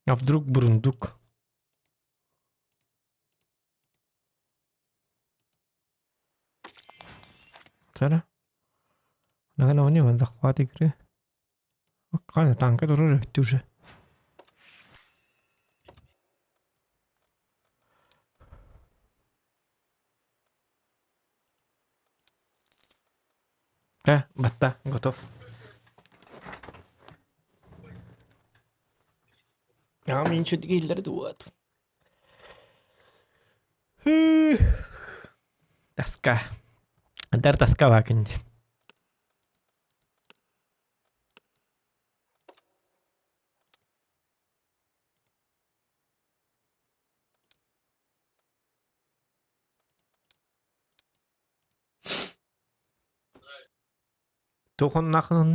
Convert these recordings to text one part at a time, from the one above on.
А вдруг бурундук? Тара. Наверное, захват игры. Қане танка турар өттү уже. Э, батта, готов. Мин чүдгейлер дуот. Тоска. Дар тоска вакынди. Туохуннаахын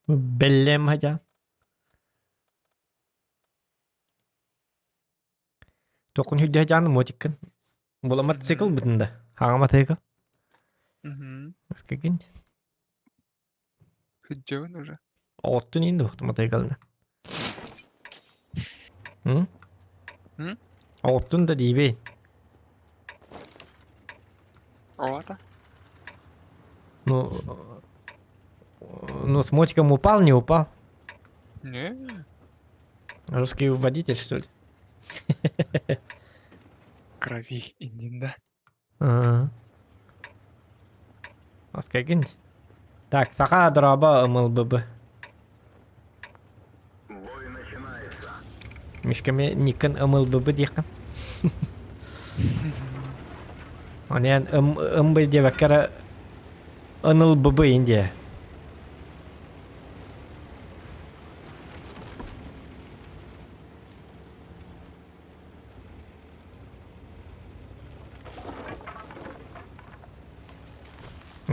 Бэллэм хадьа. Туохун хүрдэ дьааны мотиккын. Була мотоцикл бутун да. Хаҥа мотоцикл. Мгм. Скакин. Хүддьэбин уже. Оттун иин дуохту мотоциклына. М? М? Оттун да диибей. Оата. Ну, ну, с мотиком упал, не упал? Не. Русский водитель, что ли? Крови индин, да? Ага. Оскагин. Так, саха дроба МЛББ. Мишками Никон МЛББ диэххин. Онен МБ диэбэккэ НЛББ индия.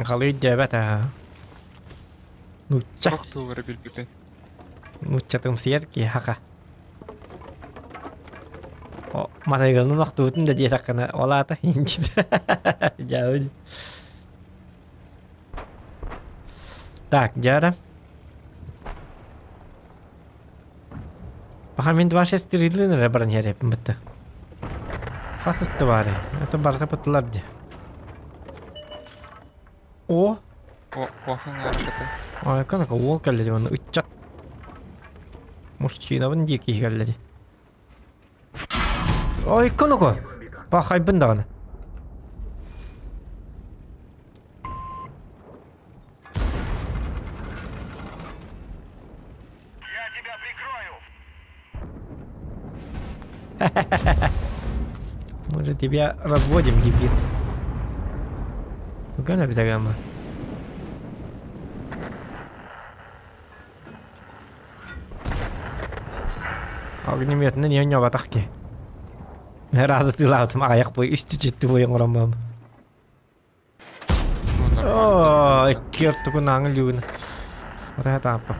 Халый диэбэт аа. Нучча. Сорох тугары билбиппин. Нуччатымсыйар киһи хаха. О, матайгылын охтубутун да диэтэххинэ, ол аата индит. Дьаабын. Так, дьара. Пока мин 2-6 эрэ баран иһэр бытта. Хас истыбаары. Это барыта быттылар дии. О! О, улахан арката. Ай, канака уол кэллэ дии манна ыччат. Мужчинабын дии киһи кэллэ дии. Ой, канака! Пахайбын даҕаны. Я тебя прикрою! Мы же тебя разводим, дебил. Гана бедагама. Огнеметный не ньобатах ки. Разы тылаутым аяқ бой үсті жетті бойын құрамам. Ну, О, икки ортугун аңыл югун. Ата тааппа.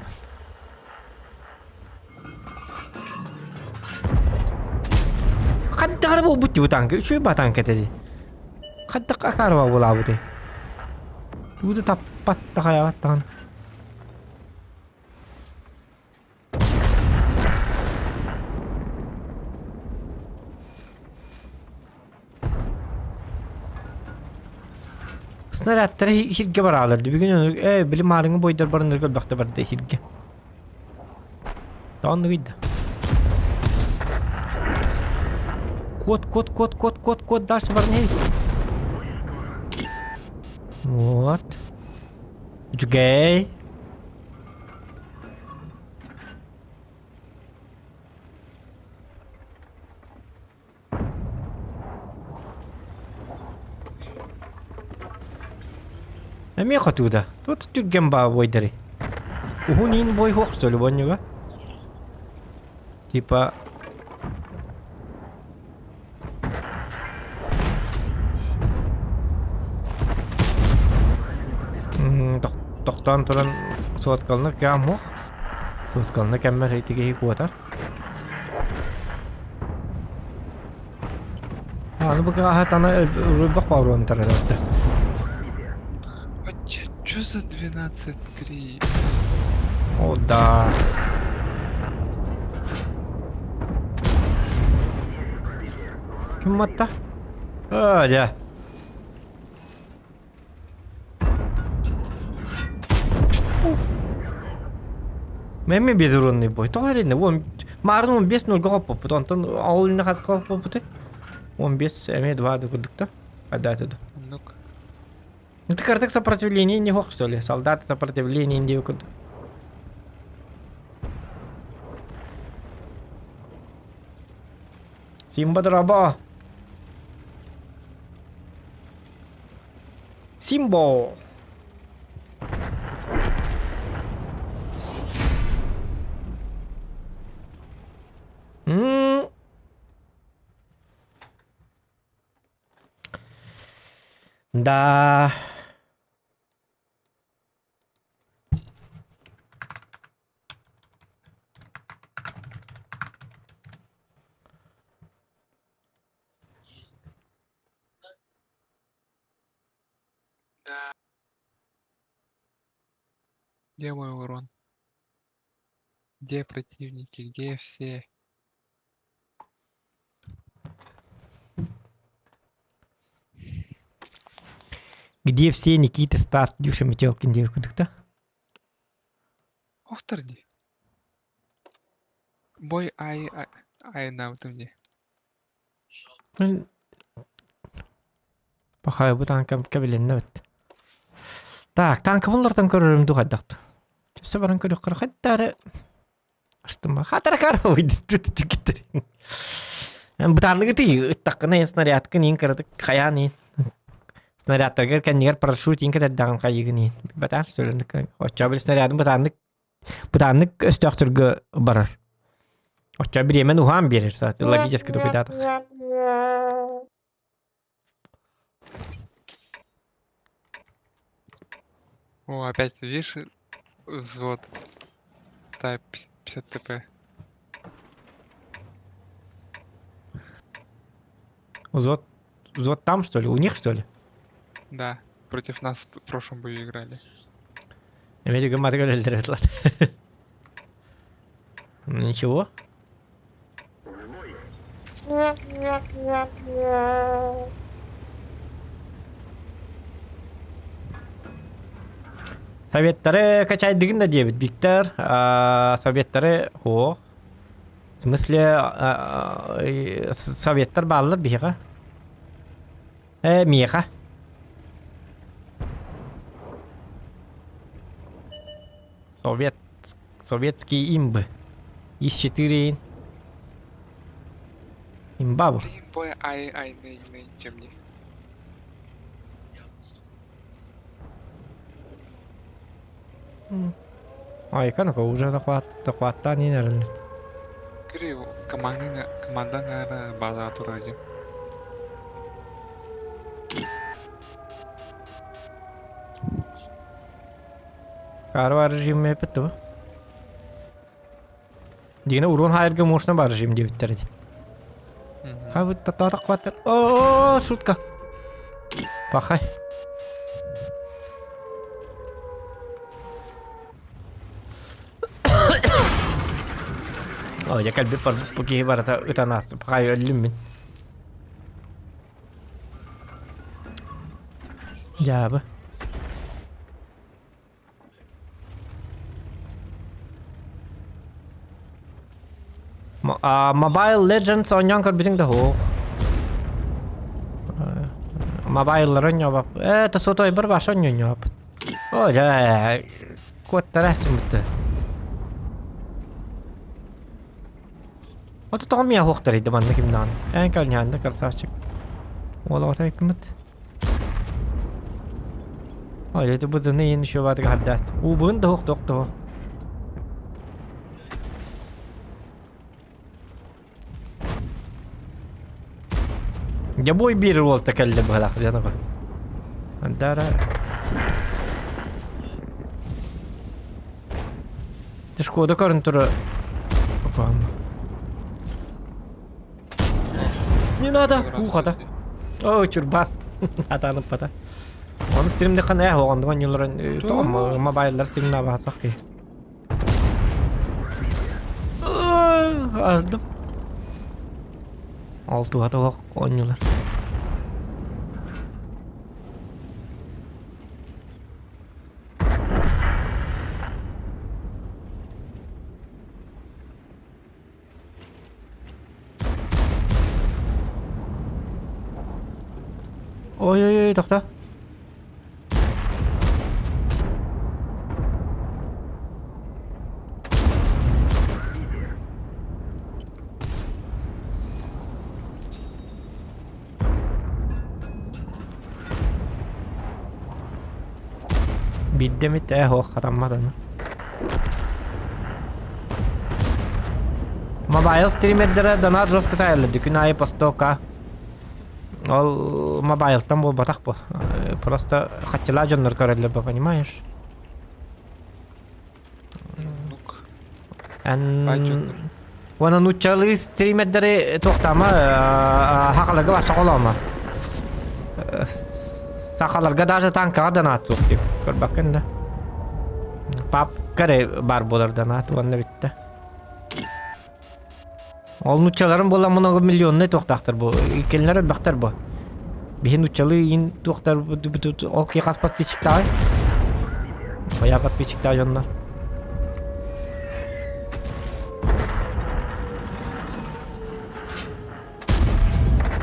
Хаддагар буолбут дии танка, үчүгэй ба танка этэ дии. Хайдах акаарба буолаабытый? Тугу да таппат да хайаабат даҕаны. Снарядтары иһиргэ бараалар дии. Бүгүн ээ били маарыҥҥы буойдар бараннарга элбэхтэ барда иһиргэ. Оннук ыйда. Кот, кот, кот, кот, кот, кот, дальше барней. Вот. Үчүгэй. Эмиэ хотууда. Тут түргэн баа буойдары. Уһун иин буой хуох что ли буонньуга? Типа... Тохтоон туран суоткалына кэм хуох. Суоткалына кэммэр ити киһи куотар. Аны бу кыһатана рыбах бауруон тарарда. Чё за 12-3? О, да. Ким матта? А, дьэ. Мэмэ безурунный бой. Тоҕо эрэнэ? Уон маарын 15 нольга хоппоппут. Онтон ол инне хоппоппут. 15 эмиэ 2 да курдук да. Хайдааты да. Оннук. Это картек сопротивление не хох, что ли? Солдаты сопротивления не курдук. Симба драба. Симбо! М. Да. Да. Где мой урон? Где противники? Где все? Где все Никита, Стас, Дюша, Метелкин, девка, Охтар дии. Бой ай айнаабытым дии. Пахай бу танка кэбилиннэ эбит. Так, танкабын көрөрүм дуу хайдах Төссө баран көрүөххэ хайдары астыма хатаракар Бытаанныгы ыттаххына снарядкын иин кыратык хайаан иин снарядтаргар кэннигэр парашют иин кэтэрдэҕин хайыгын иин бытаан оччо били снарядын бытааннык бытааннык өстөөхтөргө барар оччо бириэмэн уһаан биэрэр логически тупуйдаатах О, опять, видишь, взвод. Type 50 ТП. Взвод, взвод там, что ли? У них, что ли? Да, против нас в прошлом бою играли. Ничего. Советтары качайдыгын да диэбит Виктор. Советтары суох. В смысле, советтар бааллар биһиэхэ. Э, миэхэ. Совет... Советские имбы. Из 4 имба бу. Блин, бой ай ай ней ней чем не. Айка уже захваттаан иин Кири команда команда база турар дии. Каар режим эппит дуо? Дигинэ урон хаайарга можно бар режим диэбиттэр ити. Хабыт татаатах О, шутка. Пахай. О, я кэлбит бу киһи барыта ытан ааста. Пахай өллүм мин. Дьаабы. Mobile Legends оонньоон көрбүтүҥ да суох. Мобайллары оонньообоп. Ээ, сотойбор баша оонньообоппут. Оо, дьэ, куоттара сымыты. Ото тоҕо миэхэ уохтарыйда манна кимнаан. Эн кэлньээн да красавчик. Уол оҕото киммит. Ой, это быдыны иин еще баатыга хардаат. Уубун да хуох тох Дьэ бу биир уолта кэллэ быһалаах дьаныга. Андара Ты Шкода көрөн тура Не надо! Ухата. О, чурбан. Атанып бата. Оны стримде қан ә оғандыған юларын мобайлар стримна баатақ ки. Аздым. Ол туһата суох оонньуулар. Ой-ой-ой, тохто. Биирдэ эмит ээ суох хатаммат аны. Мобайл стримердэрэ донат жестко таайаллар күн аайы по 100к. Ол мобайлтан буолбатах бу. Просто хаччылаах дьоннор көрөллөр бу, понимаешь? Оннук. Эн Бай дьоннор. Уонна нууччалыы стримердэри туохтаама сахаларга барса холоомо. Сахаларга даже танкаҕа донат суох дип көрбөккүн да. Папка эрэ баар буолар донат уонна бүттэ. Ол нууччаларым буолла много миллионнай туохтаахтар бу. Иккилэр элбэхтэр бу. Биһи нууччалыы иин туохтар ол ки хас подписчиктааҕый? Хайа подписчиктаах дьоннор.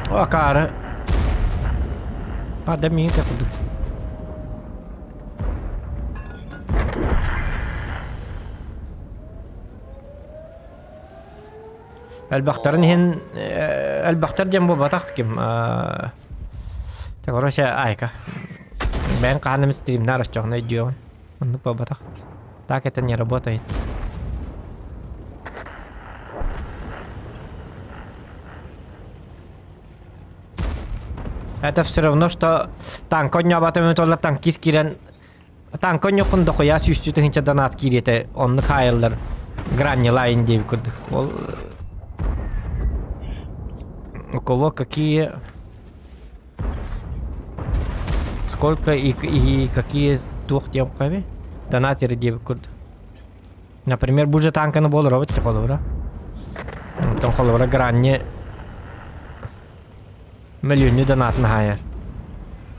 О, акаары. А, да миин те курдук. Элбэхтэрин иһин элбэхтэр диэн буолбатах ким короче айка бэйэҥ хаһан эмит стримнаар оччоҕуна өйдүөҕүн оннук буолбатах так это не работает. Это все равно что танка оонньообото эбит буоллар танкист киирэн Танка онньоккун дохуйа сүүстүү тыһыынча донат киириэтэ оннук хаайыллар гранни лайн диэбит курдук. Ол у кого какие сколько и какие туох диэн хаби донатеры диэбит курдук. Например, бу же танканы буолар эбит холобура. Онтон холобура гранни Мөлүйүөннүү донатын хаайар.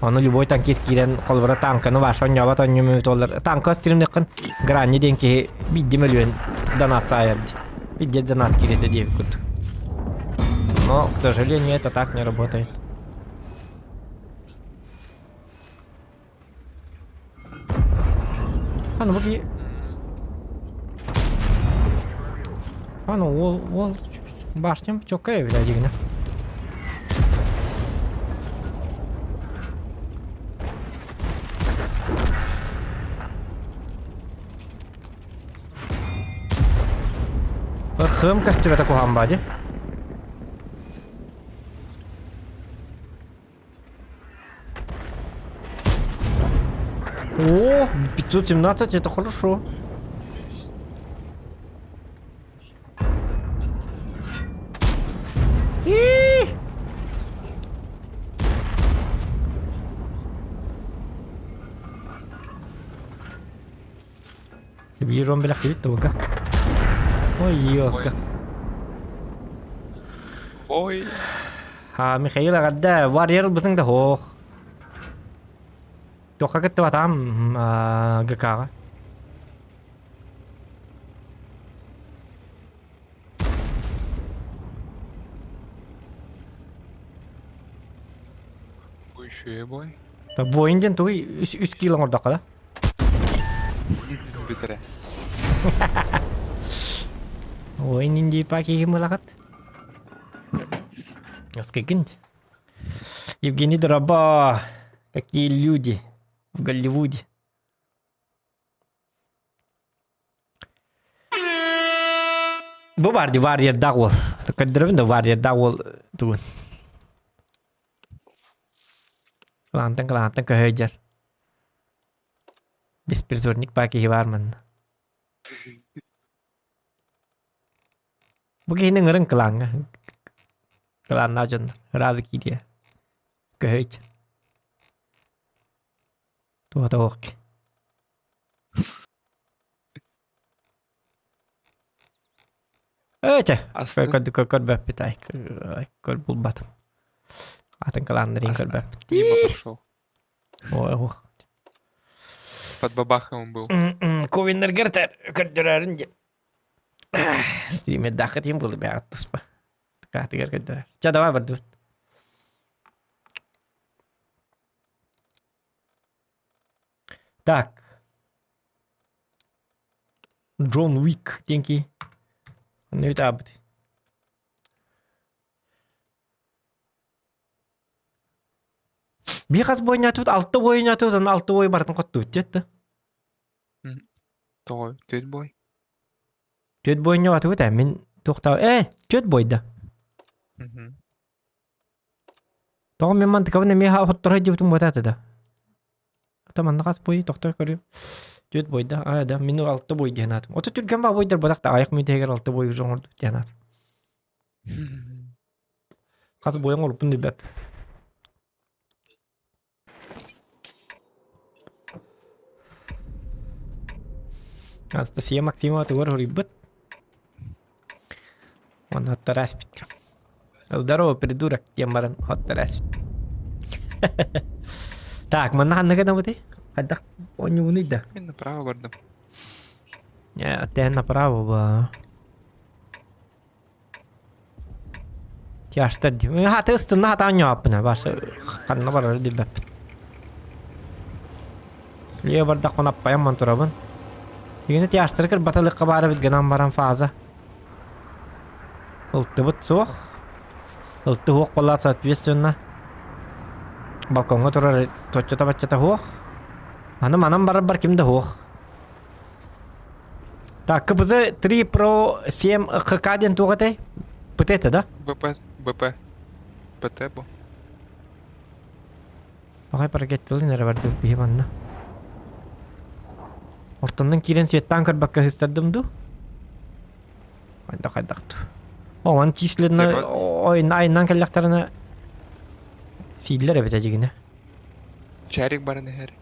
Ону любой танкист киирэн холобура танканы ваша оонньообот оонньуу буоллар танка стримнеххин гранни диэн киһи биирдэ мөлүйүөн донат саайар дии. Биирдэ донат киирэтэ диэбит курдук. Но, к сожалению, это так не работает. А ну бу А ну уол уол башням чокка эбит дьигинэ. Ырхым көстүбэтэ куһаҕан баа дии. О, 517 это хорошо. И! Биир он бэлэхтибит туга. Ой, ёлка. Ой. А, Михаил эҕэрдэ, Warrior ылбытыҥ да суох. Туохха кыттыбатаҕым ГК-ҕа. Еще бой. Воин диэн тугуй үс кило оҥордоххо да? Бүтэрэ. Воин индийпа киһи мылаҕыт. Скикинь. Евгений Дроба. Какие люди в Голливуде. Бу бар ди варьердаах уол. Көрдөрөбүн да варьердаах уол тугун. Кылаантан кылаантан көһөйдөр. Беспризорник баа киһи баар манна. Бу киһини ыҥырын кылааҥҥа. Кылааннаах дьоннор. Ыраазы киириэ. Көһөйт. Туота ок. Ээ, Астын. Көрбөппүт ай, көр булбатым. Атын кылааннарын көрбөппүт. Мимо прошел. Ой, Под бабахом он был. Ковиннаргар көрдөрөрүн диэн. Стримердаахха тиим булу бэҕэт туспа. Каатыгар көрдөрөр. Ча, давай бардыбыт. Так. Джон Уик диэн киһи. Онно үтаабыт. Биир хас буойнатыбыт, алта буойнатыбыт, аны алта буой барытын хоттубут диэт да. Тоҕо? Түөрт бой. Түөрт буойньугатыбыт ээ, мин туохтаа ээ, түөрт буойда. Тоҕо мин мантыкабын эмиэ хотторо сылдьыбытым буотаата да. Ата манна хас буой тохтор көрүм. Түөрт буойда, аа да, мин алта буой диэн аатым. Ото түргэн баа буойдар бодах да аҕыйах мүнүүтэ алта буой уже оҥордубут диэн аатым. Хас буой оҥорбуппун билбэп. Анастасия Максимова тугар суруйбут. Уонна оттораспит. Здорово, придурок, диэн баран оттораспит. Так, манна ханна гынабытый? Хайдах оонньуубунуй да? Мин направо бардым. Э, направо ба. Тяжтар дии. Хата ыстынна хатаан ньооппуна башы ханна барары билбэппин. Слева бардахпына аппайан мантурабын. Дигини тяжтары кырбаталыкка баара бит гынан баран фаза. Ылтыбыт суох. Ылты хуох буоллаат соответственно. Балкоҥҥа турар точчото-баччата хуох. Аны манан барар ким да хуох. Так, КПЗ 3 Pro 7 ХК диэн туох этэй? ПТ это, да? БП, БП. ПТ бу. Аҕай паракеттылын эрэ бардыбыт биһи манна. Ортоннон киирэн светтаан көрбөккө ыһыстардым дуу? Хайдах хайдах дуу. О, маны численно ойна айынан кэллэхтэринэ сииллэр эбит эдьигинэ. Чарик баран иһэр.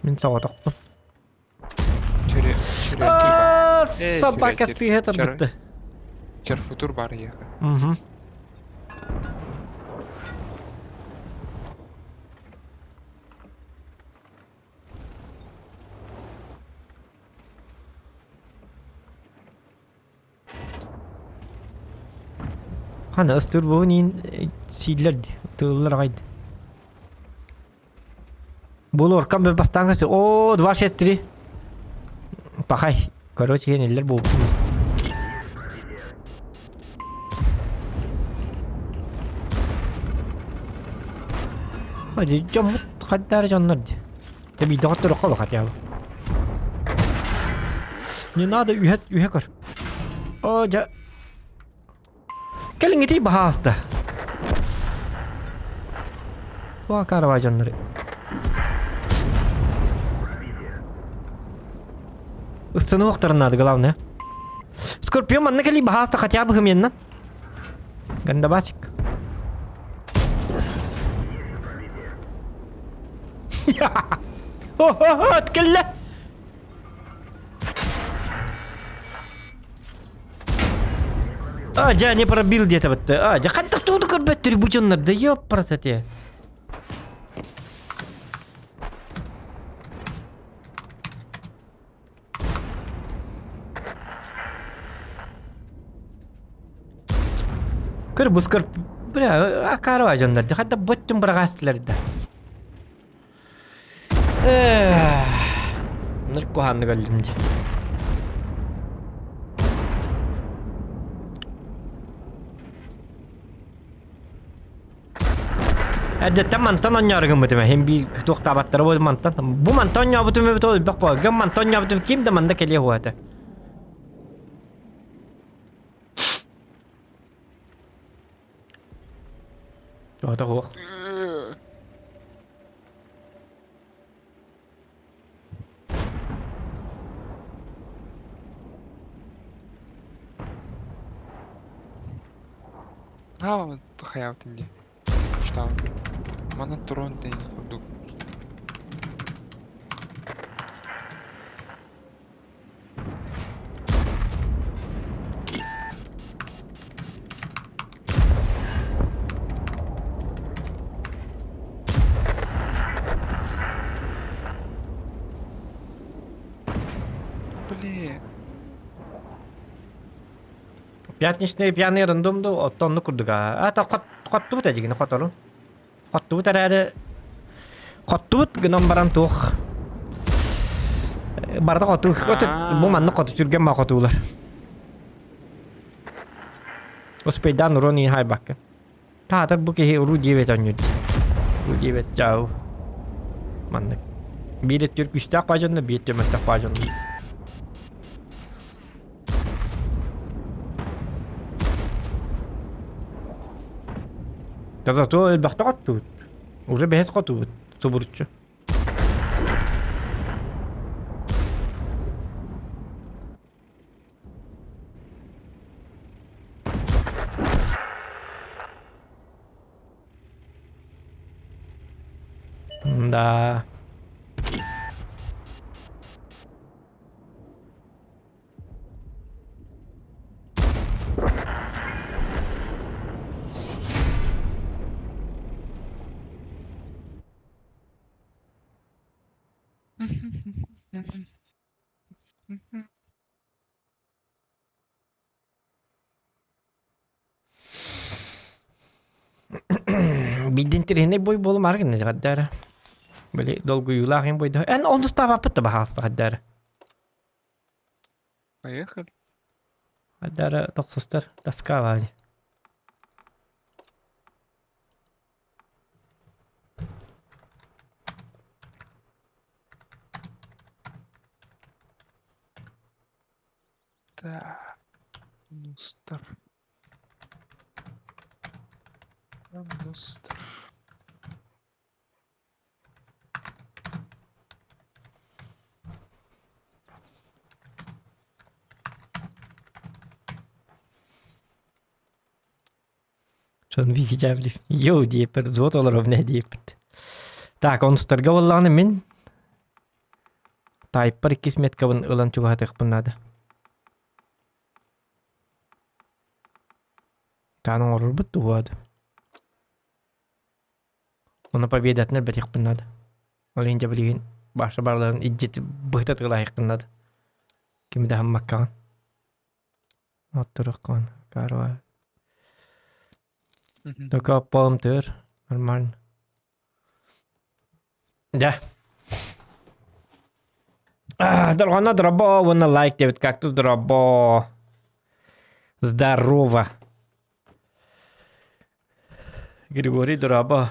Мин соҕотохпун. Собака сыыһа тарбытты. Черфутур бар ехе. Угу. Хана ыстыыр буһун иин сииллэр дии, тыыллар аҕай дии. Булуоркам бир бастаан көстө. О, 263. Пахай. Короче, иһин буолбут. Hadi дьоммут хаддаары дьоннор дии. Дэ биирдэ хоттороххо хотя бы. Не надо үһэ үһэ көр. О, дьэ. Кэлиҥ ити баһааста. Туа карава дьоннору. Ыстануохтарын надо, главное. Скорпион манна кэлии баһааста хотя бы хымьяннан. Гандабасик. О, кэллэ! А, дьэ, не пробил где-то вот. А, дьэ, хантах тугу көрбөттөр бу дьоннор, да ёпрасоте. Көр бу скор... Бля, акарова дьоннор, хатта боттун быраҕаастылар да. Эх, куһааннык өллүм дии. Эрдэттэн мантан оонньоору гыммытым иһин биир туохтаабаттара буолуо мантан. Бу мантан оонньообутум эбит ол элбэх буолар. Гын мантан оонньообутум ким да манна кэлиэ суоҕа этэ. Тоҕото суох. Аа, хайаабытын дии. Уштаабытын. Манан туран тэйин курдук. Блин. Пятничный пьяный рандом ду, оттон оннук курдук аа. А, хоттубут эдьигини хоторун. Хоттубут эрээри хоттубут гынан баран туох барыта хоту бу маннык хоту түргэн ма хотуулар. Успейдаан урон иин хайбакка. Таатар бу киһи уруу диэбэт оонньуур. Уруу диэбэт чау. Маннык. Биир өттүр күүстээх баадьонно, биир өттүр мөлтөх баадьонно. Зато элбэхтэ хоттубут. Уже бэһис хотубут субуруччу. Да. Биирдэ интэриэһинэй бой буолумаары гынна дьаҕардаара. Били долгуйуулаах им бойдо. Эн оннустаабаппыт да баһаалыста хайдаара. Поехали. Хайдаара тохсустар тоскаабаани. Так. Мустар. Мустар. Дьон биһиджаблив. Йоу диэппит, взвод олоробуна диэппит. Так, онустарга буоллаҕына мин тайппар иккис меткабын ылан чугаһатыахпын наада. Таан оҥорорбут туһуа дуо? Ону победатын элбэтиэхпин наада. Ол иһин дьэ билигин баша барыларын илдьит быһыта тыылаһыахпын наада. Кими да аһыммаккаҕын. Оттуруоххун, карва. Только полымтыыр, нормально. Дьэ. Дорҕоно дробо уонна лайк диэбит кактус дробо. Здорово. Григорий дробо.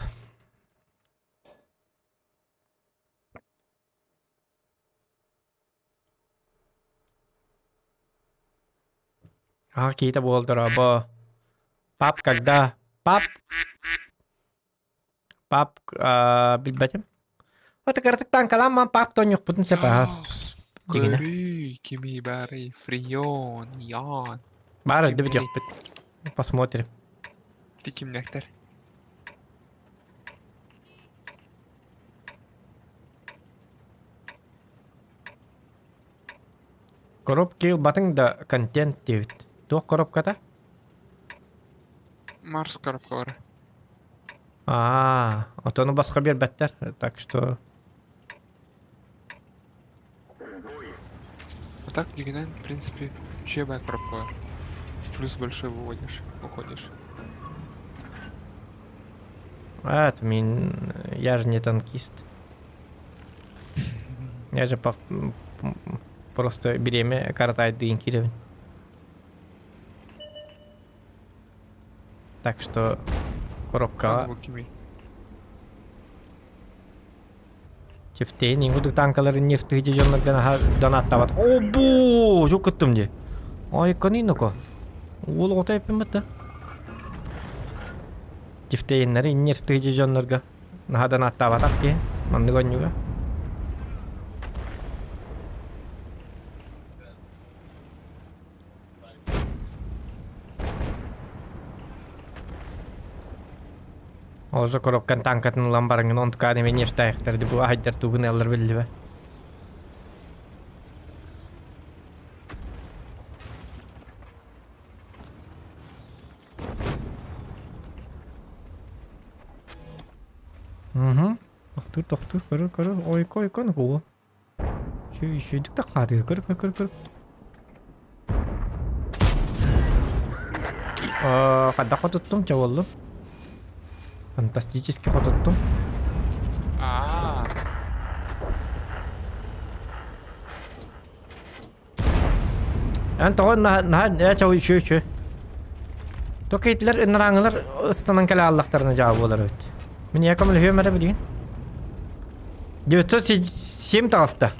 А, киһитэ буол дорообо. Пап когда? Пап? Пап билбэтим. Вот кыратык таҥкалаан пап тонньукпутун сөп аһас. Дигинэ. Көрүүй, кими баарый, Фрион, Ян. Баар өлдүбүт дьөхпүт. Посмотрим. Ти кимнэхтэр? Коробки ылбатыҥ да контент диэбит. Туох коробката? Марс коробкалара. Аа, отону босхо биэрбэттэр, так что А так, дигинэн, в принципе, үчүгэй коробкалар. В плюс большой выводишь, уходишь. А, это мин... Я же не танкист. Я же по... просто бириэмэ каратайдыын киирэбин. Так что коробкаҕа Чифтейн иҥкудук танкалары нефтыгы дьонноргон аха донаттабат. О бу, жук кыттым дии. Ой, кониноко. Уол оҕото эппин да. Чифтейннери нефтыгы дьоннорго наха донаттаабатах киһи. Маннык онньуга. Ол же коробкан танкатын ылан бараҥҥын онтукаан эмиэ нефтаахтар ди бу аһайдар тугун ылар биллибэт. Угу. Тохтуур, тохтуур, көрөр, көрөр. Ойко, ойко, ну Үчүгэй да хаатыгар көр көр көр көр. Хайдах хотуттум чэ буоллум. Фантастически хотуттум. Аа. Эн тоҕо наһаа ээ чэ үчү үчү. Только итилэр ынырааҥылар ыстанан кэлэ аллахтарына дьаа буолар эбит. Мин ийэ көмөлөһүөм эрэ билигин. 907 таҕыста.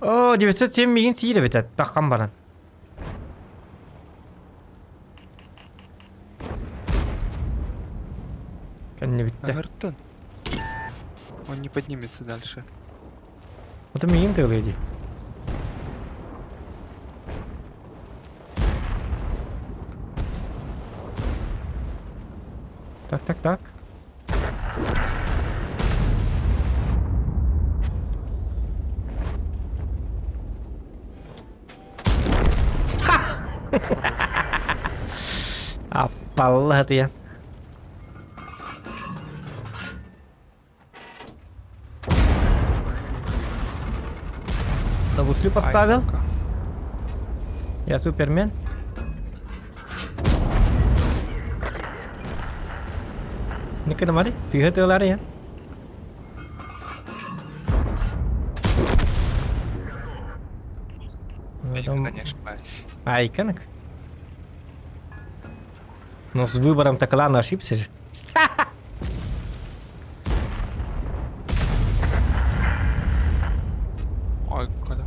Оо, 907 миигин сиир эбит таххан баран. Кэннибиттэ. Агартан. Он не поднимется дальше. Это миигин тыалыа дии. Так, так, так. Аппалла диэн. На гуслю поставил. Я супермен. Никэ Сыһа тыалар я. Я никогда не ошибаюсь. Айконок? Ну, с выбором-то клана ошибся же. Ой, когда?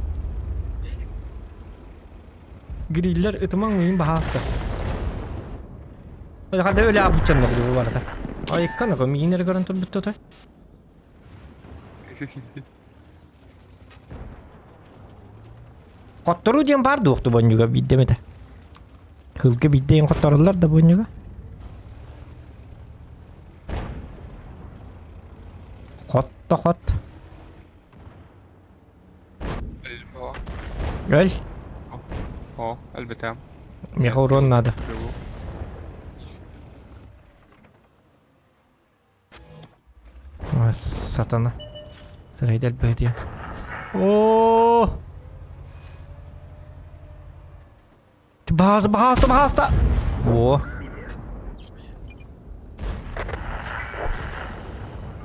Гриллер ытымаҥ миин баһааста. Хада өлө абыччаннар бу барда. Айыккан ого миин эрэ көрөн турбут той. Хотторуу диэн баар дуохту бонньуга биирдэ эмэтэ. Кылга биирдэ иһин хоттороллор да бонньуга. Хотто хот. Өл. О, өлбөтөм. Миэхэ урон надо. Сатана. Сарайда элбээтиэ. Оо! Баһаалыста, баһаалыста, баһаалыста! О.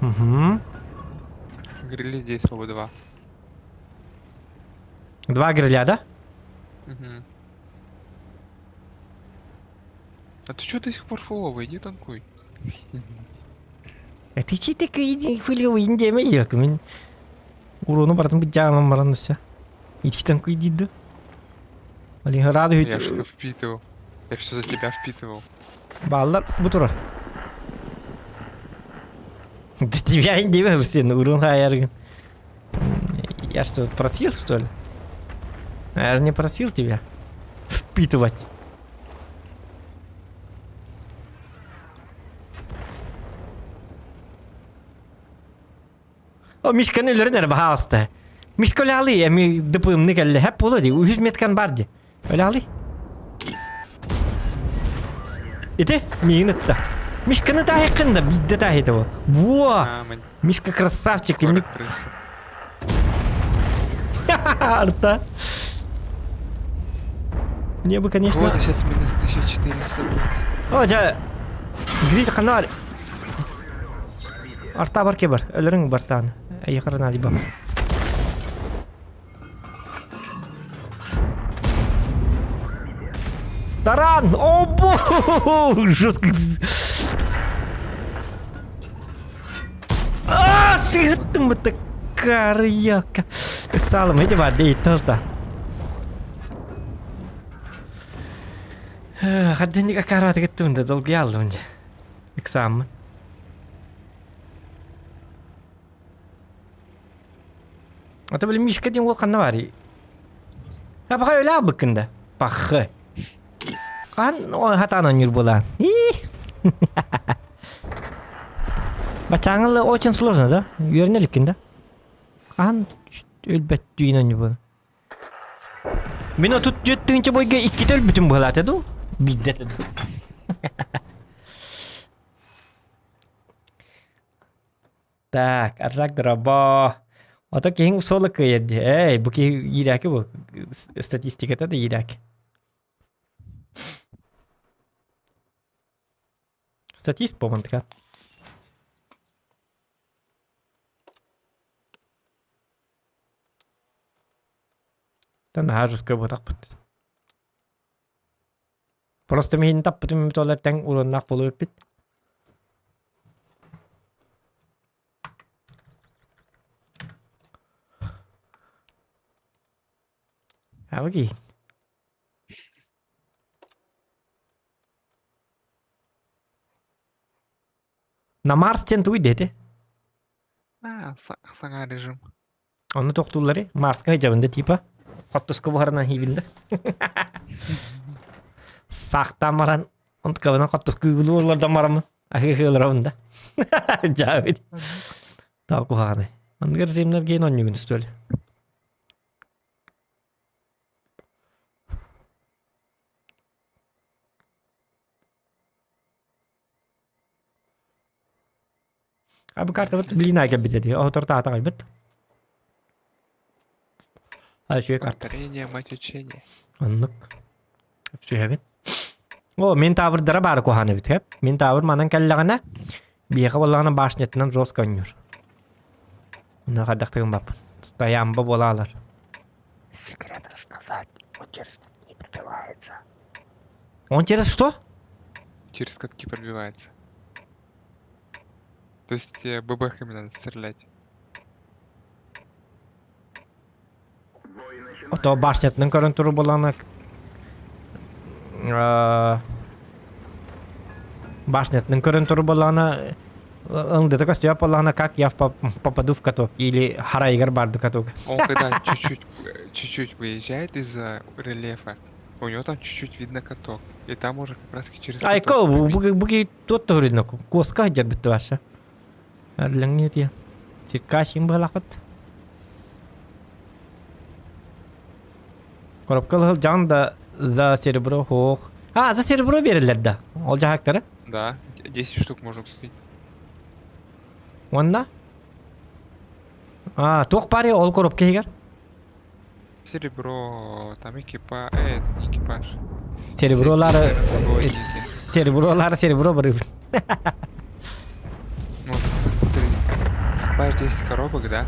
Угу. Грилли здесь оба два. Два гриля, да? Угу. А ты чё до сих пор фуловый? Иди танкуй. Ты че такой фуловый индиэме yok мин урону барытын быдьаанан баран все. Ити танкуй диду. Блин, рады Я что впитывал. Я все за тебя впитывал. Баллар бу турар. Да тебя индиэме сен урон хаяргын. Я что, просил, что ли? Я же не просил тебя впитывать. О, Мишканы өлөрөн эрэ баһаалыста. Мишка өлөалый, эми дыпымны кэллэ. Хэп буолуо дии, үһүс меткан бар дии. Өлөалый. Ити миигин ытта. Мишканы таайыккын да, биирдэ таайыта бу. Во! Мишка красавчик, инник. Арта. Мне бы, конечно... Вот сейчас минус 1400 будет. О, дьэ, гриль ханаар. Арта бар кебар, өлөрүҥ бартаан. Эйэхэрин алиба. Таран! О, боже! Жестко. А, сыһыттым бытта карыяка. Ыксалым, эти бар, дей, талта. Хадденник акарааты кеттим да долгуйа алдым дьэ. Ыксааммын. Ата били Мишка диэн уол ханна баарый? А баҕа өлө аалбыккын да? Пахы. Хаһан хатаан оонньуур буолаан? Бачааҥыл очень сложно, да? Үөрэнэ иликкин да? Хаһан өлбөт түүн оонньуу Мин 34 тыһыынча бойга иккитэ өлбүтүм быһалаата дуу? Биирдэ этэ дуу? Так, Аржак дорабо. Ото киһиҥ суола кыайар дии. Эй, бу киһи иирээки бу. Статистиката да иирээки. Статист буолмантыка. Та наһаа жестко буотахпыт. Просто миһин таппытым туолар тэҥ уруоннаах буолуо эппит. Абыгий. На Марс диэн тугуй диэти? А, саҥа режим. Онно тохтууллары Марска сылдьабын да типа. Хоттуска буһарынан иибин да. Саахтаан баран онтукабынан хоттускуйгулуулардан бараммын аһыы-аһыы да. Дьаабыт. Таа куһаҕанай. Аныгы режимнэр гейн онньугун что ли? А бу картабыт блин кэлбит дии. Оһотор таатаҕайбыт. А үчүгэй карта. Повторение мать учения. Оннук. Сүһэбит. О, мин таабырдара баары куһаан эбит, хэп. Мин таабыр манан кэллэҕинэ, биһиэхэ буоллаҕына башнятынан жестко онньуур. Онно хайдахтыгын баппын. Стоямба буолаалар. Секрет рассказать, он через не пробивается. Он через что? Через катки пробивается. То есть ББХами надо стрелять. Ото башнятынан көрөн туру буоллаҕына башнятынан көрөн туру буоллаҕына ылдыта көстүбэт буоллаҕына как я попаду в каток или харайыгар барды каток. Он когда чуть-чуть чуть-чуть выезжает из-за рельефа, у него там чуть-чуть видно каток. И там уже как раз через каток Айко, буги туот туһурина куоска сылдьар бүтті баша. Әрлеңне тия. Чиккашин быһалахпыт. Коробка сылдьаҕын да за серебро хоох. А, за серебро береллэр да. Ол дьаһактары. Да, 10 штук можно купить. Уонна? А, туох баарый ол коробка иһигэр? Серебро, там экипаж, это не экипаж. Серебролары... Всякие Серебролары серебро барыбыт. Ну, смотри, покупаешь 10 коробок, да?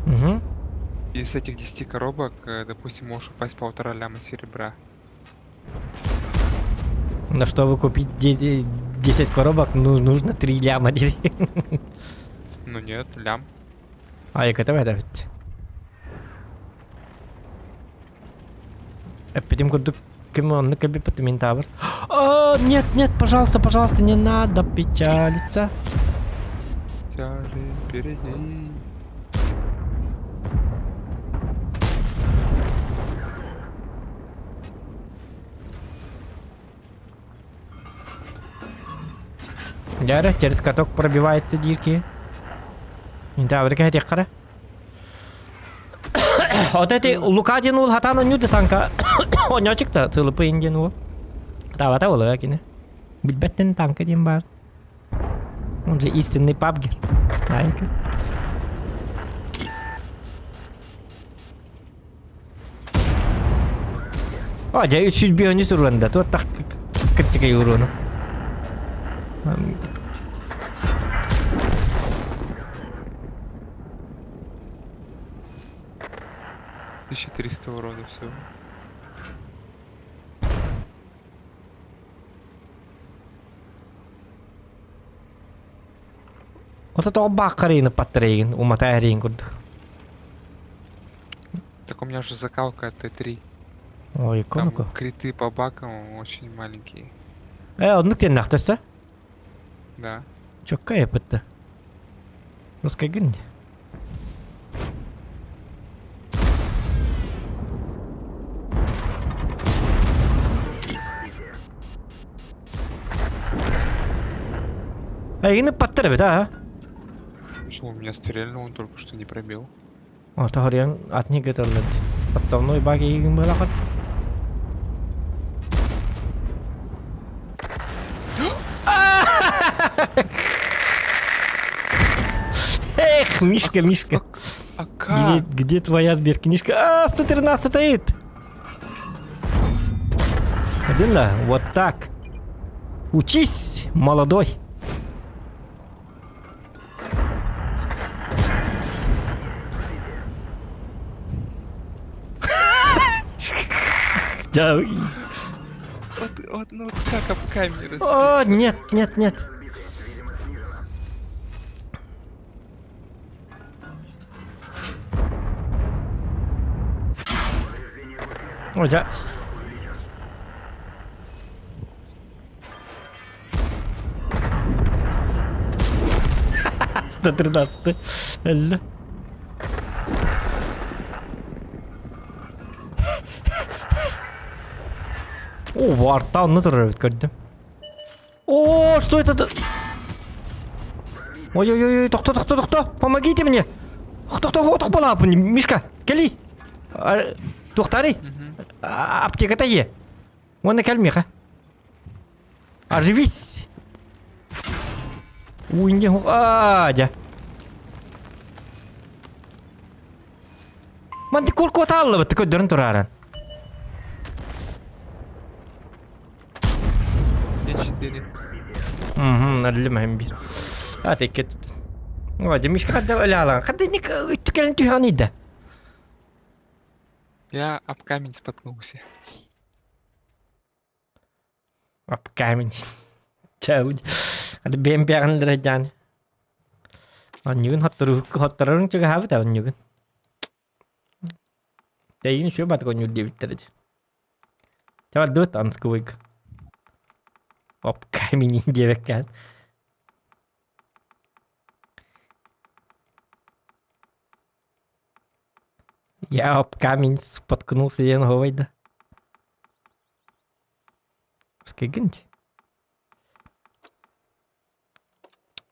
Угу. И с этих 10 коробок, допустим, можешь упасть 1,5 ляма серебра. На чтобы купить 10 коробок, ну, нужно 3 ляма. Ну нет, лям. А, это эбит. Эппитим курдук ким оннук кэлбиппит мин таабыр. О, нет, нет, пожалуйста, пожалуйста, не надо печалиться. Тяжи впереди. Дьэ, через каток пробивается дирки. Интабыр кэһэтиэххэ Вот эти Лука диэн уол хатаан онньуу да танка онньоочук да сылыпыйын диэн уол. Таабата буолуо кини. Билбэттэн танка диэн баар. Он же истинный пабгер. Айка. О, дьэ 305 уруонда. Туох кырчыкай уруону. 1300 урона всего. Ото тоҕо бааххарыйыны паттарыйыгын умата эриин курдук. Так у меня же закалка Т3. Ой, Там коноко. криты по бакам очень маленькие. Э, оннук диэн өссө? Да. Чокка эппитте. Русскайгын Эйгини паттар эбит, а? Почему у меня стрельнул, он только что не пробил? Ото хоруйан атын көтөллөр. Подставной баг эйигин быһалахат. Эх, Мишка, Мишка. А как? Где, где твоя сберкнижка? А, 113 стоит! Один, да, вот так. Учись, молодой. Да. Вот, вот, ну вот как об камеру О, нет, нет, нет. О, дьэ. 113 Эллэ. О, варта онно турар эбит көрдүм. О, что это? Ой-ой-ой, тохто, тохто, тохто, помогите мне! Тохто, тохто, Мишка, кэли! Туохтаарый? Аптеката е. Уонна кэл миэхэ. Оживись! Уинди аа дьэ. Манты куркуота аллыбыт көрдөрөн турааран. Я четыре. Угу, наллим биир. А теккет. О, Мишка хадда өлаалан. Хадда ник үттүкэлин түһэҕин ида. Я об камень споткнулся. Об камень. Чэ, ады бэйэм бэҕин дьаан. Онньугун хотторорун чугаһаабыт онньугун. Тэйин үчүгэй батык оонньуур диэбиттэр ити. Чэ бардыбыт анскыбыйга. Об камень диэбэккээн. Я об камень споткнулся диэн оһуобай да. Скигинть.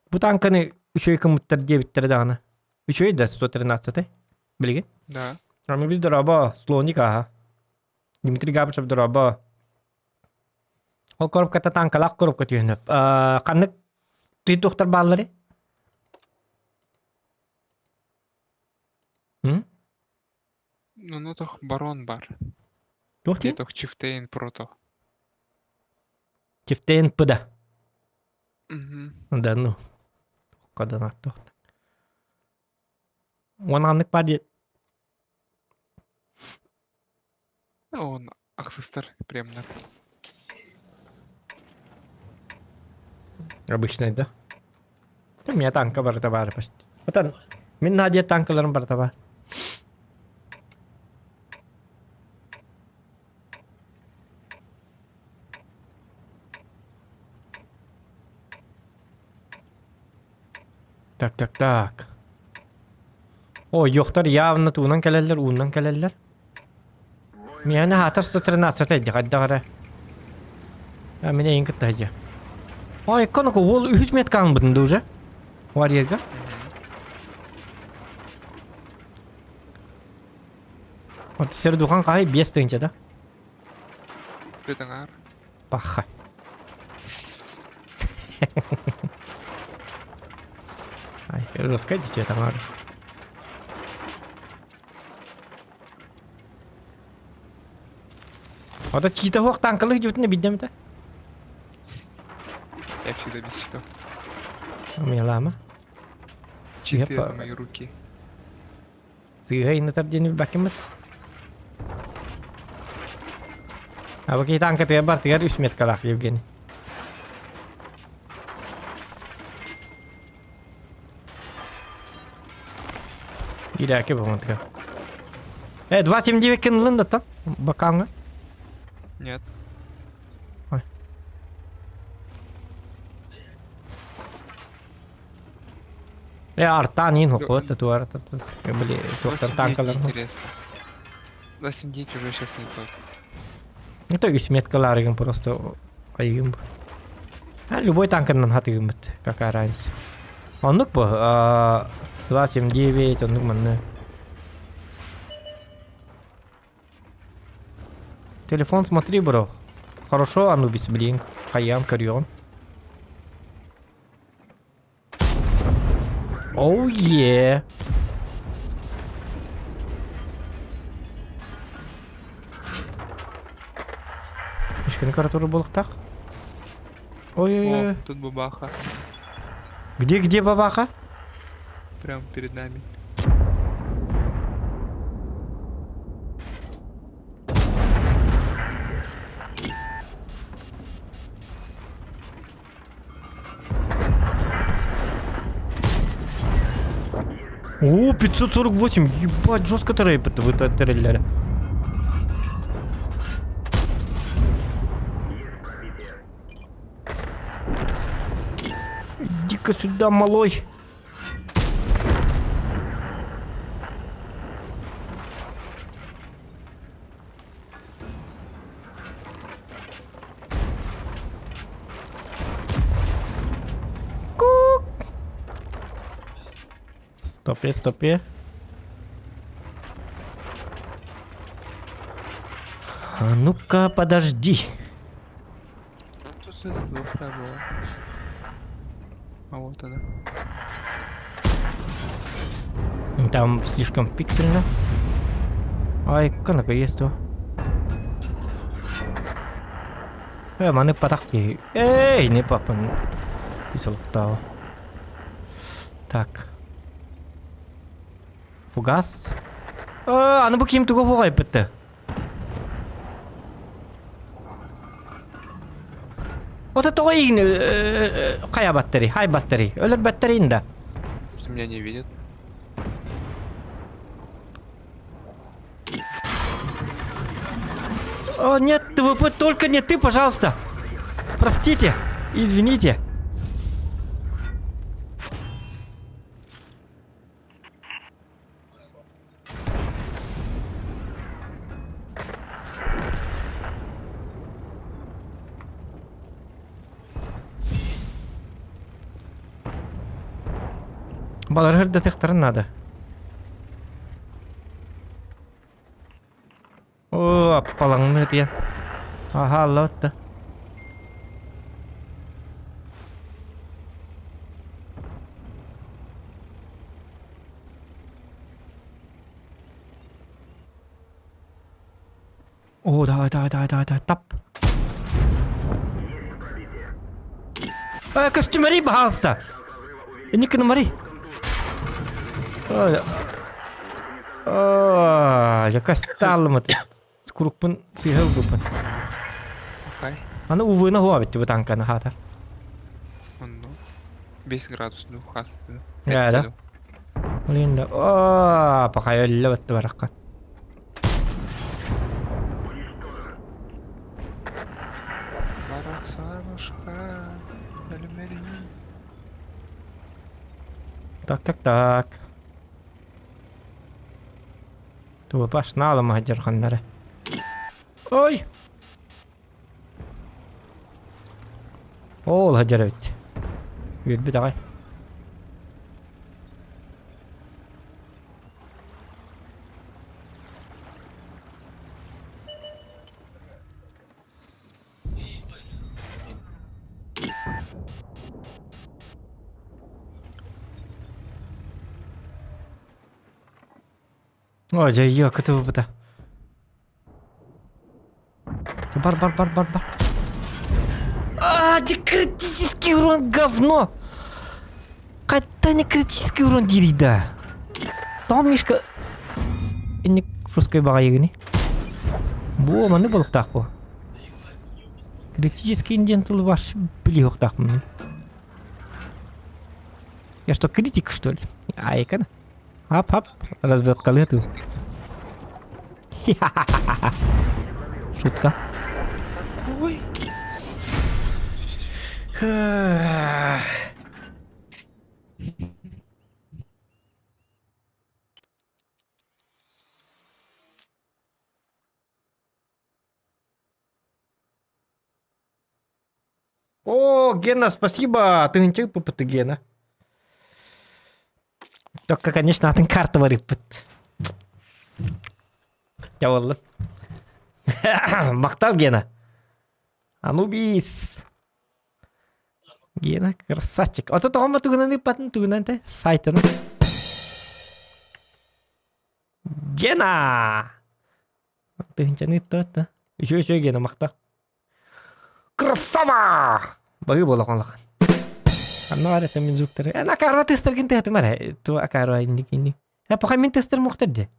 Бу тааҥканы үчүгэй кыммыттар диэбиттэрэ даҕаны. Үчүгэй да 113 билигин. Да. Аны biz дорообо, слоник ааһа. Дмитрий Габышев дорообо. Ол коробката тааҥкалаах коробка түһүнүп. Ханнык тый туохтар бааллары? М? Ну, ну тох барон бар. Туох Где диэн? тох Чифтейн прото. Чифтейн пыда. Угу. Да ну. Хадан туохта. Уон баар диэн Он ахсыстар премнар. Обычный да? Да меня танка барыта баар почти. Отан мин Надя танкаларым барыта баар. Так, так, так. О, йохтар явно туунан кэлэллэр, уунан кэлэллэр. Миэнэ аһаатар 113 эйдэ хайдах эрэ. А мин эйин кытта сылдьа. Ой, коноку уол үһүс метка ылбытын да уже. Варьерга. Вот Сердухан хаһай 5 тыһыынча да? Бетаңар. Паха. Ай, раскайте, что там. Ото чита хуох танкалык дьүтүнэ биддем да. Я всегда без щитов. Мелама. Читы по- это мои руки. Сыыһа иннатар диэн бакыммыт. А бу киһи танкатыгар бартыгар үс меткалаах Евгений. Ирэки бу Э, 2.79 кынылын да тон. Бакаңа. Нет. Ой. Э, артан ин хокуот туар. Били, туохтан 2.79 танкалар. интересно. 2.79 уже сейчас не тот. Это үс меткаларыгын просто айыгын бу. А любой танканан хатыгын бит. Какая разница. Оннук бу. 2.79, оннук манны. Телефон смотри, бро. Хорошо, Анубис, блин. Хаян, Карион. Oh, yeah. Мишканы каратура буолуохтаах. Ой-ой-ой. О, тут бабаха. Где, где бабаха? Прям перед нами. О, 548, ебать, жестко трейп это вы трейляли. Иди-ка сюда, малой. Кук. Стопе, стопе. А ну-ка, подожди. Тут это двухра была. А вот она. Там слишком пиксельно. Ай, наконец-то. Э, маны патах киһи. Эй, не папын. Үс олохтооҕо. Так. Фугас. Э, аны бу ким тугу буҕайбытты? Ото тоҕо иин хайа баттари, хай баттари, өлөр баттарин да. Что меня не видят. О, нет, ТВП, только не ты, пожалуйста. Простите, извините. Балар ырдатыахтарын наада. Оо, аппалаҥныы тиэн. Аха, аллабыт да. Оо, давай, давай, давай, давай, давай, тап. Э, костюмари, пожалуйста. Никономари. Якась таалым Скурукпун сыыһа ылбыппын. Хай. Аны УВ-ны хуа битти бу танканы хаатар. Онно. 5 градус ну хас. Да. Блин да. О, пока өллө батты баракка. Барахсанушка, өлүмэри. Так, так, так. Туопаш наалама дьарханнара. Ой! Ол сылдьар эбит. Үөрбүт аҕай. О, дьэ, кытыбыта. Бар, бар, бар, бар, бар. А, критический урон, говно! Хотя не критический урон дири да. Тоҕо Мишка инник русской баҕайыгыный? Бу манны буолуохтаах бу. Критический диэн тылы ваш билиэхтаахпын. Я что, критик, что ли? Айкана. Хап-хап, разведкалыы тыл. Шутка. Какой? О, Гена, спасибо! Тыһынча ыппыт Гена. Только, конечно, атын карта бар ыппыт. Дьэ буоллун. Махтал, Гена. Анубис. Гена, красавчик. Ото тоҕо тугунан ыппатын тугунан те сайтын. Гена! Тыһынчаны ыттыбат да. Үчүгэй үчүгэй Гена махтал. Красава! Баһыы буолаҕын улахан. Ханна баар этэ мин звуктары? Эн акаарба тыастаргын тыатым эрэ. Ту акаарба инник инник. Э, пока мин тыастарым уохтар дии.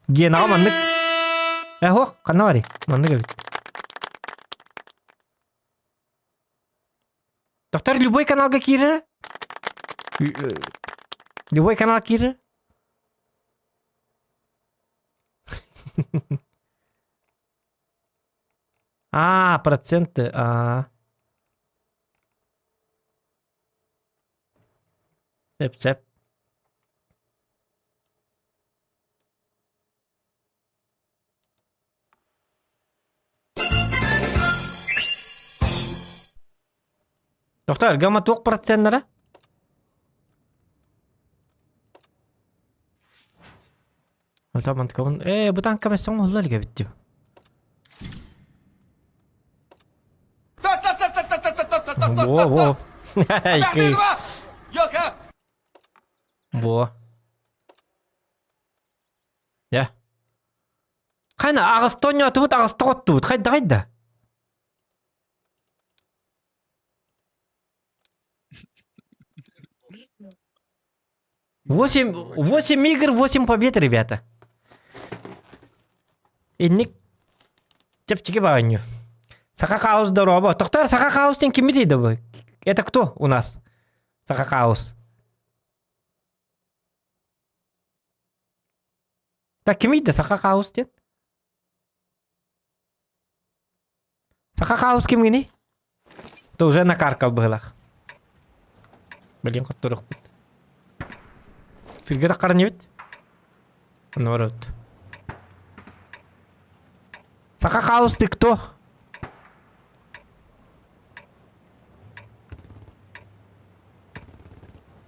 Генаҕа маннык. Э, һуох, ханна барый? Маннык эбит. Доктор любой каналга киирэр? Любой канал киирэр? А, проценты, а. Цеп, цеп. Доктор, гамма туох проценнара? Мантыкабын ээ бу танка соң оһоллор эбит Во, во. Во. Я. Хайна аҕыста оонньоотубут, аҕыста оттубут. Хайда хайда? Восемь, восемь игр, восемь побед, ребята. Инник чэпчэки баанньу. Саха Хаус здорово. Тохтор Саха Хаус диэн киммит дейді бу? Это кто у нас? Саха Хаус. Так ким ыйда Саха Хаус диэн? Саха Хаус кимҥиний? То уже накаркал быһылах. Блин, хотторохпут. Сиргэ таххаран эбит. Наоборот. Саха Хаус ты кто?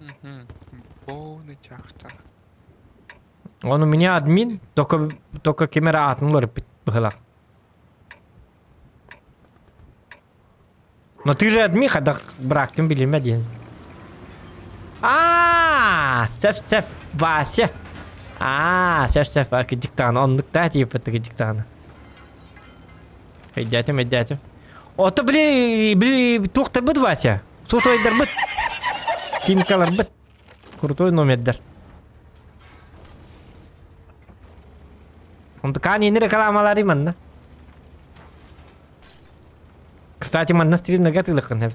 Мгм. Полный чахтах. Он у меня админ, только, только кем эрэ аатын уларыппыт быһылаах. Но ты же админ, хайдах быраактын билимэ диэн. Аа, сөп сөп, Вася. Аа, сөп сөп, кыдьыктаҕына оннук да тиийбит кыдьыктаҕына. Өйдөөтүм, өйдөөтүм. Ото били, били туохтарбыт Вася? Сотойдарбыт. Симкаларбыт. Крутой номердар. Онтукаан ини рекламалары манна. Кстати, манна стримнага тылыккын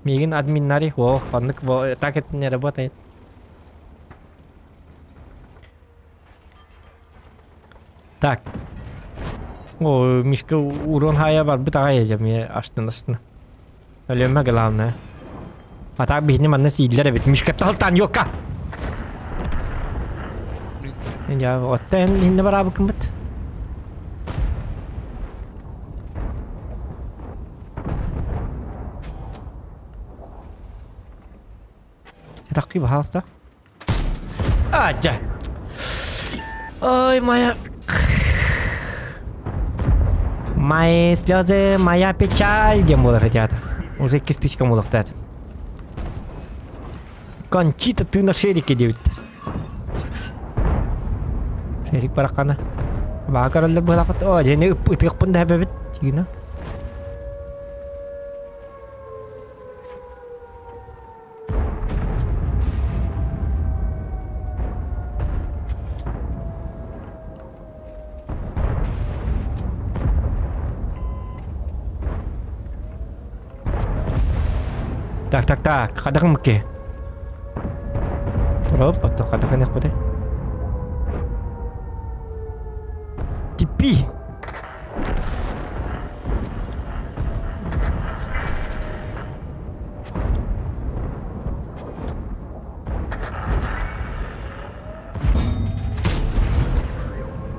Мигин админнари, о, оннук так это не работает. Так. О, Мишка урон хая барбыт аҕай эдьэ астын астын. Өлүөмэ главное. А так биһини манна сииллэр эбит. Мишка талтан ёка! Я оттен инне бараабыккыммыт. Такки пожалуйста. А, дьэ. Ой, моя... Мои слезы, моя печаль, диэн буолар этиата. Уже кисточка буолуохтаат. Кончита, ты на шерике диэбиттэр. Шерик бараххана. Баа көрөллөр быһалаахпыт. О, дьэни ытыахпын да эбэбит. Тигина. Так, так, так, хадахымки. Туруп, потом хадахынахпыты. Типи!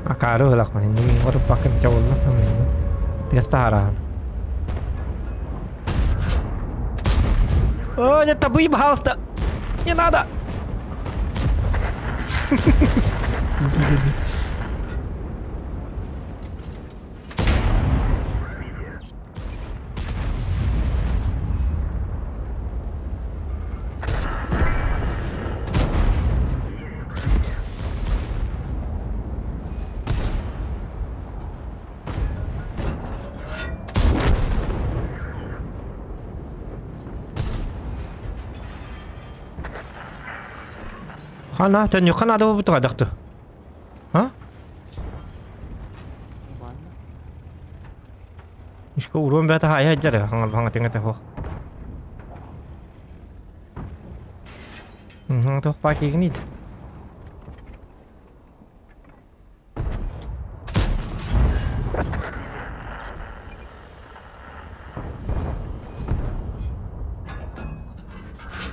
Акаары ыһылахпын иннигин оруппаккын чабылла тыас таһараан. О, не табый, пожалуйста! Не надо! Хана, төннүөххэ наада буолбут хайдах дуу? А? Нормально. Мишка уруон бэйэтэ хаайа сылдьар хаҥатыҥа тэһуох. Туох баа киигинийд.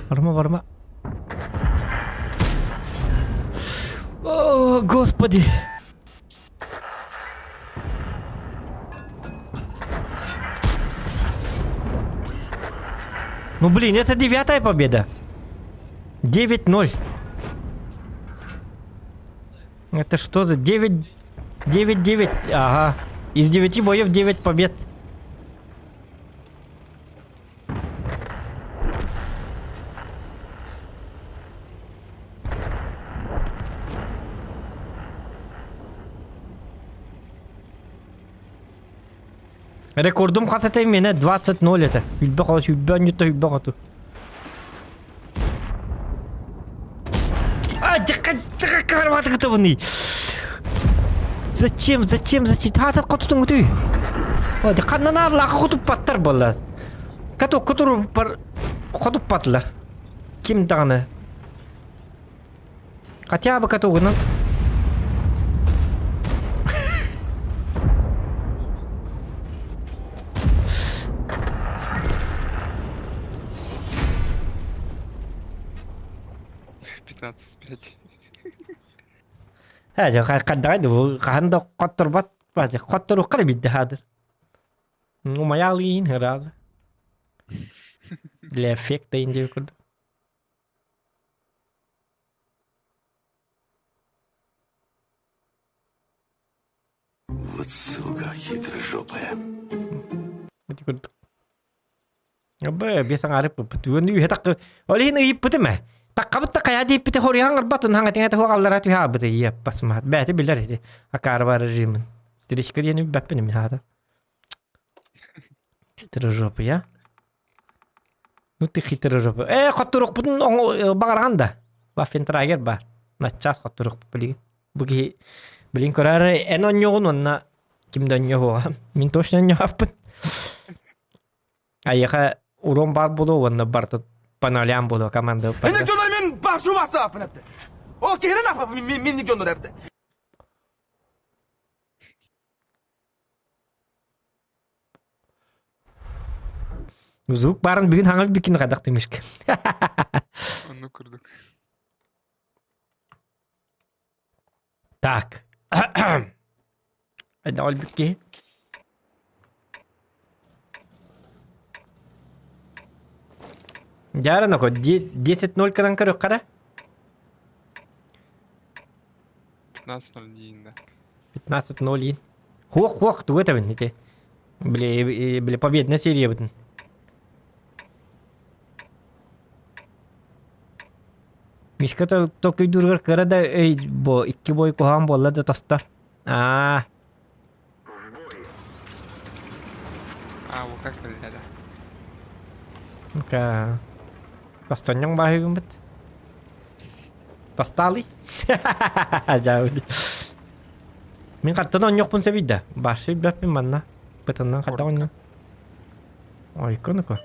Барыма, барыма. О, господи! Ну блин, это девятая победа. 9-0. Это что за 9... 9-9, ага. Из 9 боев 9 побед. Рекордум хас этэй миэнэ 20-0 этэ. Хүлбэ хос, хүлбэ онньутта, хүлбэ хоту. А, дьакка, Зачем, зачем, зачем? Таатат хотутун үтүй. О, ханнанаар лаха хотуппаттар буолла. Каток кутуру бар хотуппатылар. Ким даҕаны. Хотя бы катогунан. 15-5. Ээ, хандаҕай да хаһан да хотторбот хотторуохха да биирдэ хаадыр. Умайаалыйын ырааза. Для эффекта индия курдук. Вот сука хитрожопая. Ити курдук. Абы биэс аҥаары түгэн үһэ такы ол иһин ыйыппытым ээ. Таккабыт да хайа диэппити хоруйаҥ ырбатын хаҥатыҥа туох аллара түһэ аабыт ыйыаппас маат. Бэйэтэ билэр ити акаарба режимин. Стричка диэни билбэппин мин хаата. Хитрожопый, а? Ну ты хитрожопый. Ээ, хотторукпутун баҕараҕын да. Ваффентрагер баар. Наччас хотторукпут билигин. Бу киһи билин көрөр эн онньоҕун уонна ким да онньоһуоҕа. Мин точно онньоһаппын. Айыха урон бар буолуо уонна барыта панолям буолуо команда. Мин дьонор мен башу бастааппын эпти. Ол киһирен апа минник дьонор эпти. Звук баарын бүгүн хаҥал бүкүн хайдах тимишкен. Онну курдук. Так. Это ольбүкки. Дьаарынако 10-0 кынан көрүөххэ да? 15-0 да. 15-0 Хуох-хуох тугу этэбин ити? Били, били победная серия бытын. Мишка толкуйдууругар кыра да өй бо икки бой куһаҕан буолла да тостор. Аа. А, вот как нельзя, да. Ну-ка. Тостонньоҥ бааһыгыммыт. Тостаалый. Дьаабыт. Мин хаттан онньохпун сэбийдэ. Башшы билбэппин манна. Бытыннан хатта онньон. Ойко ну-ка.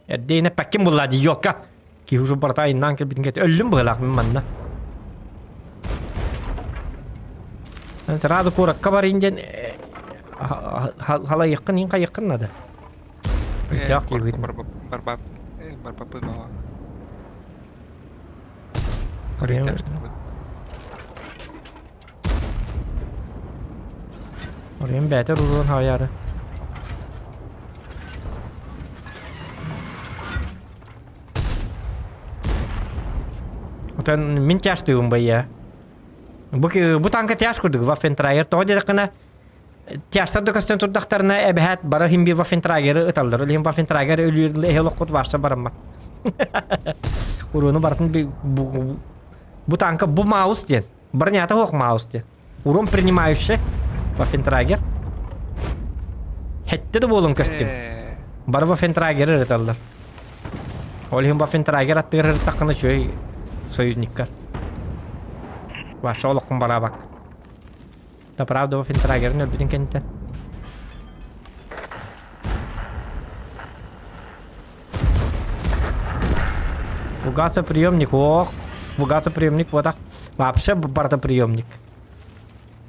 Эрдейне паккин булла ди ёлка. Киһи уже барта айыннаан кэлбитин кэт өллүм быһылаах мин манна. Эн сразу куоракка барин диэн халайыаххын иин хайыаххын надо. Өйдөөх диэбитин. Барбап барбаппыт баҕа. Оройун бэйэтэ уруруон хаайаары. Отон мин тяжтыыбын байа. Бу бу танка тяж курдук Ваффентрагер тоҕо диэтэххинэ тяжтар да көстөн турдахтарына эбэһээт бары иһин биир Ваффентрагеры ыталлар. Ол иһин Ваффентрагер өлүүр эһи олоххут барса бараммат. Уруону барытын бу танка бу маус диэн. Бронята суох маус диэн. Урон принимающий Ваффентрагер. Хэтте да буолун көстүм. Бары Ваффентрагеры ырыталлар. Ол иһин Ваффентрагер аттыгар ырыттаххына үчүгэй союзниккар. Вообще олоххун бараабак. Да правда финтрагерын өлбүтүн кэнниттэн. Фугасоприемник, ох, фугасоприемник вот Вообще барыта приемник.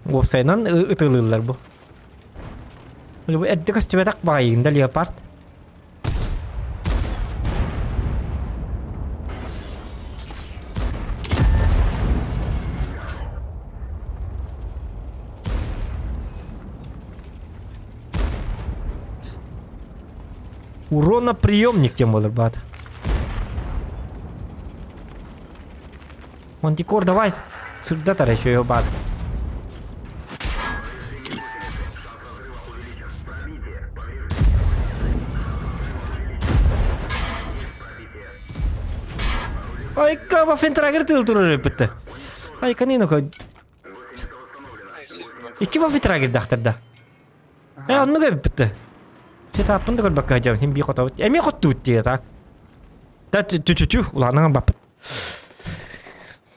Уопсайынан ытылыыллар бу. Бу эрдэ көстүбэтэх баҕайыгын да леопард. Уроноприемник тем болар баат. Мантикор, давай сырдатар еще ее бат. Айка, Вафентрагер тыл турар эппитте. Айка не ну Икки Вафентрагер дахтарда. Э, оннук эбиппит. Сетаппын да көрбөккө сылдьабын, син биир хотобут. Эмиэ хоттубут дии так. Да тү-тү-тү, улааннаҕын баппыт.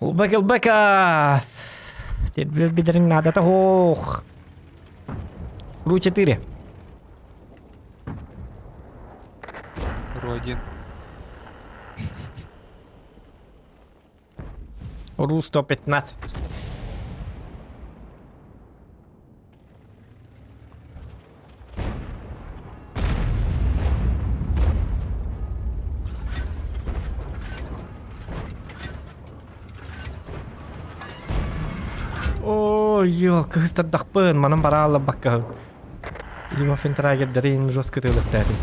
Ылбака, ылбака! Сирбир билэриҥ наадата суох. Ру 4. Ру 1. Ру 115. Оо, ёлка, кыыстардахпын, манан бараалларбакка. Силима фентрагердэрин жестко тыылыктаатым.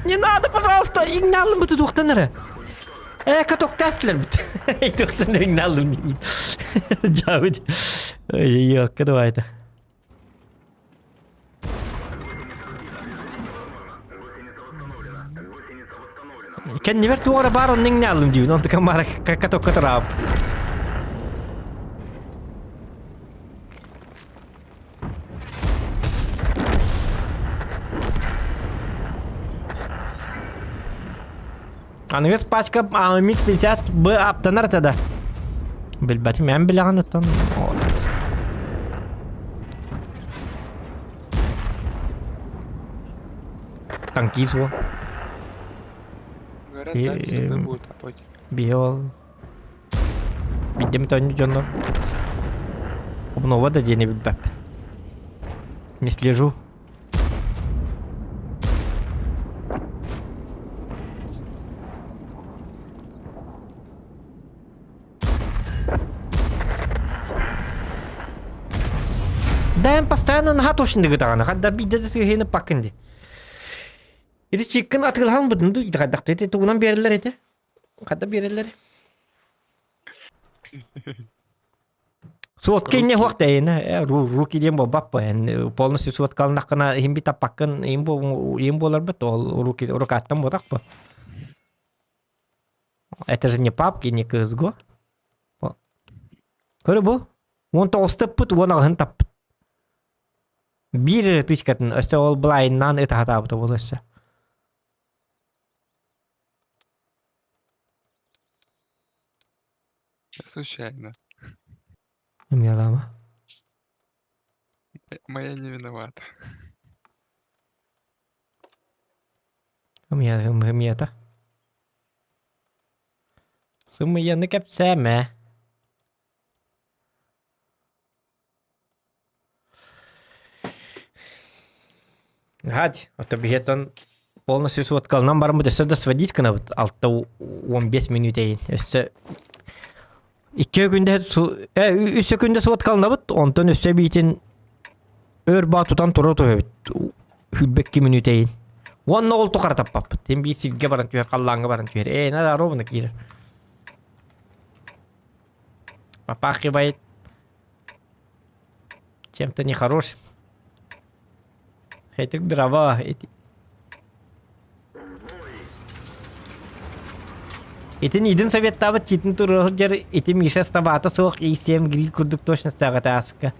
Не надо, пожалуйста, иҥналлым быты туохтан эрэ. Э, катоктаастылар бит. Туохтан эрэ иҥналлым. Дьаабыт. Ой, давай это. Кэннибэр туох эрэ баар онно иҥнэ диибин, онтукам баара катокка тураап. Аныгыс пачка Амид 50 Б аптанар этэ да. Билбэтим, эн билэҕин оттон. Танкист уол. Говорят, да, с тобой будет топать. Биһи ол Биирдэ эмит оонньуу дьоннор обнова да диэни билбэппин. Не слежу. Да, постоянно наһаа точно даҕаны хадда биирдэ да сыһыаны паккын дии. Ити чиккин атыылаһан бытын дуу хайдахта ити тугунан биэрэллэр ити? Хата биэрэллэр. Суотка инне хуох тэйинэ руки диэн буолбаппа эн полностью суоткаланнаххына иһин би таппаккын иһин иһин буоларбыт ол руки рукаттан буотахпа. Это же не папки, не КСГО. Көрө бу. Уон тоҕустаппыт, уон аҕыһын таппыт. Биир эрэ тычкатын өссө ол былайыннаан ытаһатаабыта буолуо өссө. Случайно. Мелама. Моя не виновата. Ымыйата. Сымыйаны кэпсээмэ. Гать, а то биһиэтэн полностью суоткалынан бараммыт өссө да сводить гынабыт алта уон биэс мүнүүтэйин өссө икки күндэ үс күндэ суоткаланабыт онтон өссө биитин өр баа тутан тура түһэбит хүрбэкки мүнүүтэйин уонна ол тухары таппаппыт тем биир сиргэ баран түһэр халлааҥҥа баран түһэр ээ надо ровно киирэр попахивает чем-то нехорош Хейтик дрова. Итин идин советтаабыт титин туруор дьэр ити Миша ставата суох И7 гриль курдук точно ааска.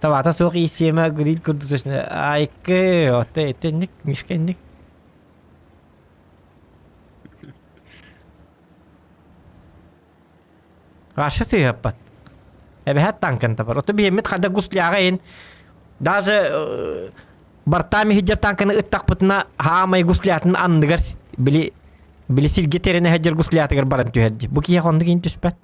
Сабата суох иисиэмэ гриль курдук точно. Айкы, отто этинник, мишка инник. Раша сыыһаппат. Эбэһэт танкын табар. Ото биһиммит хада гусляга ин даже э, бартаами хиджер танканы ыттахпытына хаамай гуслятын анныгар били били сиргэ теренэ хиджер гуслятыгар баран түһэрди. Бу киһи оннук ин түспэт.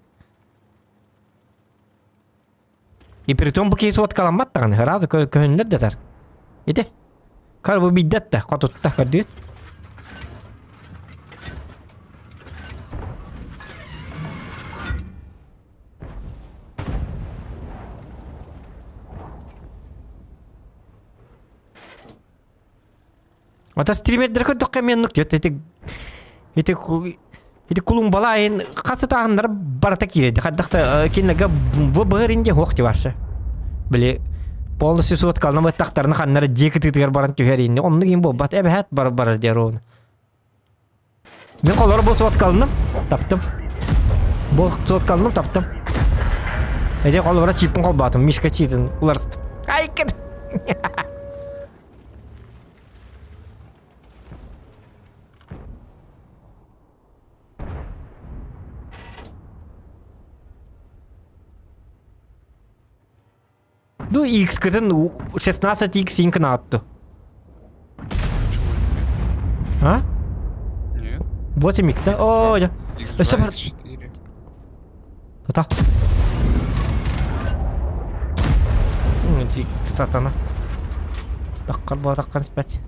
И притом бу киһи суоткаламмат даҕаны, сразу көһүннэр дэтэр. Ити. Кар бу биддет да, хотутта көрдүгүт. Ата стримердер көрдөххө эмиэ оннук диэт ити ити ити кулумбала айын хас ытааһыннара барыта киирэрди хайдах да кинилэргэ ВБР инде суох дии вообще били полностью суоткалана быттахтарына ханнара дьиэ кытыытыгар баран түһэр инни оннук иин буолбат эбэһээт бар барар диэр ону мин холоро бу суоткалыным таптым бу суоткалыным таптым эти холоро чиппин холбоотум мишка читин уларыстым айкын Ну, X-кытын 16X инкин аатту. Чего А? Нет. 8X, да? О, я. X2, X4. Ата. Сатана. Таққар була таққан спать.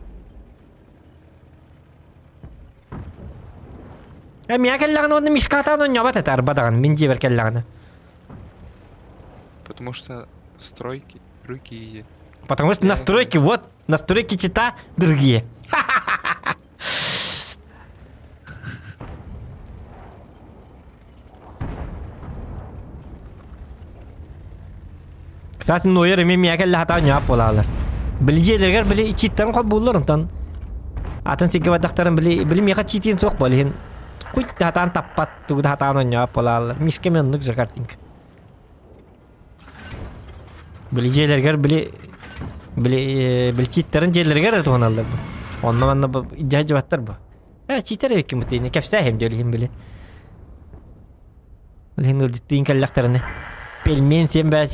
Э, мия кэллэҕинэ уонна мишкатаан онньобот этэ арба даҕаны, мин дьиэбэр кэллэҕинэ. Потому что стройки другие. Потому что настройки, вот, настройки чита другие. Кстати, Нойер эмиэ миэхэ кэллэ хатаан ньаап буолаалар. Били дьиэлэригэр били читтэрин холбууллар онтон атын сиргэ бардахтарын били били миэхэ читиин суох буол иһин куй да хатаан таппат тугу да хатаан онньоop буолаалар. Мишка эмиэ оннук же картинка. Били дьиэлэригэр били били били читтэрин дьиэлэригэр эрэ туһаналлар бу. Онно манна бу дьаһдьыбаттар бу. Э читер эбиккин бутыйны кэпсээһим диэл иһин били. Билигин ыалдьыттыын кэллэхтэринэ пельмень сиэн бээ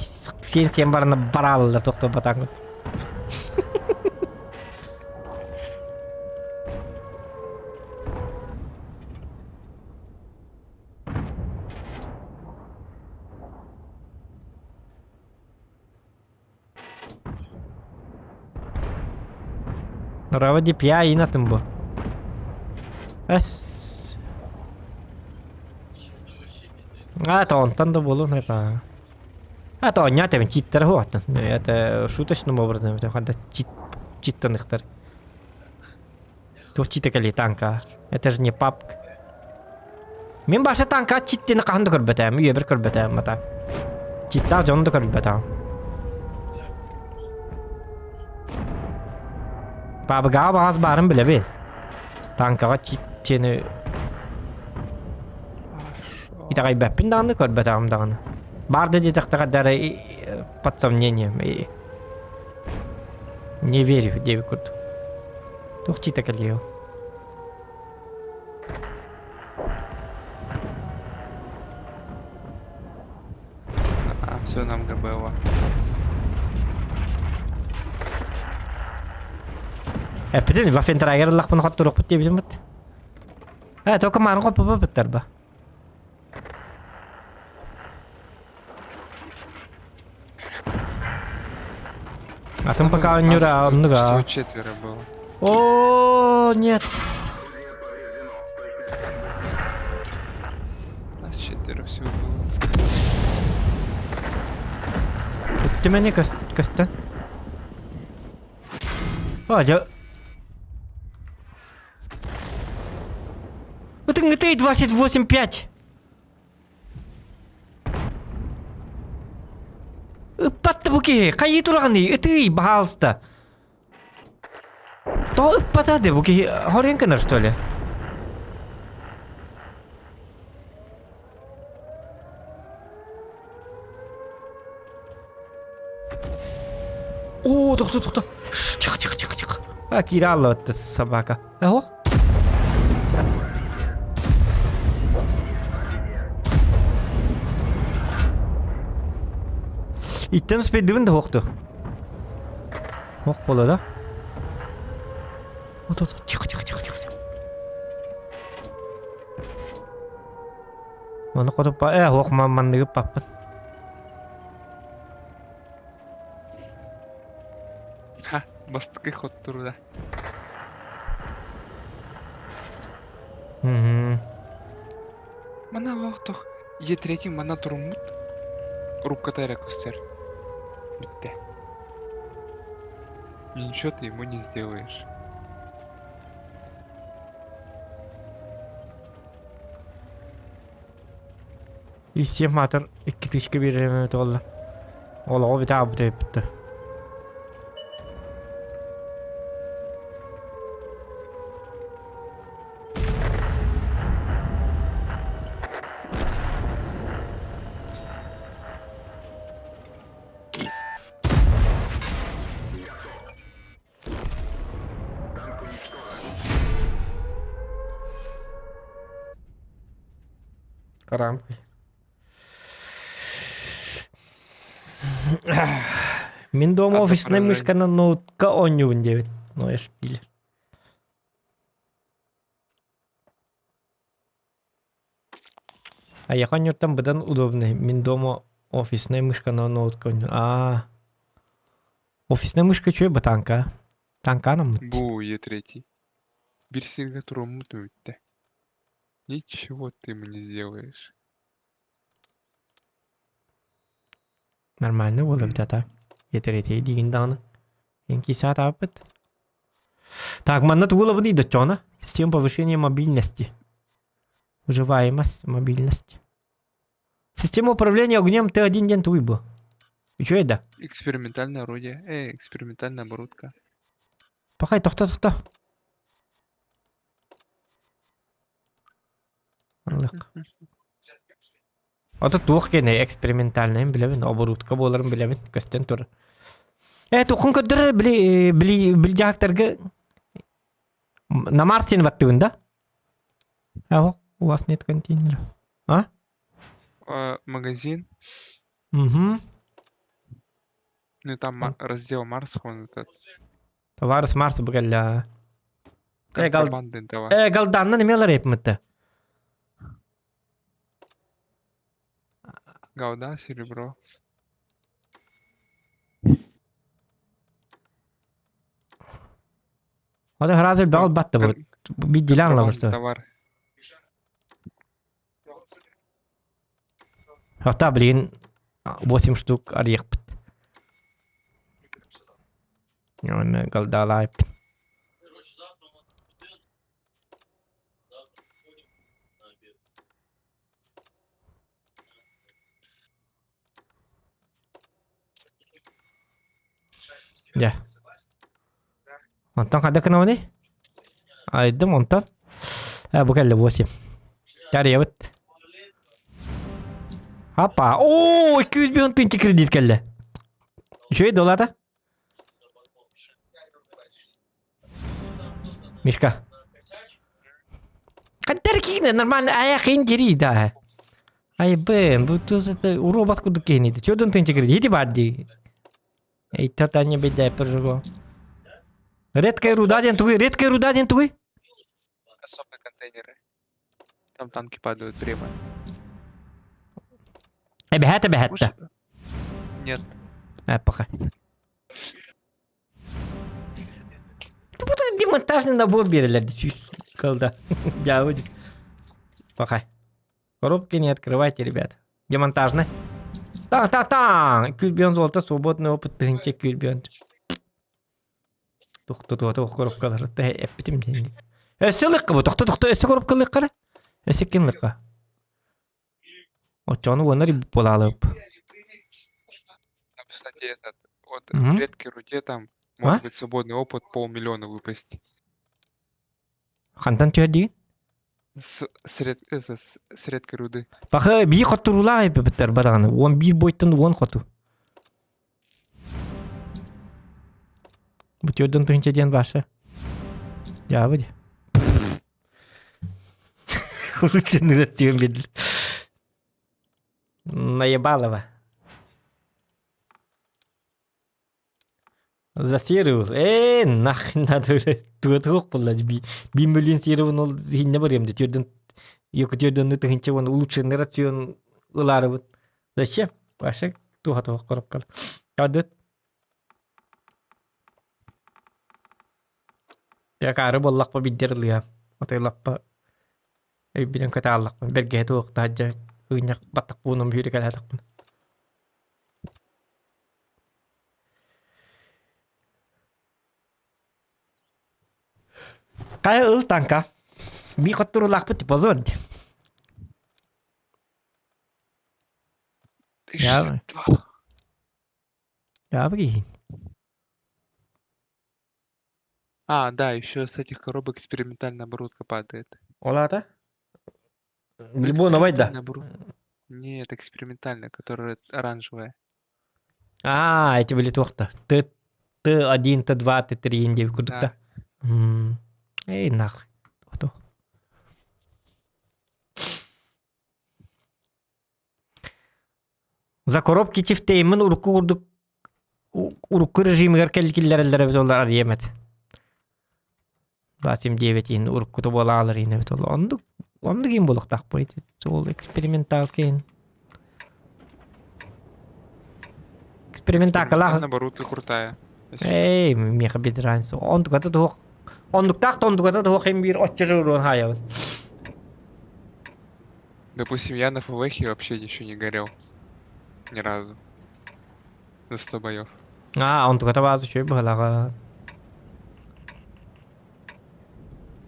сиэн сиэн барана барааллар тохтобатаҥҥыт. Рава DPI инатын бу. Эс. А, это онтон да буолуон это. А, это онньоот эбин читтэр хуоттан. Это шуточным образом, это ханда чит читтаныхтар. Туох чита кэлиэ танка. Это же не папка. Мин баша танка читтини хаһан да көрбөтөөм, үйэбэр көрбөтөөм ата. Читтаах дьону да көрбөтөөм. Пабыгаҕа баҕас баарын билэбин. Танкаҕа читтини итэҕэйбэппин даҕаны, көрбөтөҕүм даҕаны. Баар да диэтэхтэҕэ дары под сомнением. Не верю диэбит курдук. Туох чита кэлиэ ол? А, все, нам ГБО. Эппитин Вафентрагер ыллахпын хотторуохпут диэбитим бут. Э, только мааны хоппоппуттар ба. Атын пока онньуура оннуга. Всего четверо было. О, нет. Нас четверо всего было. Өттүмэни көстөн. О, дьэ. Ытыҥҥытый 28,5. Ыппат да бу киһи, хайыы тураҕыный, ытыый, баһаалыста. Тоҕо ыппата да бу киһи хоруйан гынар что ли? Тохто, тохто. Тихо, тихо, тихо, тихо. А, киирэ собака. Эһо. Иттем спиддибин да хоқту. Хоқ бола да. Вот, вот, тихо, тихо, тихо, тихо. Маны хотуп э хоқ манныгы паппын. Ха, бастакы хоттурда. Мгм. Мана лоохтох. Е третий мана туруммут. Рубката эрэ көстөр. Бүттэ. Ничего ты ему не сделаешь. И всем матер 2000 биэриэм буолла. Олоҕу бүтэ аабыта эппиттэ. Карамкой. Мин дома Одно офисная поражение. мышка на ноутка онньуун диэбит. Ну, я шпиль. А я там быдан удобный. Мин дома офисная мышка на ноутка онньуу. А. Офисная мышка чуй батанка. Танканом. Бу Е третий. Биир сиргэ туруммут бүттэ. Ничего ты ему не сделаешь. Нормально буолла эбит так. Етеретей диигин даҕаны. Эн саатаабыт. Так, манна тугу ылабыный доччоҕуна? Система повышения мобильности. Выживаемость, мобильность. Система управления огнем Т1 диэн тугуй бу? Үчүгэй да? Экспериментальное орудие. Экспериментальная оборудка. Пахай, тохто, тохто. Ылык. Ото туох кene экспериментальный билэбин, оборудка буоларын билэбин, көстөн турар. Э, тухун көрдөрөр били били били дьаһактарга на Марсе баттыбын да? А, у вас нет контейнера. А? А, магазин. Угу. Ну там раздел Марс, он этот. Товары с Марса бу-кэллэ. Э, гал... Контрабандный товар. Э, галданнан эмиэ рэпмытта. Голда, серебро. Ода хразы бал батта Кон- бу. Бидилан контрабандный лабышта. товар. Ата, блин, 8 штук арыйахпыт. Галдалайп. Дьэ. Онтон хайдах гынабыный? Айдым онтон. Э, бу кэллэ 8. Арыйабыт. Апа. Оо, 200 тыһыынча кредит кэллэ. Үчүгэй долата. Мишка. Хантар киинэ нормально аяхын дери да. Ай бэн, бу тут это робот курдук киһини. Чөдөн тыынча кредит ити бар дии. Эй, татаня беда прожиго. Редкая руда диэн тугуй, редкая руда диэн тугуй. Особые контейнеры. Там танки падают прямо. Эбэһээт эбэһэттэ. Нет. Э, пока. Бу демонтажный набор биэрэллэр калда. Дьаабы. Пока. Коробки не открывайте, ребят. Демонтажный. Та-та-та! Күлбион золото, свободный опыт, тыһыынча күлбион. Тохто туох коробкалар. Эппитим диэн. Өссө лыкка бу, тохто тохто, өссө коробка лыккара. Өссө ким лыкка? Оччону уоннар буолаалып. Там, кстати, этот, вот Мгм. в редкой руде там А? может быть свободный опыт полмиллиона выпасть. Хантан түһэр диигин? С редкой руды. Паха бии хотторуулаах эппиттэр бараҕаны. 11 бойтан 10 хоту. Бу төрдөн тыһынча диэн баша. Дьаабы дии. Улучшенный рацион биэрдилэр. Наебалова. За серию. Ээ, нахрен надо туох буолла би би миллион серию ол иһиннэ барыам да төрдөн екі төрдөн тыһынча уон улучшенный рацион ылаарыбыт. Зачем? Вообще туха туох коробкал. Кадыт. Акаары буоллахпа биддер ылыа. Отойлаппа өйбүнэн көтааллахпын бэргэһэ туох таһдьа ыынньах баттах буунам бүһүрэ кэлээтахпын. Хайа ыл танка. Би хотторулаахпыт позор. Я 62. Я А, да, еще с этих коробок экспериментальная оборудка падает. Ол аата? Ну, Либоновай да. экспериментальная оборудка. Нет, экспериментальная, которая оранжевая. А, эти были туохта. Т Т1, Т2, Т3 диэбит курдук да. Да. М. Эй, нах. Туох. За коробки чифтеймин урукку курдук урукку режимигэр кэллэрэллэр эбит олар арыйам этэ. 29 иһин уруккута буолаалар иһин эбит ол оннук оннук иһин буолуохтаахпыт ол эксперименталка иһин эксперименталкалаах Экспериментальная оборудка крутая. Если что. эй миэхэ без разницы онтуката туох оннуктаах да онтуката туох иһин биир оччо журуон хаайабын Допустим, я на ФВХе вообще еще не горел. Ни разу. За 100 боев. Аа, онтуката баазы үчүгэй быһалаҕа.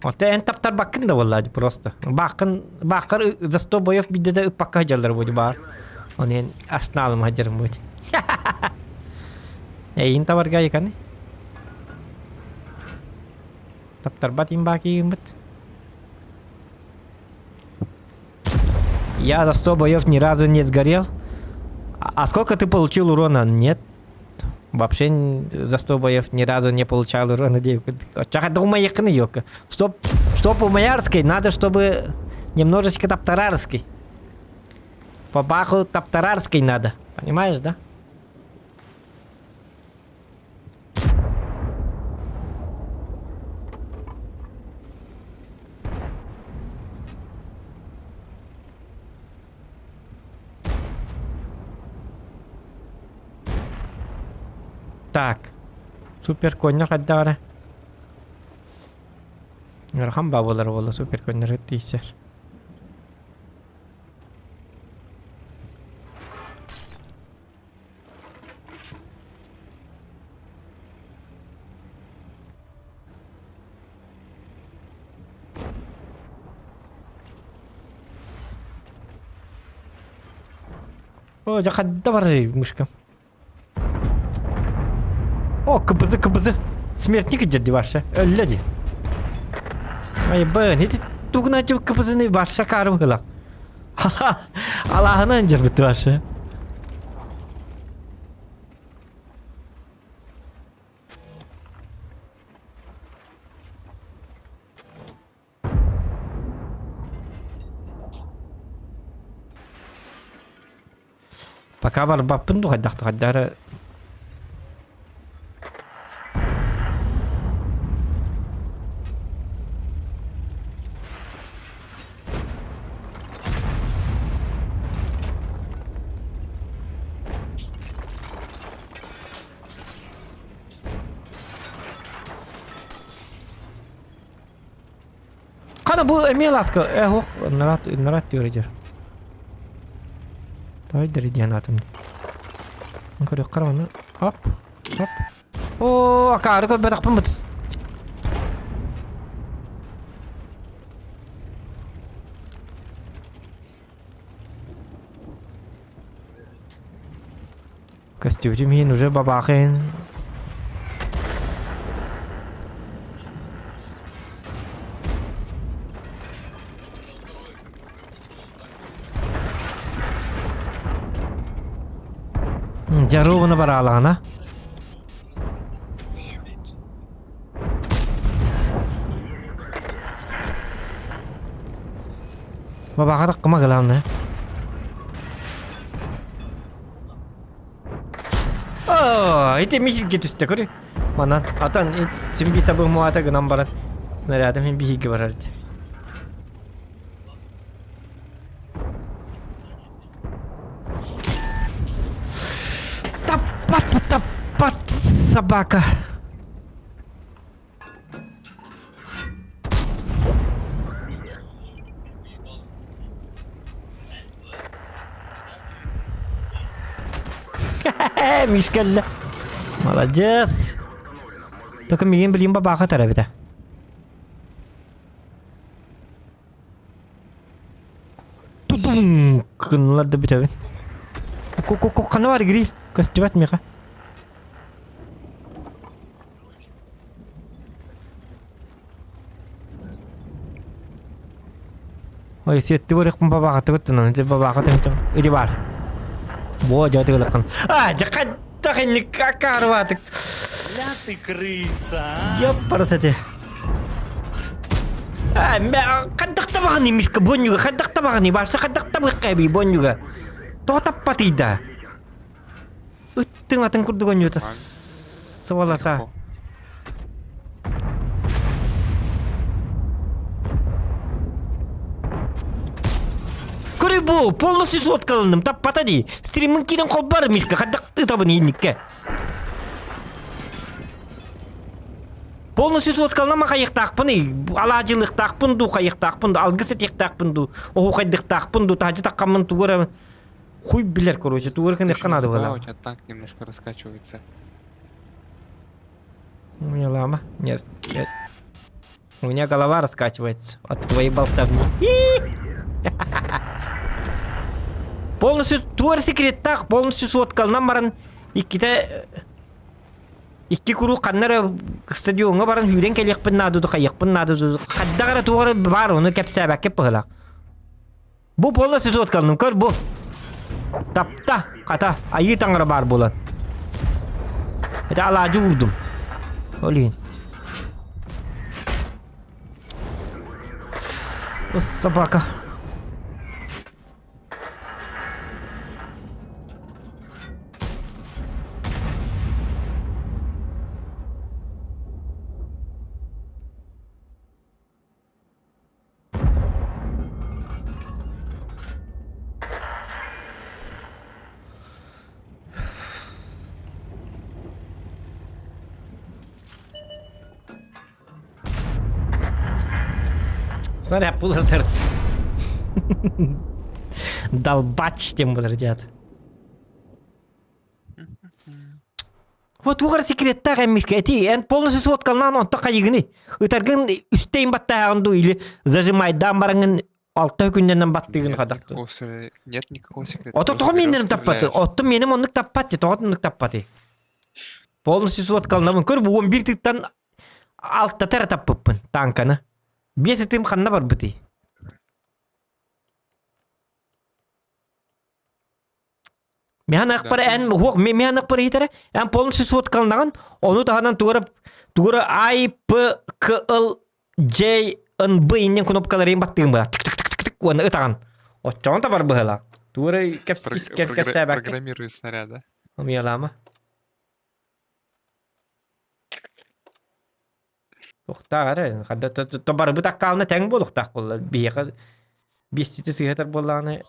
Оттон эн таптарбаккын да буоллаа дии просто. Бааххын бааххар за 100 боев биирдэ да ыппакка сылдьаллар буолуо баар. Оны эн арсеналым сылдьарым буолуо. Эйин табарга айыканы. Таптарбат им баакиыммыт. Я за 100 боев ни разу не сгорел. А сколько ты получил урона? Нет. Вообще за 100 боев ни разу не получал урона. Чтоб, чтоб у Маярской, надо, чтобы немножечко таптарарской. По баху таптарарской надо. Понимаешь, да? Так. Супер коннор хайдаҕара. Ыарахан баа буолар буолла супер коннор тиийсэр. О, дьэ хадда барый мышка. О, КБЗ, КБЗ. Смертник идет дии Өллө дии. Айбын, ити тугуна КБЗны барша кары быһыла. Алаһынан дьарбыт барша. Пока барбаппын дуу хайдах хайдары Хана бу эмиэ ласка э ох нарат нарат диир Тойдыр диэн атым. Көрүөххэ ону хоп хоп. Оо акаары көрбөтөхпүн бут. Көстүбүтүм иһин уже бабаахын. Дьаруобуна бараалаҕына. Бабаҕа таккыма главное. Оо, ити миһилгэ түстэ көрү. Манан атан син би табы муата гынан баран снарядым хин биһиги барар ди. Таппат, таппат, собака. Миш кэллэ. Молодец. Только миигин билигин бабааха тарабыта. Тудум гыннылар да бүтэбин. Ку-ку-ку хана бар гриль. Көстүбэт миэхэ. Ой, сетти барыхпын бабаҕатыгыт тунан, ити бабаҕа тыһынча ити бар. Бо дьэ тыгылаккын. А, дьэ хайдах инник акаарыбаатык. Ля ты крыса, а! Ёппарас эти. А, мэ хайдах табаҕыный Мишка бонньуга, хайдах табаҕыный, барса хайдах табыахха эбий бонньуга. Тоҕо таппатый да? Ыттыҥ атын курдук оонньуута сыбалата. Легко. Көрүй бу, полностью соткаланным, таппата дии. Стриммин киирэн холбар Мишка, хайдах ытабын иинникке. Полностью соткаланама хайыктаахпын, алаадьылыктаахпын дуу, хайыктаахпын дуу, алгыс этиэхтаахпын дуу, оһуохайдыктаахпын дуу, таһдьа таххаммын тугу эрэ Хуй билэр, короче, тугу Ты эрэ еще не наада забыла, буолла. у тебя танк немножко раскачивается. У меня лама. Нет, нет. У меня голова раскачивается от твоей болтовни. Полностью туор секреттаах, полностью суоткалынан баран иккитэ икки куруук ханна эрэ стадиоҥҥа баран сүүрэн кэлиэхпин наада ду хайыахпын наада ду хайдах эрэ туох эрэ баар ону кэпсээбэккэ быһыылаах. Бу полностью соткалным, көр бу. Тапта, хата, айыы таҥара баар буолан. Это алаадьы уурдум. Ол иһин. Собака. Снаряд булар Долбач тем булар диат. Вот тугар секреттаах эммишке эти эн полностью соткалнаан онто хайыгыны ытаргын үстейн баттааҕын ду или зажимайдаан бараҥын алта күннэнэн баттыгын Нет хадахты. никакого, нет никакого секрета. Ото Просто тоҕо берешь, мииннэрин таппаты? стреляешь. Оттон миэним оннук таппат ти, тоҕо оннук таппаты? Полностью соткалнабын. Көр бу 11 тыттан алтата эрэ таппыппын танканы. Биэс ытым ханна барбытый? Миһан акпар эн уһуох миһан акпар иһитэрэ эн полностью суоткалнаҕын ону таһынан тугара тугара I P К Л J N B иннин кнопкаларын баттыгын была тык тык тык тык уонна ытаҕын оччоҕун табар быһыла тугара кэпсээбэккэ Программируй снаряда. Умелама. Туохтаах эрэ ханна барыбыт аккаалына тэҥ буолуохтаах буолла биһиэхэ биэстити сыһыатар буоллаҕына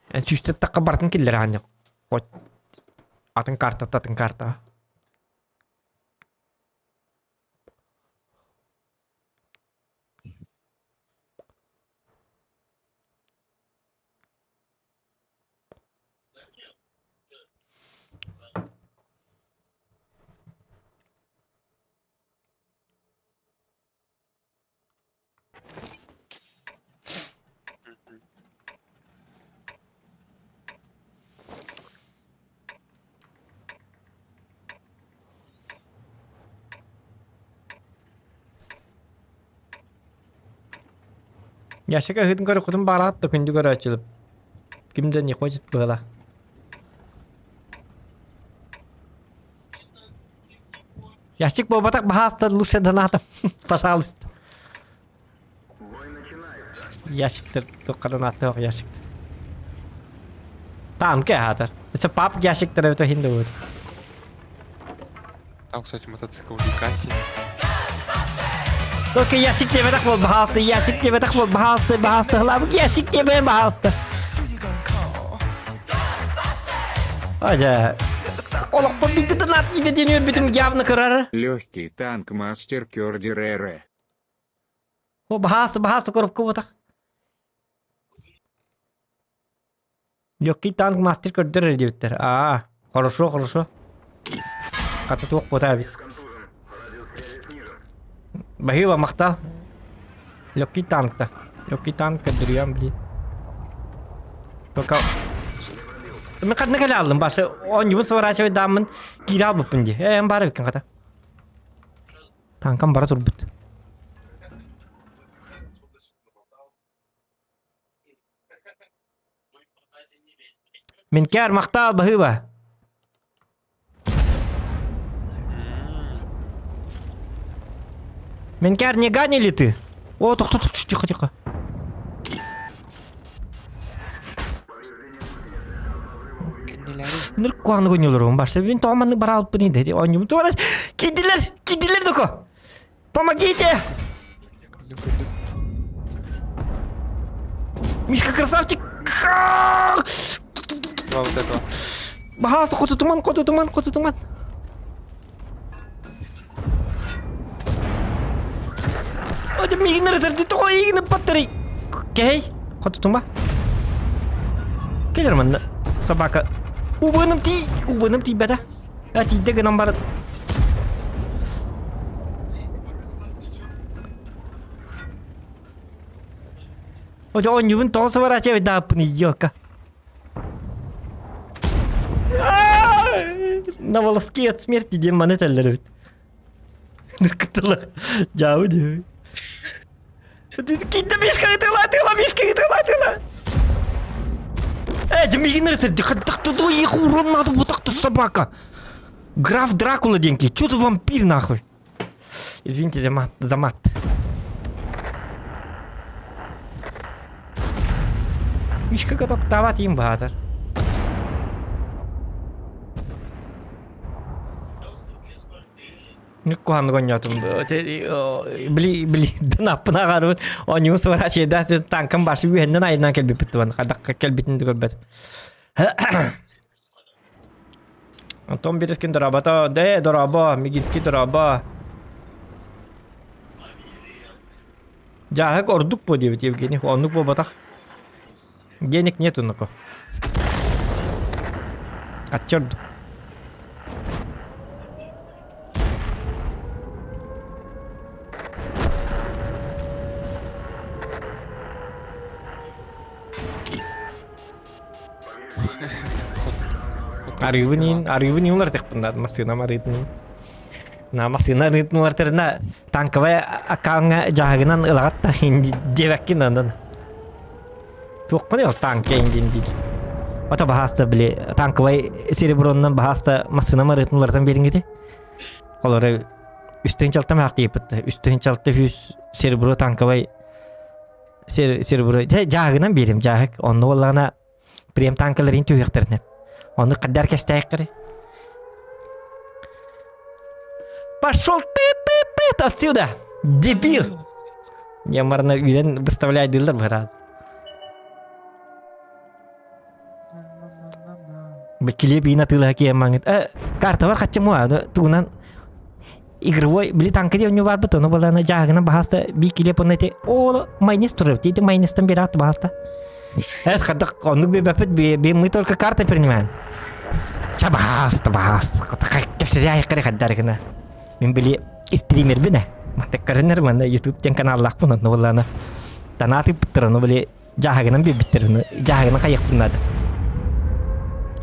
эн сүүстэ тахха барытын киллэрэҕин атын картата атын картаҕа Ящика ыһыытын көрүөххүтүн баҕараҕыт да күндү көрөөччүлэр. Ким да не хочет было. Ящик буолбатах баһаастан лучше донатом. Пожалуйста. Ящиктар туоххадан ааттаах ящиктар. Танка аатар. Өссө пап ящиктар эбитэ иһин да буолуо. Там, кстати, мотоцикл Дукати. Только ящик диэбэтэх буол, баһаалыста, ящик диэбэтэх буол, баһаалыста, баһаалыста, ылаабыт ящик диэбээн, баһаалыста. Ажа, олохпор биирдэ да наат киинэ диэн үөрбүтүм явно кырар. Легкий танк мастер Кёрдерера. О, баһаалыста, баһаалыста, коробка буотах. Легкий танк мастер көрдөрөр диэбиттэр. Аа, хорошо, хорошо. Хата туох буота эбит. Баһыыба махтал. Легкий танк-то. Легкий танк көрдөрүөм, блин. Только... Мен хатына кэлэ алдым, башы оонньуубун сворачивай дааммын киирэ албыппын дии. Ээ, баар эбиккин хата. Танкам бара турбут. Минкээр махтаал баһыыба. Минкээр не гани ли ты? О, тохто, тохто, тихо, тихо. Кэннилэри. Ныр куһаҕаны көнньөлөрүм барса мин тоҕо маннык бара алпын иде оонньуум туора киирдилэр киирдилэр доко Помогите! Мишка красавчик! Два вот этого. Баһаас хотутуман, хотутуман, хотутуман. Ото мигин ырытырды тоҕо игин ыппаттарый? Кэй, хотутума. Келер манна собака. Убыным ти, убыным тиийбэтэ. А тиийдэ гынан баран Ото оонньуубун тоҕо соворачивать дааппын ёлка. На волоски от смерти диэн маны этэллэр эбит. Ныркытыла дьаабы диэбит. Киинде мишка ытыла ытыла мишка ытыла ытыла. Э, мигин их урон надо вот так-то собака. Граф Дракула деньги. Чё за вампир нахуй? Извините за мат. За мат. Мишка каток тават им баатар. Куһаҕаннык оонньоотум. Били били дын аппын оонньуун сворачивайдаах танкам башы үөһэннэн айынан кэлбиппит туан хайдах кэлбитин да көрбөтүм. Антон Березкин дорообото, дэ дорообо, Мигинский дорообо. Дьааһык ордук буо диэбит Евгений, оннук буолбатах. Денег нету нако. Ачча ордук. Арыыбын иин, арыыбын иин уларытыахпын наада, массыынам арыытын иин. На массыына арыытын уларытарына танковай аккаунҥа дьаһагынан ылаҕат да диэбэккин онон. Туоххун ол танка иин диир. Ото баһааста били танковай серебронунан баһааста массыынам арыытын уларытан биэриҥ Олору үстүн чалтам хаах тиийбит. Үстүн чалта үс серебро танковай серебро дьааһыгынан биэрим дьааһык. Онно буоллаҕына прем танкаларын түһүөхтэринэ. Ону хаддар кэстээххэр. Пошел ты ты ты отсюда, дебил! Я марна үйрен выставляй дыллар брат. Килиэп иин атыылаһа киһи маҥыт. Э, картабар хаччым уа, тугунан игровой били танка диэн онньу барбыт, ону баланы дьааһыгынан баһаста би килиэп онно ити ооло майонез турар, ити майонезтан биэраат баһаста. Эс хадах оннук биэбэппит би мы только карты принимаем. Ча баһааста баһааста кэпсэтэ айыккары хаддар гына. Мин били стримербин э. Манна көрөнөр манна YouTube диэн каналлаахпын онно буоллаана. Танааты ыппыттар ону били Дьааһыгынан биэрбиттэр ону. Дьааһыгынан хайыахпын наада.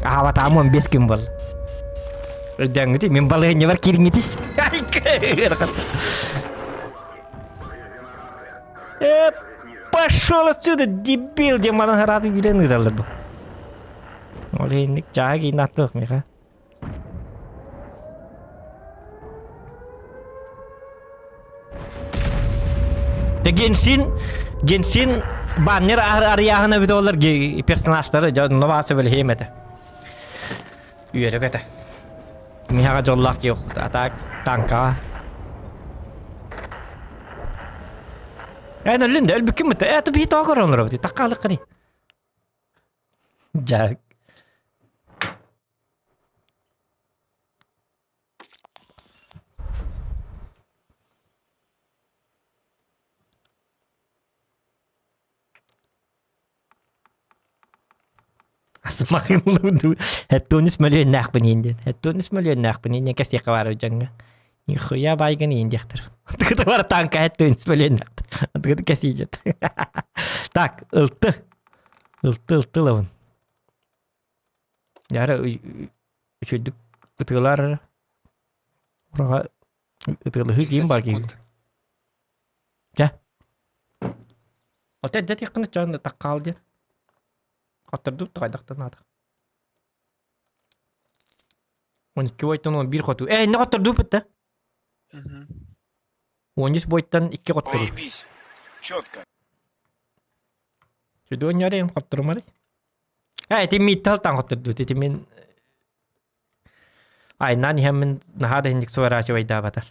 Аһаабатаҕым 15 күн буолла. Өйдөөҥҥүтүй, мин балаһыанньабар киириҥҥитий. Э, пошел отсюда, дебил, диэн баран хараатын үүрэн ыыталлар бу. Ол иһинник дьааһык иин аттыах миэхэ. Дегенсин. Геншин баннер арыйааһына эбит олар персонажтары дьонно бааса бэлиһиэм этэ. Үөрэ көтө. Миһаҕа дьоллоох киһи а так танкаҕа. Эн өллүн да өлбүккүн бытта. Э, биһи тоҕо көрөн олоробут. Таккаалыккыный. Дьаак. Һэттуонус мөлүйүөннээхпин иин диэн. Һэттуонус мөлүйүөннээхпин иин диэн кэсиэххэ баар дьоҥҥо. Нихуя баайгын иин диэхтэр. Тыгыты бар танка һэттуонус мөлүйүөннээх. Тыгыты кэсиидьэт. Так, ылты. Ылты, ылты ылабын. Яра үчүгдүк ытыылар ураға ытыылыһыы киин 50 бар киин. секунд. Дьэ. Ота эрдэ тиэххинэ дьон таккаал диэн. Хоттордуу тугайдахтан наада. 12 бойтан 11 хоту. Э, инне хоттордуу да? Мгм. 13 бойтан 2 хотторуу. Поебись. Четко. Сүдүөн хотторумары. Э, ити мииттал таң хоттордуу. Ити мин Айнан иһэммин наһаа да инник сворачивайдаабатар.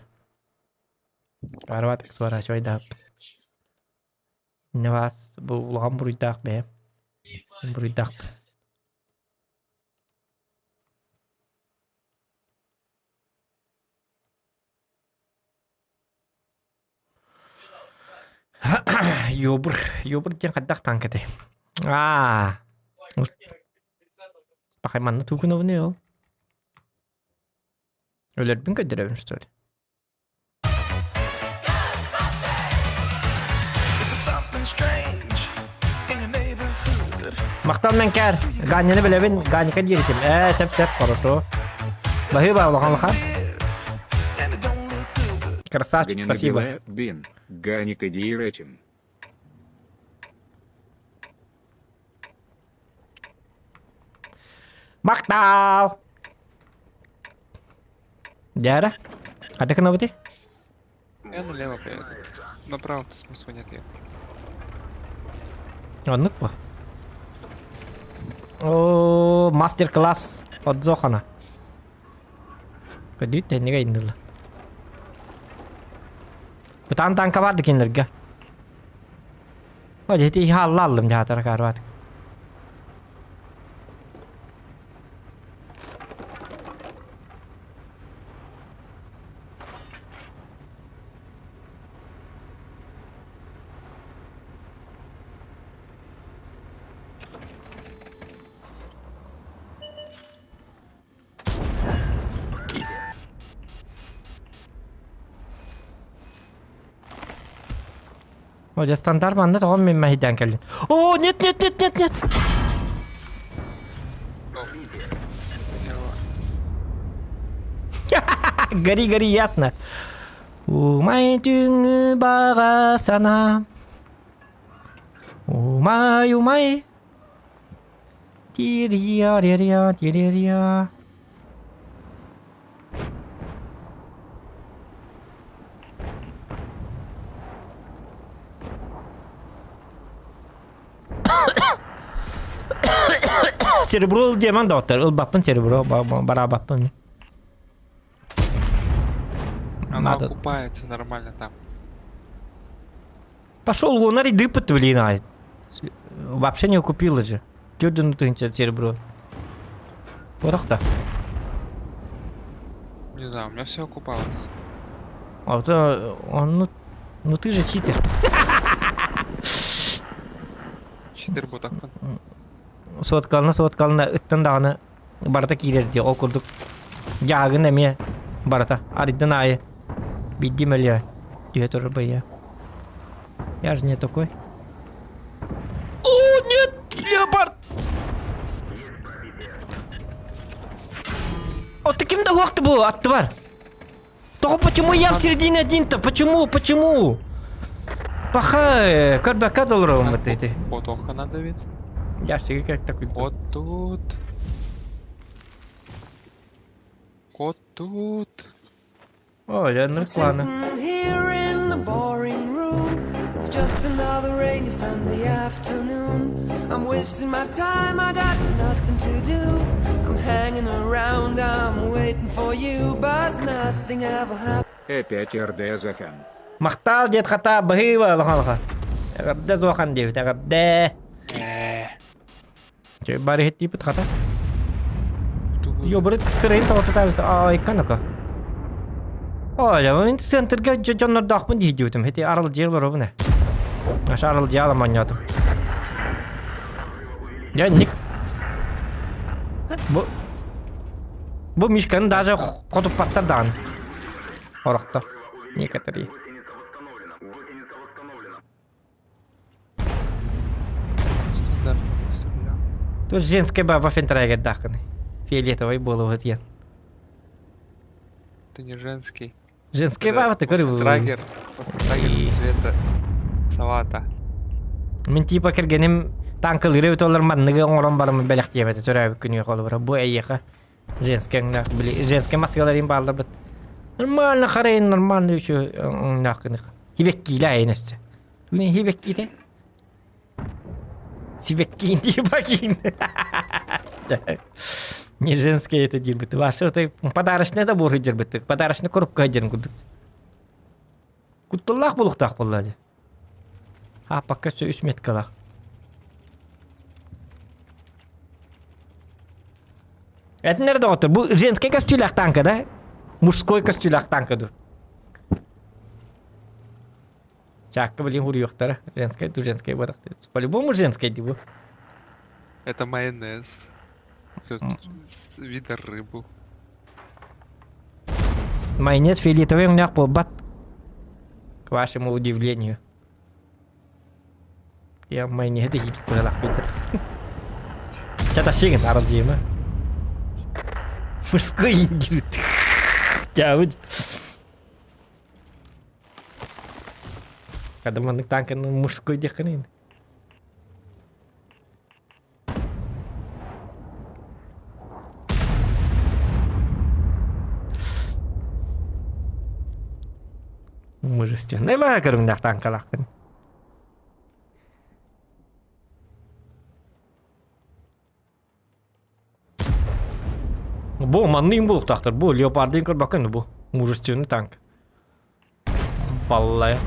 Арбатык сворачивайдаабыт. Инневаас бу улахан буруйдаах бэйэм. Буруйдаахпын. Йобур, йобур диэн хайдах танк этэй? Аа. Пахай манна тугунабыный ол? Өлөрбүн көрдөрөбүн что ли? Махтал Мэҥкээр, Ганяны билэбин, Ганика дииритим. Ээ, сөп-сөп, хорошо. Баһыыба улахан улахан. Красавчик, спасибо. Бин, Ганика диирэтим. Махтал! Дяра, а ты кнопки? Я налево поеду. Направо смысла нет ехать. Оннук бу. О, мастер-класс от Зохана. Көдүүт тэннигэ иннилла. Бытаан танка барды кинилерге. О, дьэ хаалла аллым дьаатара карват. О, дьэ стандарт манна тоҕо мин мэһийдээн кэллин. О, нет, нет, нет, нет, нет. Гори, гори, ясно. Умай түҥҥү баҕа санаа. Умай, умай. Тирия, ририя, тирия. Серебро диэмэн доктор, ылбаппын серебро, бараабаппын. Она Надо. окупается нормально там. Пошел вон, ряды блин, а. Вообще не купила же. Тюрден тынча серебро. Вот да. Не знаю, у меня все окупалось. А вот он, ну, ну ты же читер. Читер буолбатахпын. Суоткалына суоткалына ыттан даҕаны барыта киирэр дии ол курдук дьаагын эмиэ барыта арыйдан аайы биирдии мөлүйүөн түһэ турар быйа. Я же не такой. О, нет, леопард! О, ты ким да хуахты был, аттыбар? Того почему я в середине один-то? Почему? Почему? Паха, көрбөккө долларым вот эти. Потоха надо ведь. Я всегда как такой. Вот тут. Вот тут. О, я нырклана. Just another rainy Sunday afternoon. I'm wasting my time, I got nothing to do. I'm hanging around, I'm waiting for you, but nothing ever happens. Опять РД Захан. Махтал диэт хата баһыыба алаха. Эҕэрдэ Зохан диэбит, эҕэрдэ. Чэ, бары иһиттииппит хата. Йо, бары сырайын тоҕотутаабыт. Айканака. Ой, мен центрга дьоннордоохпун дии диэбитим. Ити аралдьыйа олоробун ээ. Аша аралдьыйа аламанньоотум. Дьэ, ник. Бу Бу Мишканы даже хотуппаттар даҕаны. Орохтор. Некоторые. Стандартно стрелял. Тут женская баба фентрагердааххыный. Фиолетовый буолуо диэн. Это не женский. Женская Это баба ты говорю. Трагер. Трагер цвета салата. Мин типа кэргэним танкалыыры өтөлөр манныгы оҥорон бараммын бэлэхтиэбэтэ төрөөбүт күнүгэр холобура бу эйиэхэ женская били женская маскаларым баалларбыт нормально харайын нормально еще хибеккиилэ айын өссө Тугун хибеккиитэ Сибеккиин типа Не женское это диирбит. Ваша это подарочный да буор дьэрбит. Подарочный коробка дьэрин курдук. Кутталлаах буолуохтаах буолла дии. А пока все үс меткалаах. Этинер доҕоттор, бу женский костюлях танка да? Мужской костюлях танка ду. Чаакка блин хуруйуохтара. Женская ду женская буолах. По-любому женская дии бу. Это майонез. Тут с вида рыбу. Майонез фиолетовый өҥнөөх буолбат. К вашему удивлению. Я майонеһы да иирбит быһалаах биитэр. Чаташигин аралдьыйма. Мужской индир. Дьаабыт. Когда маннык танканы мужской диэххин Мужественный баа көрүҥнээх танкалаахтын. Бу манныын булуктаахтар. Бу леопардын көрбөккүн бу. Мужественный танк. Баллай.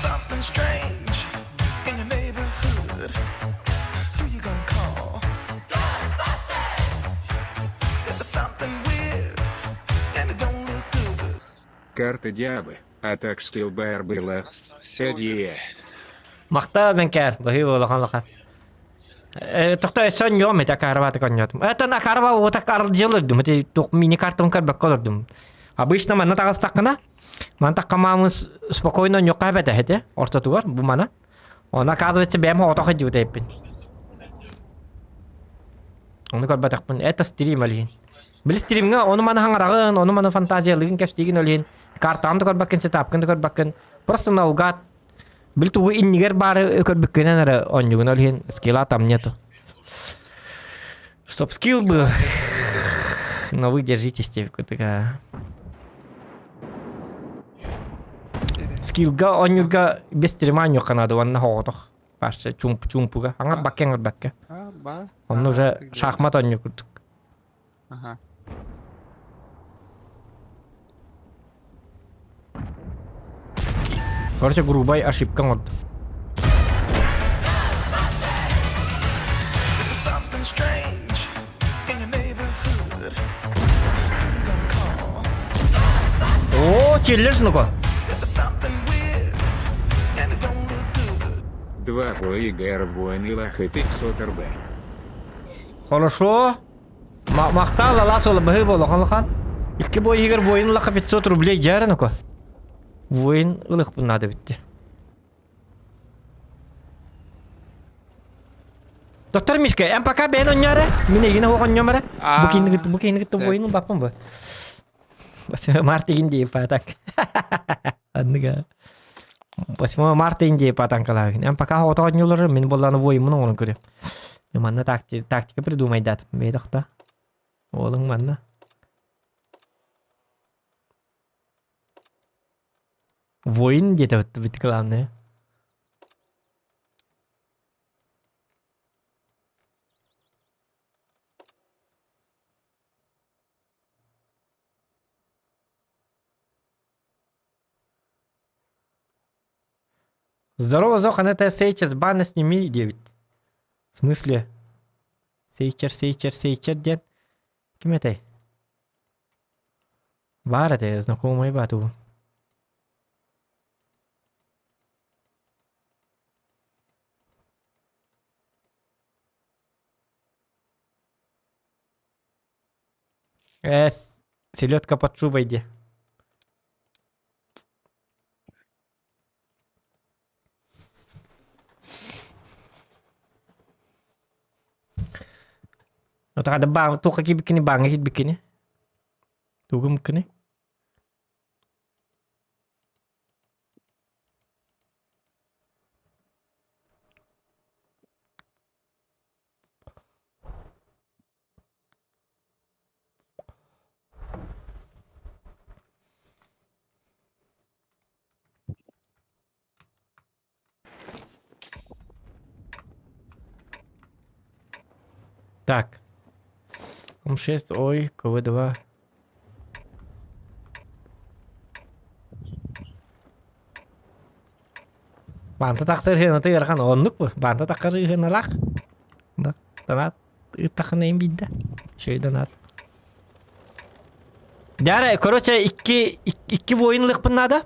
Something strange in your neighborhood. Who you gonna call? Ghostbusters! If something weird and it don't look good. Карта Диабы, а так Скилбайр была. Эдие. Махтал мен кээр, быһыы улахан улахан. Тохто сонньуом этэ карабаты конньотум. Это на карва уота арылдьылырдым. Эти туох мини-картам көрбөккө олордум. Обычно манна таҕыстаххына, маны таххамаамыс спокойно ньукка эбэтэ этэ ортотугар бу мана. Оны оказывается бэйэм оҕотох сылдьыбыт эбиппин. Ону көрбөтөхпүн. Это стрим олиһин. Били стримҥэ ону маны хаҥараҕын, ону маны фантазиялыгын кэпсиигин олиһин. Картаҕын да көрбөккүн, сетапкын да көрбөккүн. Просто наугад Били тугу иннигэр баары көрбүккүнэн эрэ оонньугун ол иһин скилла там нету. Чтоб скилл был. Но вы держитесь такая. Скиллга оонньуурга без стрима оонньуохха наада уонна хоҕотох. Паша чумп чумпуга. Аҥар бакка аҥар бакка. Онно уже шахмат оонньуу курдук. Ага. Короче, грубай ошибка оҥордум. Something strange in your neighborhood. Who you gonna call? Оо, челлендж ну-ка. If it's something weird and it don't look good. Два боигр воин лаха 500 рб. Хорошо. Махтал алаас ол быһыы буолуох улахан. Икки бой иһигэр воин ылахха 500 рублей дьаарын око. Воин ылыхпын наада битти. Доктор Мишка, эн пока бэйэн онньоро, мин эйигин оһох онньуом эрэ. Бу киһини бу киһини кытта воин ылбаппын бу. 8 марта игин дии так. Анныга. 8 марта индии патанкалаагын. Эн пока оҕото оонньуулар, мин буоллааны воиммун оҥорон көрүөм. Манна тактика придумайдат. Бэйдохто. Уолуҥ манна. Воин где-то вот главное. Здорово, Зохан, это Сейчер, бана сними 9. В смысле? Сейчер, Сейчер, Сейчер диэн. Ким этэй? Баар этэ, знакомый баату. Эс, селедка под шубой де. Отаҕа баан туохха киирбиккини бааҥҥа киирбиккини тугумкыны Так. М6, ой, КВ-2. Баанта тахсар ыһыаната ыарахан оннук бу. Баанта тахсар ыһыаналаах. Да, донат ыыттаххына им биирдэ. Үчүгэй донат. Дьара, короче, икки, икки воин ылыахпын наада.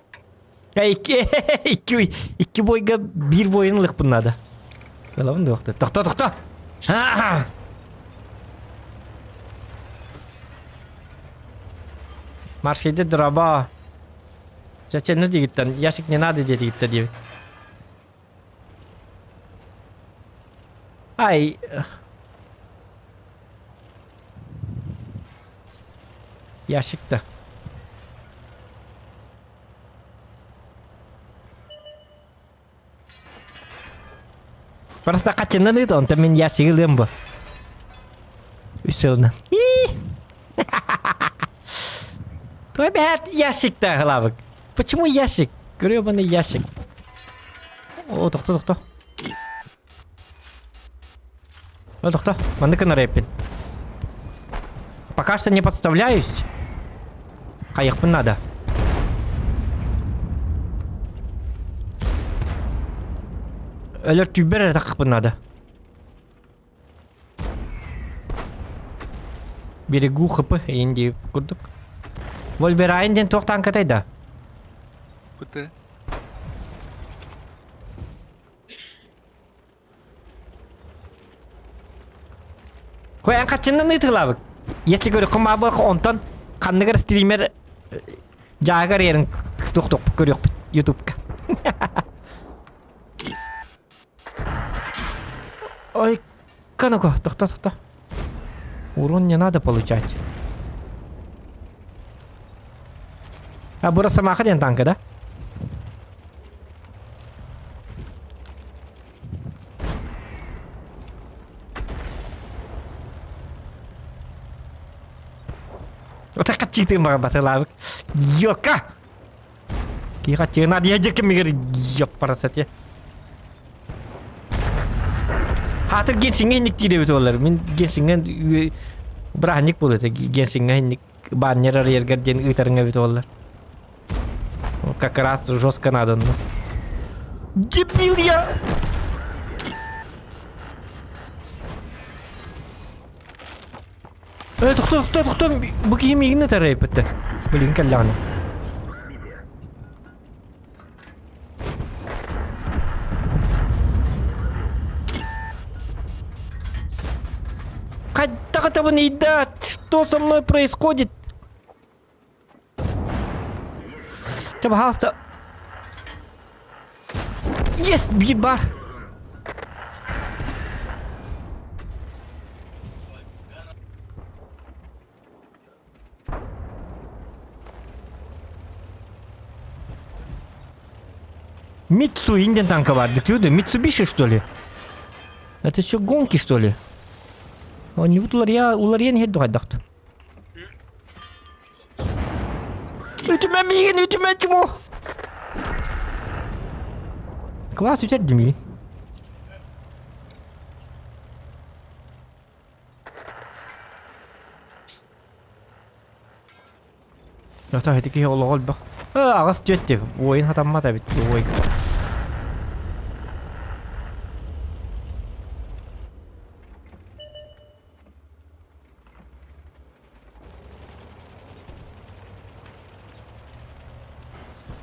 Икки, икки, икки бойга биир воин ылыахпын наада. Ылабын дуохта. Тохто, тохто! Маршиде дроба. Чача, ну дигиттен, ящик не надо диэтигиттэ диэбит. Ай. Ящик-то. Просто хачынан ыт, онтон мин ящигы ылыам бу. Үс сылынан. Твой бэт ящик-то главык. Почему ящик? Гребаный ящик. О, тохто, тохто. О, тохто. Маннык рэппин. Пока что не подставляюсь. Хайыхпын надо. Өлөр түбэр эрэ таххыппын надо. Берегу хп инди курдук. Вольверайн диэн туох танкатай да? ПТ. Кой эн хаччыннан ыытылабыт. Если говорю, кумаабы онтон ханныгар стример жаагар ерин тух-тух көрүөхпүт ютубка. Ой, канако, тохто, тохто. Урон не надо получать. А бу Росомаха диэн танка, да? Вот так читым батылабык. Ёка! Киха чына диэдик мигер ёппарасате. Хатыр генсиңе инник тире олар. Мин генсиңен браник болот. Генсиңе инник баннер арыйаргар диэн ыытарыҥ эбит буоллар. Как раз жестко надо. Ну. Дебил я! Э, тохто, тохто, тохто, бу киһи миигин ытарайпыт. Блин, кэллэҕинэ. Хайдах этого не едят? Что со мной происходит? Чэ, пожалуйста. Есть, еба. Митсу инден танка бар. Дикюды, Митсубиши, что ли? Это еще гонки, что ли? Они вот уларья, уларья не хайдахт. Үтүмэ миигин, үтүмэ чмо! Класс үтэрдим миигин. Ата ити киһи олоҕо элбэх. Аҕыс түөттү. Уойун хатаммат эбит уой.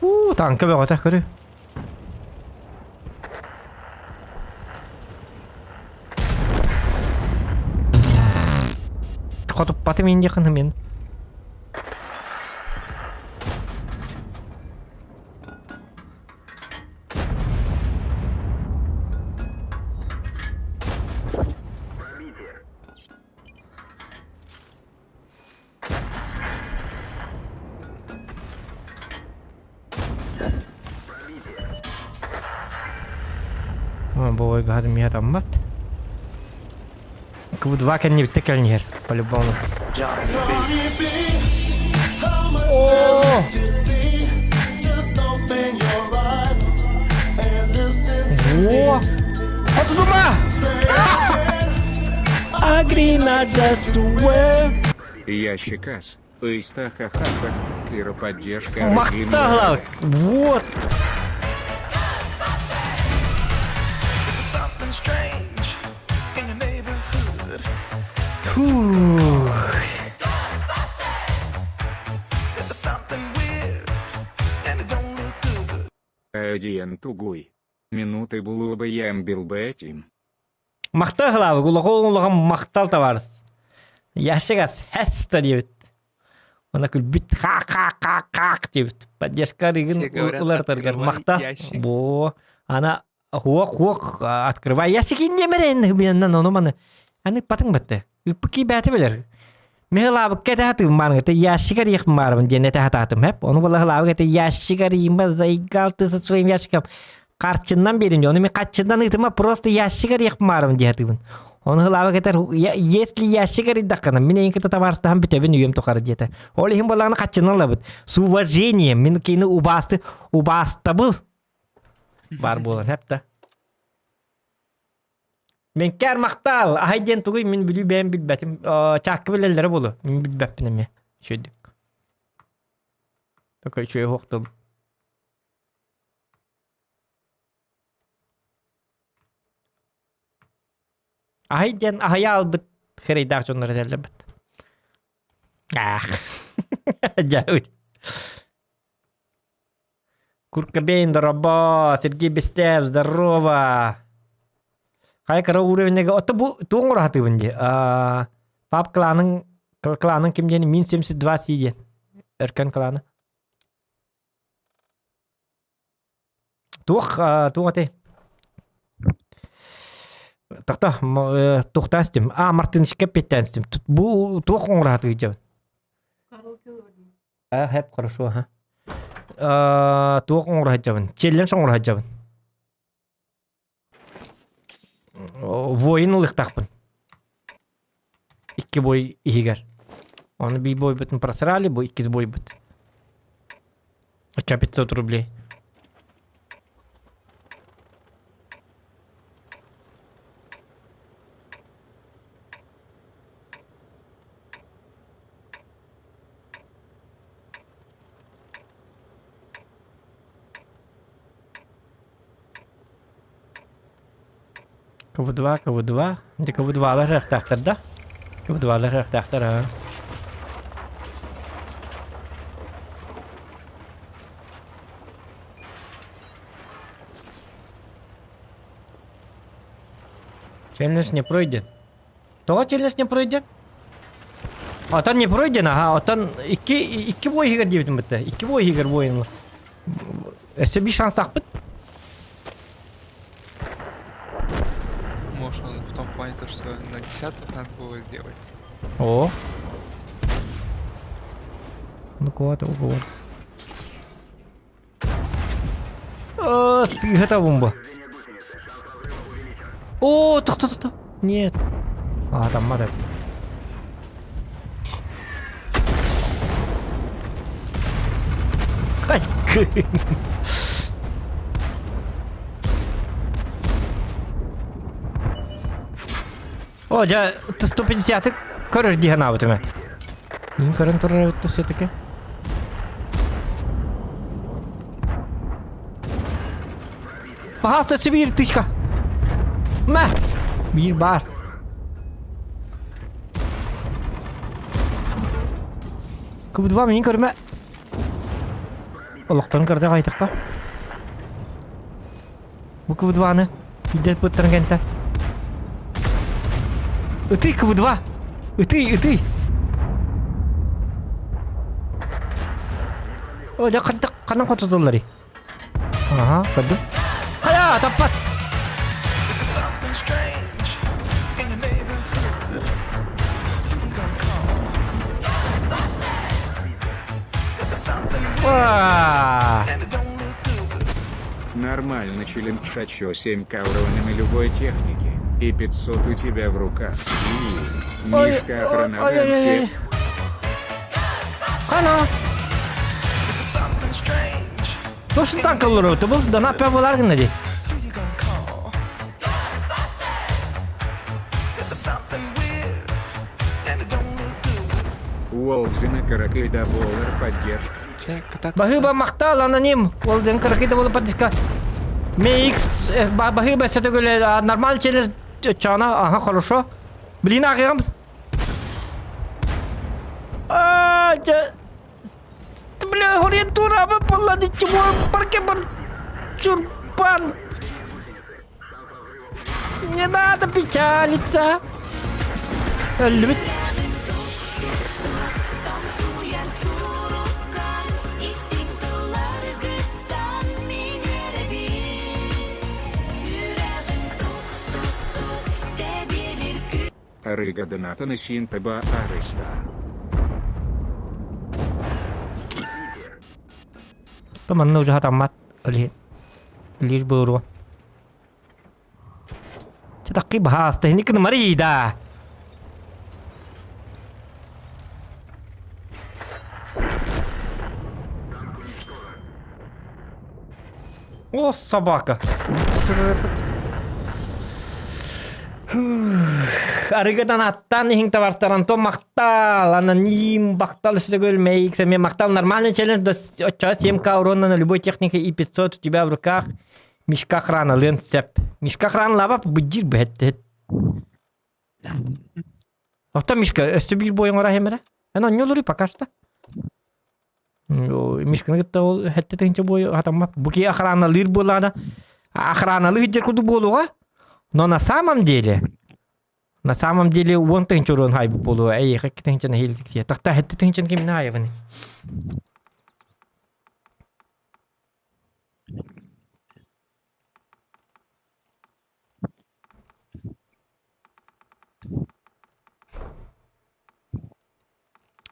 Уу, танка бөҕөтө көрү. Хотуппатым иин диэххин мин. Бу ойгаһар миэ таммат. Кв2 кэннибиттэ кэлин иһэр, по-любому. О! Во! Хотудума! Агрина just to wear. Ящик ас. Ыйста-ха-ха-ха. Кироподдержка. Махталак! Вот! Something strange in your neighborhood. Фух. If something weird and it don't look good. Один тугуй. Минуты булуба ям билбетим. Махтал хылаабык, улахан улахан махтал табаарыс. Ящик хэс диэбит. Она күлбүт ха-ха-ха-ха диэбит. Поддержка рыгын Все говорят, улартаргар открывай махтал. ящик. Бо, она хуок-хуок открывай ящик иннемерен биннан ону маны. Аны патың батты. Үппүки бәти билер. Мехлабык кэтэ хатым барың, это ящик арыйых барым диэн этэ хатаатым хэп. Ону була хылаабык это ящик арыйымба заигал ты со своим ящиком. Харчыннан берин, ону мен хаччыннан ыытыма просто ящик арыйых барым дии хатыбын. Ону хылаабык этэр, если ящик арыйдаххына, мин эйин кытта табаарыстаһан бүтэбин үйөм тухары диэтэ. Ол иһин буоллаҕына хаччыннан ылабыт. С уважением, мин кини убаасты, убаастабыл бар буолан хэп да. Менкэр махтал, аһай диэн тугуй мин бүлүү бэйэм билбэтим. Чаакка билэллэрэ буолуо. Мин билбэппин эмиэ. Үчүгэйдик. Такой үчүгэй уһуктум. Аһай диэн аһайа албыт херейдаах дьоннор этэллэрбит. Аах. Дьэ, Куркабейн, доробо, Сергей Бестев, здорово. Хайа кыра уровеньга, отто бу туох оҥоро сатыыбын дии. Пап кланын, кланын ким диэн Мин 72 Си диэн. Өркөн кланы. Туох, туох этэй? Тохто, туохтаан истим. А, Мартынчика эппиэттээн истим. Бу туох оҥоро сатыыр дьон? А, хэп, хорошо, аха. Туох оҥоро сылдьабын? Челлендж оҥоро сылдьабын. Воин ылыахтаахпын. Икки бой иһигэр. Ону биир бойбутун просрали, бу иккис бойбут. Оччо 500 рублей. КВ2, КВ2. Дьэ КВ2-лар эрээхтээхтэр да? КВ2-лар эрээхтээхтэр аа. Челлендж не пройден. Тоҕо челлендж не пройден? Отон не пройден, аха, отон икки, икки бой иһигэр диэбитим бытта. Икки бой иһигэр воин. Өссө биир шанстаахпыт. Может, он в том плане, то, что на десятых надо было сделать. О. Ну кого-то, у кого. О, сыыһа бомба. О, тохто, тохто. Нет. А, там мат эбит. Хайкы. О, дьэ, 150-ы көрөр дии санаабытым ээ. Мин көрөн турар эбит все-таки. Пожалуйста, өссө биир тычка. Мэ! Биир баар. Кубудва мин көрүмэ. Олохторун көрдө хайтахха. Бу КВ-2-ны Идет быттарын кэнтэ. Ытый КВ-2! Ытый, ытый! О, дьэ ханна ханан хототулларый? Аха, көрдүм. Хайа, таппат! Something strange in your neighborhood. Who you gonna call? If it's something weird Уа! and it don't look good. Нормально челлендж ачо 7к уровнями любой техники. И 500 у тебя в руках. И Ой, Мишка охрана ой, ой, ой, ой. Хана! If it's something strange, Точно танк олорор бу? Да на пе болар гына ди. who you gonna call? If it's something weird and it don't look good. Уолзина Каракайда Боллар поддержка. Чэ, кытат. Баһыыба махтал аноним. Ол ден кыракыйда болу поддержка. MX баһыыба сетөгөле нормал челер чана ага хорошо. Блин агыгым. А, Бля, ориентура выпала, ничего, парке бар чурбан. Не надо печалиться. Любит. Арыга Донатана Синтаба Арыстар. Манна уже хатаммат лишь бы урон. Такки баһааста хини марийда. О, собака. Арыгыдан аттан иһиң табарстар Антон махтал, аноним бахтал үстөгөл мейк, мен махтал нормальный челлендж до отча 7к урона на любой технике и 500 у тебя в руках. Мишка охрана, лен сеп. Мишка охрана лаба быдир бэт. Авто Мишка, өстө бир бойың ора хемере. Эн онньолури пока что. Мишканы кытта ол хэтте тыгынча бой хатамма. Буки охрана лыр буолаана. Охрана лыр жер курдук буолуга. Но на самом деле на самом деле уон тыгынча урон хайбы буолуга. Эй, хэкки тыгынчаны хилдик. Тахта хэтте тыгынчаны кимне хайбыны.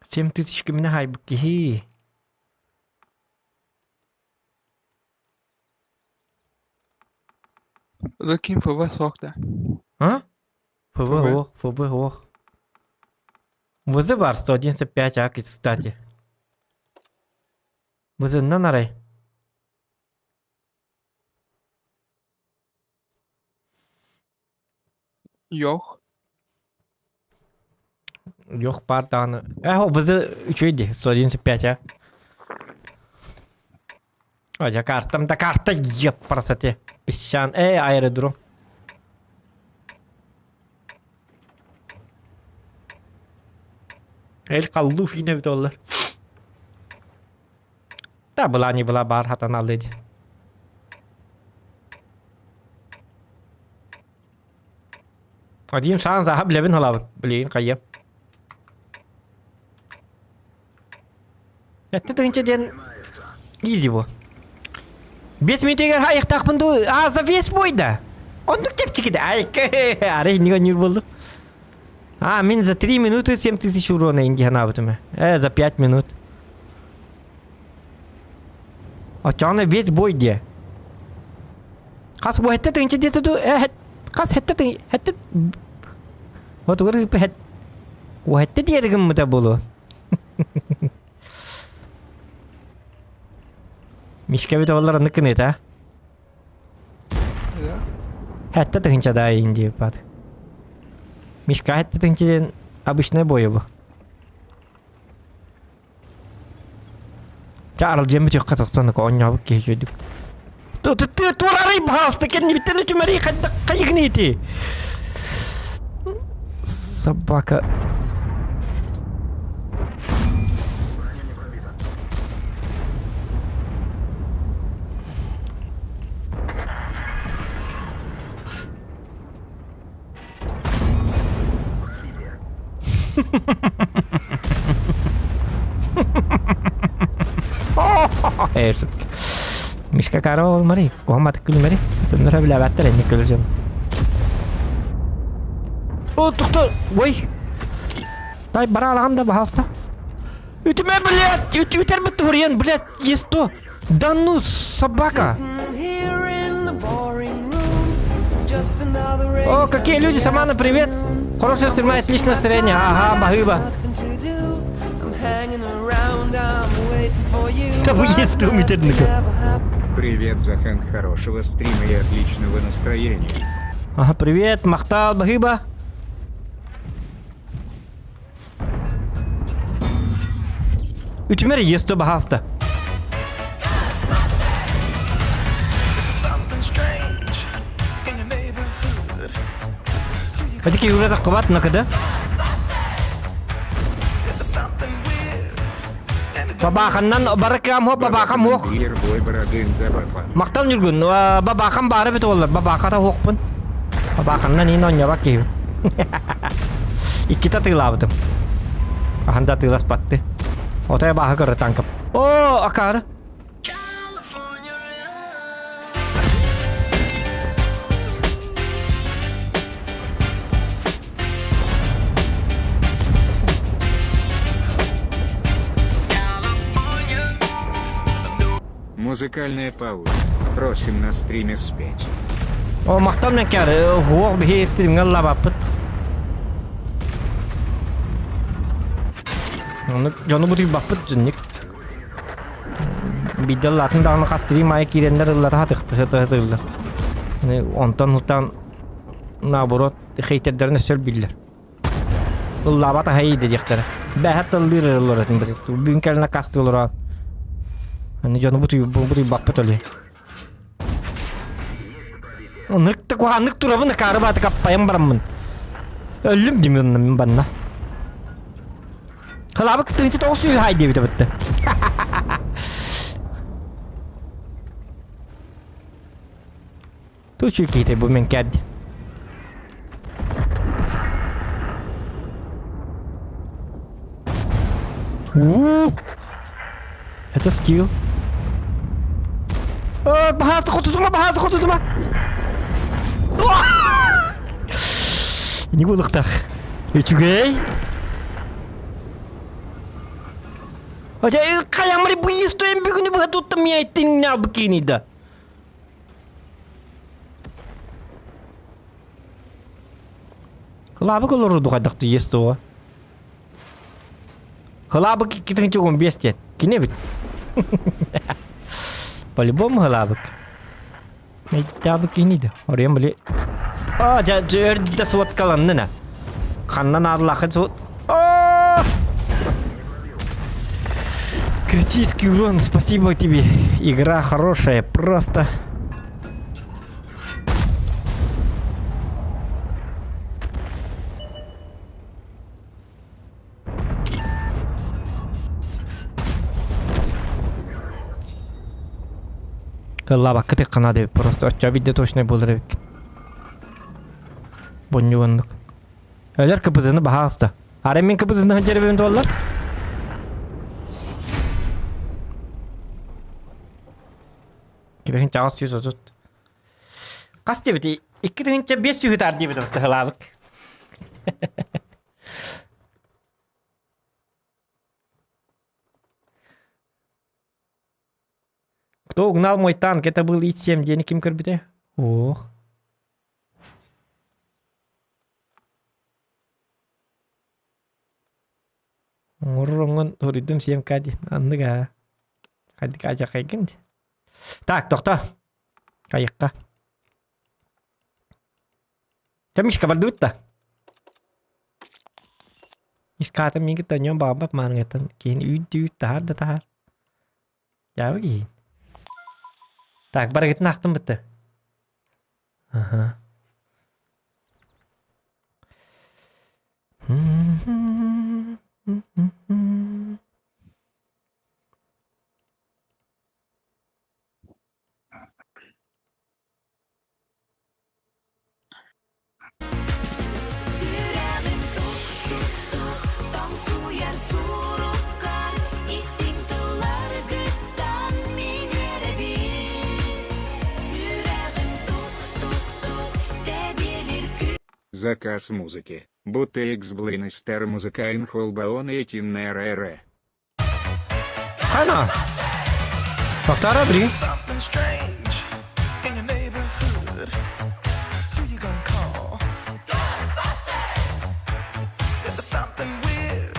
7000 кимне хайбык киһи. Лукин ФВ сох да. А? ФВ ох, ФВ ох. ВЗ бар 111.5 ак, кстати. ВЗ на нарай. Йох. Йох пар дааны. Э, ВЗ үчүгэй 111.5 а. Ой, картам да карта еппарасате. Песчан. Э, аэродром. Эл қаллу фине доллар. Да была не была бар хатан алды. Один шанс, ага, блин, голова. Блин, кайя. Это тынча ден изи бу. Бес минутегер хайықтақпын ду, а за весь бой да. Ондук тепчики да. Ай, аре не не болды. А, мин за 3 минуты 7000 урона инди ханабытыма. Э, за 5 минут. А чана весь бой де. Қас бу хетте тынча дете ду, э, қас хетте тын, хетте. Вот угар хет. Хетте диергим мыта болу. Мишка бит олар ныкын это. Да. Хетте тынча да инди бат. Мишка эттэтинчиден обычный бойы бу. Ча аралдьыам бүтүөххэ тохтон оонньообут киһи үчүгэйдик. Туорарый баһаалыста кэннибиттэн үтүмэрий хайдах хайыгын ити? Собака. Ээ, шутка. Мишка Карова болмари, куһамматык күлүмэри. Төннөр билээбэттэр энник күлүсүм. О, тохто, ой. Дай бара алаган да, пожалуйста. Үтүмэ, блядь, үтер бит туруйан, блядь, есть то. Да ну, собака. О, какие люди, Самана, привет. Хорошего стрима, отличное настроение. Ага, бахыба. Да вы есть Привет, Захан, хорошего стрима и отличного настроения. Ага, привет, Махтал, бахыба. Үтүмэр есто баһааста. Эти уже так кубат накада. Бабаханнан баракам хоп бабахам хох. Мактал Нюргун, бабахам бары бит олар, бабахата хохпун. Бабаханнан ин онньобак киһи. Иккитэ тыылаабытым. Хаһан да тыыласпатты. Отой бааһы көрө танкым. О, акаары. Музыкальная пауза. Просим на стриме спеть. О, махтал мен кәр, хуох биһи стримҥэ лабаппыт. Ону дьону бутуйбаппыт дьинник. Биирдэ ыллаатын даҕаны хас стрим аайы киирэннэр ыллата сатыахтыыллар. Онтон ылтаан наоборот хейтердэрин өссө өлбүллэр. Ыллаабат аһай да диэхтэрэ. Бээһэт тыллыыр эрэ олорор этим Бүгүн кэлэн аккаастыы олорон. Аны дьону бутуйбаппыт өлүй. Ынык да куһааннык турабын акаары бааты каппайан бараммын. Өллүм димин мин банна. Халабык тыынчы тоҕус сүүс хай диэбитэ бытты. Тучу киһитэ бу мен кэрди. Уу! Это скилл. Э, баһаасы хотутума, баһаасы хотутума! Не булыктах. Үчүгэй. Хотя хайамри бу истоем бүгүнү быһа туттам я иттин бикини да. Кылаабык олору духайдахты ес туға. Кылаабык 2015 диэн. Кини эбит. По-любому кылаабык. Мейттаабык кини да. Орыйан били. А, жа өрдө суоткаланнына. Ханнан аарлаахын суот. Критический урон, спасибо тебе. Игра хорошая, просто. Кыллаабакка тыккана деп просто оччо бидде точно буолар эбит. Бонньуоннук. Өлөр кыбызыны баһааста. Ары мин кыбызыны сылдьар туоллар. Кибэһин чаҕас 130. Хас диэбити? 2500 таар диэбит тыһылаабык. Кто угнал мой танк? Это был И-7. Диэни ким көрбүтэ? Ох. Оҥорор торуйдум 7К диэн. Аннык аа. Хайдык ажахайгын дии. Так, тохто. Хайыкка. Кэмишка бардыбыт да. Искаатым миигин тонньон баҕарбат мааныгыттан киһини үүт да үүт таһаар да таһаар. Дьаабы киһи. Так, барыгытын аахтым бытты. Аха. Сүрэҕим тук-тук-тук тоҥсуйар суруккар истиҥ тылларгыттан мин үөрэбин. Сүрэҕим тук-тук-тук тэбиэлир Заказ музыки. Будто X-Блинестер музыкайн холбаон этиннэр эрэ. Хана! Повтора, блин. Something strange in your neighborhood. Who you gonna call? Ghostbusters! If there's something weird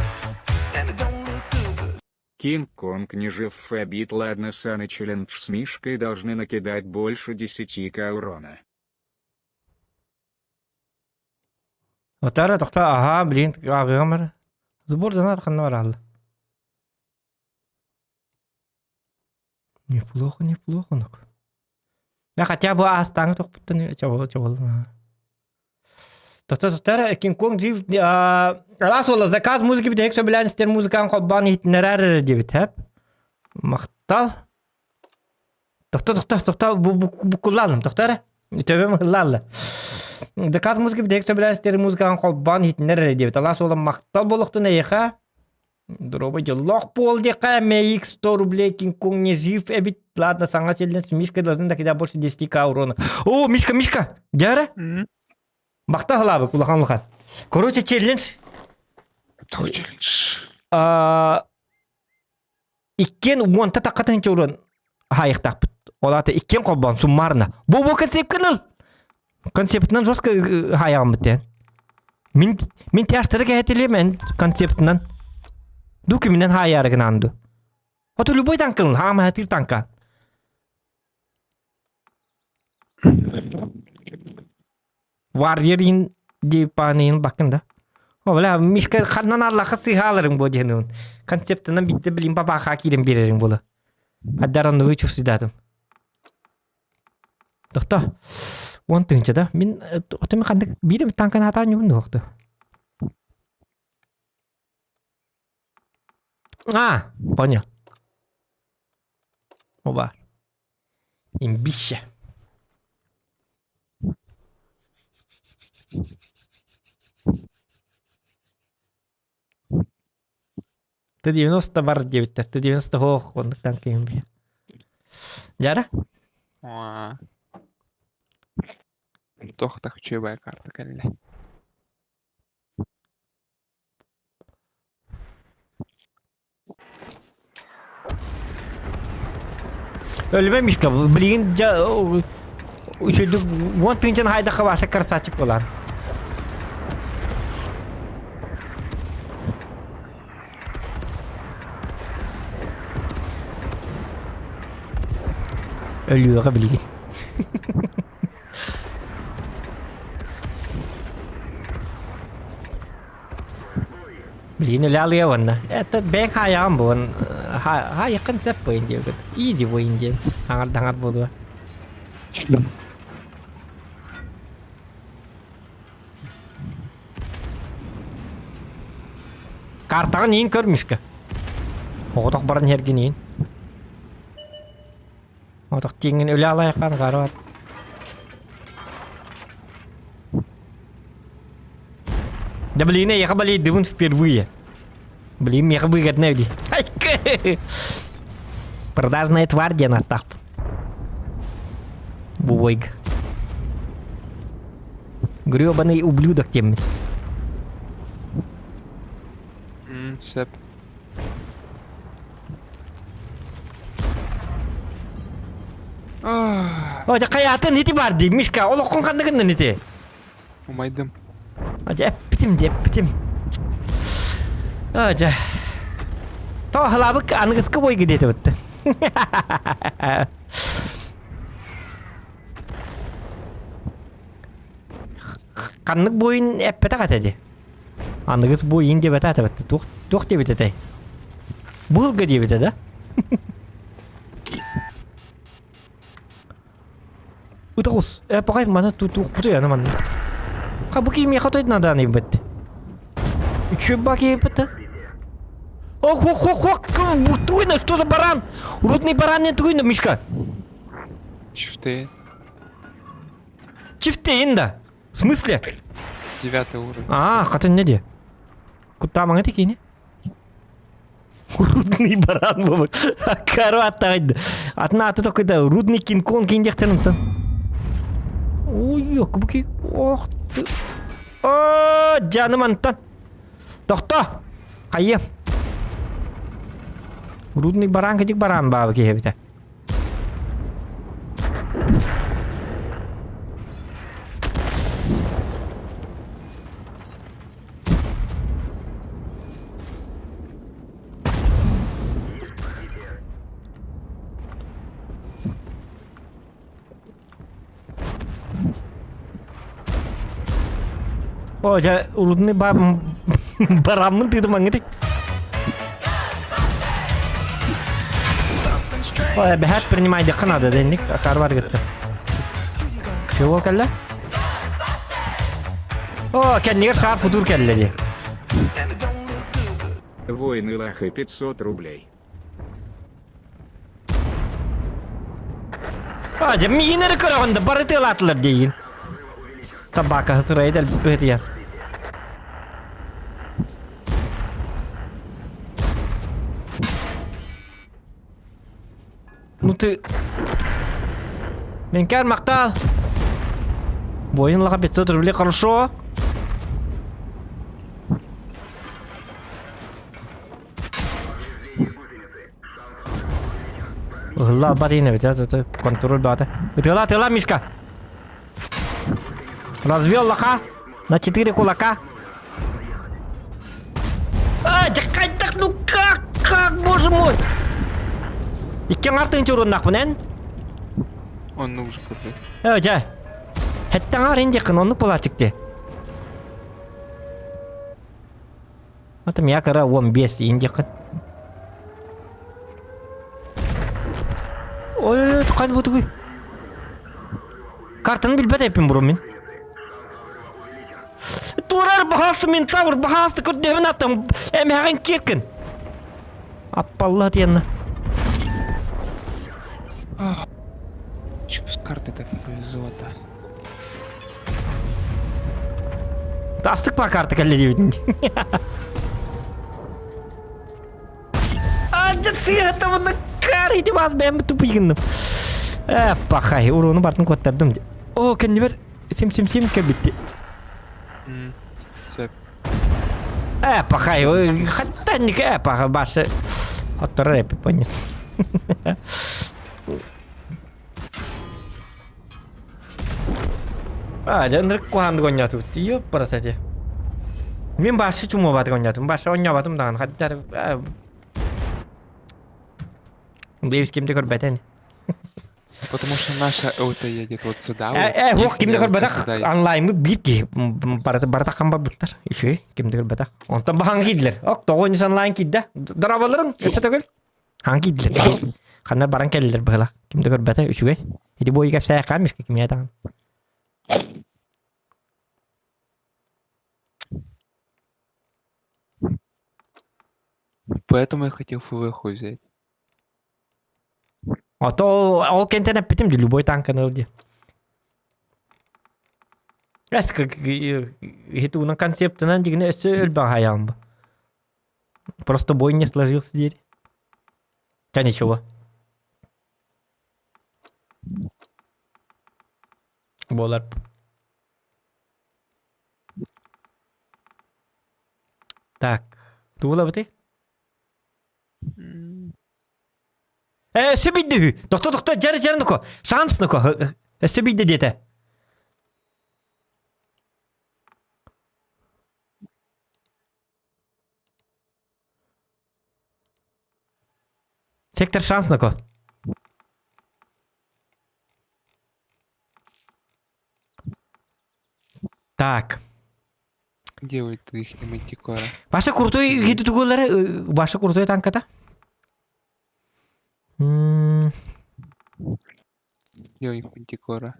and it don't look good. Кинг-Конг не жив фабит ладно Саны челлендж с Мишкой должны накидать больше 10к урона. Отара тохто аха блин ааҕыам эрэ. Сбор донат ханна бараалла. Неплохо, неплохо онук. Я хотя бы аастааҥы тохпуттан чобол чобол. Тото тотара Кинг-Конг жив араас уола заказ музыки бүтэһик сөбүлээн истэр музыкаан холбоон иһитиннэрээр эрэ диэбит хэп. Махтал. Тохто, тохто, тохто, буккуллаалым, тохто эрэ. Төбөм ыһыллаалла. Заказ музыка бүтэһик сөбүлээн истэр музыкаҕын холбоон иһитиннэр эрэ диэбит. Алаас уола махтал буолуохтун эйиэхэ. Здорово, дьоллоох буол диэххэ, МХ 100 рублей Кинг-Конг не жив эбит. Ладно, саҥа челлендж Мишка должны накидать больше 10к урона. О, Мишка, Мишка, дьэ Махта халаабык улахан улахан. Короче, челлендж. Тоҕо челлендж? Иккиэн уонта тахха тыһыынча уран хаайыахтаахпыт. Ол аата иккиэн холбоон суммарно. Бу бу концепткын ыл. Концептынан жестко хаайаҕаммыт диэн. Мин мин тяжтары кэһэтилиэм эн концептынан. Ду киминэн хаайаары гынаан ду. Ото любой танкын хаама хатыр танка. Warrior диэппааныйын бакын да. О, бля, Мишка ханнан аллаха сыһааларыҥ бу диэн концептынан биттэ билин бабааха киирэн биэрэриҥ буола. Аддаранныбы чувствуйдатым. Тохто. Уон тыһынча да. Мин отым ханнык биир эмит танканы хатаан ньубун дуохту. А, понял. Оба. Имбище. Т-90 бар диэбиттэр. Т-90 суох оннуктан киһим бие. Дьара? Туох да үчүгэй карта кэллэ. Өлбө Мишка, билигин дьэ үчүгдүк уон тыынчан хайдахха бааса красавчик буолар. Өлүөҕэ билигин. Блин, өлө уонна. Это бэйэҥ хаайаҕын буолан хаайаххын сөп буойун диэбит. Изи буойун диэн аҥардаҥар буолуо. Картаҕын иин көр, Мишка. Оҕотох баран иһэргин иин. Оҕотох тииҥҥин өлө алайаххан гарабат. Да блин, я болею впервые. Блин, меха выгодно ди. Продажная тварь диэн аттаахпын. Бу Гребаный ублюдок диэммин. Сөп. О, дьэ хайаатын ити бар дии, Мишка, олоххун ханна гыннын ити? Умайдым. А дьэ эппитим дьэ эппитим. А дьэ. То халаабык аныгыскы бойга диэтэ бытты. Ханнык буойун эппэтэх этэ дии. Аныгыс бу иин диэбэтэ этэ туох туох диэбит этэй? Быылга диэбитэ да? Ытаҕыс, э, пахай маны туохпутуй аны манна. Ха бу киһи миэхэ той надаан ыйбыт. Үчүбба киһиппит. Ох, ох, ох, ох, тугуйна, что за баран? Рудный баран не тугуйна, Мишка. Чифтейн. Чифтейн да. В смысле? Девятый уровень. А, хатын не де. Куттаамаҥа тикиини. Рудный баран буолбут. Аккаро аттаҕайда. Атын ааты токуйда Рудный Кинг-Конг диэхтэн онтон. Ой, бу ох ты. О, жаным антан. Тохто. Хайы. Рудный баран кытик баран баабы киһи эбитэ. О, дьэ, урудный бараммын тыытым аңгытый. Ой, бэһэт принимайдыхха надо, денник, акар бар гытта. Чего кэллэ? О, кэннигэр шар футур кэллэ дии. Воины лаха 500 рублей. А, дьэ, миигин эрэ көрөҕүн да бары тыалаатылар диигин. Собака сырайы дэлбэт Ну ты... Менкар махтал. Воин лаха 500 рублей, хорошо. Ылла барина ведь, это контроль бата. Тыла, тыла, Мишка. Развел лоха на четыре кулака. А, так, ну как, как, боже мой! Икки артын чуруннахпын эн? Он нужен блядь. Э, дьэ. Хэттэн ар индиккин оннук буолааччык дии. Это меня кара 15 индиккин. Ой, ой, бу тугуй. Картаны билбэт эппин бурун мин. Турар баһаалыста ментавр баһаалыста көрдөһөбүн аттым эмэҕин киэркин. Аппалла тиэнна. Чё с картой так не повезло-то? Астык па карта кэллэ диэбитин. Адьат сыыһата мунна кар ити бас бэйэм тупуйгынным. Э, пахай, уруну бартын куоттардым. О, кэннибэр Сим-сим-сим кэлбитти. Сөп. Э, пахай, хаттанник, э, паха, башы. Отторор эпи, понял. А, дьэ, ынырык куһааннык оонньоотубут. Ёппарасати. Мин башы чумуобатык оонньоотум. Башы оонньообатым даҕаны. Хаттар... Бэйбис ким да көрбөтөн. Потому что наша ЛТ едет вот сюда. Э, э, ким да көрбөтөх онлайнмыт биир киһи барыта барыта хам барбыттар. Үчүгэй, ким да көрбөтөх. Онтон баһаҥ киирдилэр. Ок, тоҕо онньус онлайн киирдэ. Дорооболорун, өссө төгүл. Хаҥ киирдилэр. Ханна баран кэллилэр быһыла. Ким да көрбөтө, үчүгэй. Ити буойу кэпсээххэ мишка кимиэ даҕаны. Поэтому я хотел ФВХ взять. А то ол кэнтэн эппитим дии любой танканы ыл дии. Эс хитуунан концептынан дигини өссө өлбөх хайаан бу. Просто бой не сложился диэри. Та ничего. Буолар. Так, тугула быты? Э, өссө биирдэ үһү. Тохто, тохто, дьэр, дьэр, нуко. Шанс, нуко. Өссө биирдэ диэтэ. Сектор шанс, нуко. Так. Где вот их мантикора? Паша крутой гиди тугулары, Паша крутой танката. М, Где у них мантикора?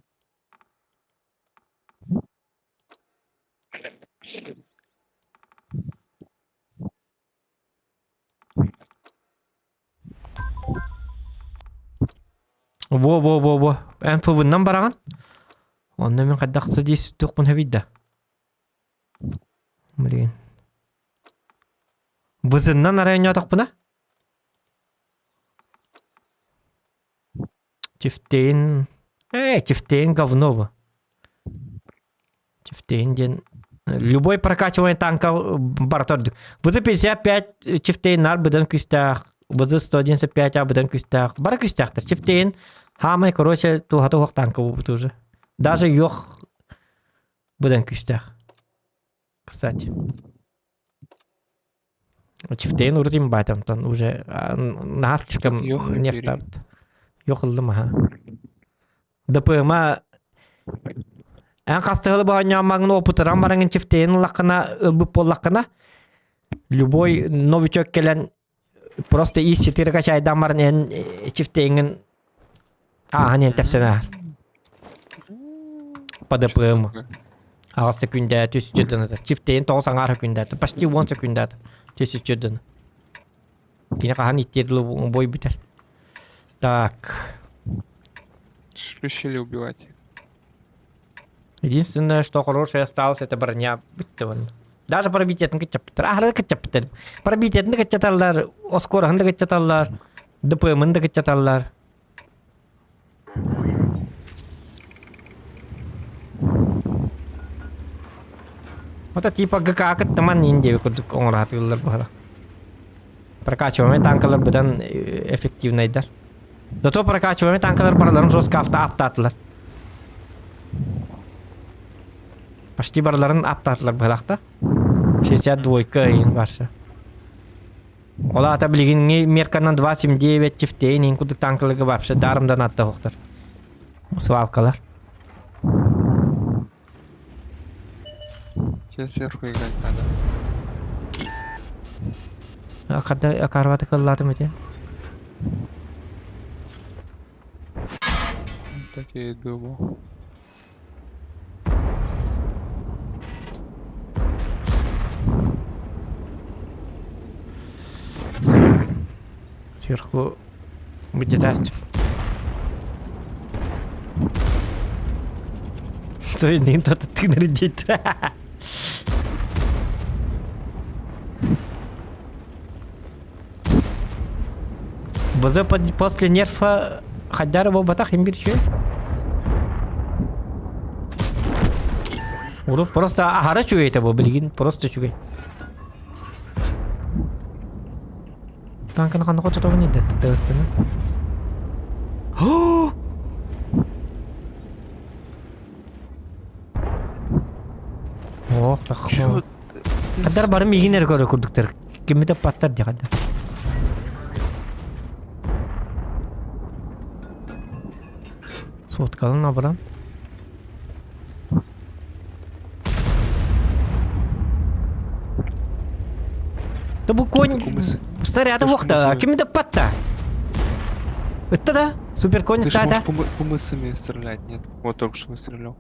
Во-во-во-во. Эн ФВ-нан бараҕын? Онно мин хайдах дии сүттүөхпүн сөбүй да? Блин. Бызыннан арай ойноотохпуна? Чифтейн... Э, Чифтейн говно бу. Чифтейн диэн любой прокачивание танка барыта ордук. ВЗ-55 Чифтейн нар быдан күүстээх, ВЗ-195 а быдан күүстээх. Бары күүстээхтэр. Чифтейн хаамай, короче, туһата уох танка буолбут уже. Даже йох быдан күүстээх. Кстати. Чифтейн урут имбаат онтон уже наһаа слишком нефтаабыт. Йох ыллым аха. ДПМа эн хастыһылы баҕанньаамаҥын опытыран бараҥын чифтейин ыллаххына ылбыт буоллаххына любой новичок кэлэн просто из 4 качайдаан баран эн чифтейиҥин ааһан иһэн тэпсэн ааһар. По ДПМ. Аҕыс секүндэ түс үчүддэн Чифтейин тоҕус аҥаар секүндэ почти 10 секүндэ түс үчүддэн. Кини хаһан иттиэ дылы бой бүтэр. Так. Решили убивать. Единственное, что хорошее осталось, это броня. Бүтті вон. Даже пробитиетин кытчаппыттар. Ахыры кытчаппыттар. Пробитиетин да кытчаталлар, оскораһын да кытчаталлар, ДПМын да кытчаталлар. Это типа ГК кыттыман иин диэби курдук оҥораатыыллар быһала. Прокачиваемый танкалар быдан эффективнайдар. Зато прокачиваемый танкалар барыларын жестко авто аптаатылар. Почти барыларын аптаатылар быһалахта. 62 иин барса. Ол аата билигиҥҥи мерканан 2,79 чифтейин иин курдук танкаларга вообще дарымдан атта оһохтор. Свалкалар. Сейчас сверху играть надо. Хадда акарваты кыллаатым ити. Так я и думал. Сверху будет асть. Союзник тот ты нарядить. БЗ после нерфа Хайдарова батах имбир чү. Урут просто аһара үчүгэй этэ бу билигин просто үчүгэй. Танканы ханна хототобун инде тыгыстыны. Ох, Чё? Хаддар бары миигин эрэ көрө курдуктар. Кими да паттар дии хаддар. Соткалын абыран. Да бу конь снаряды уохта, кими да патта. Ытта да, супер конь Ты же ытта можешь по мысами стрелять, нет? Вот только что выстрелял.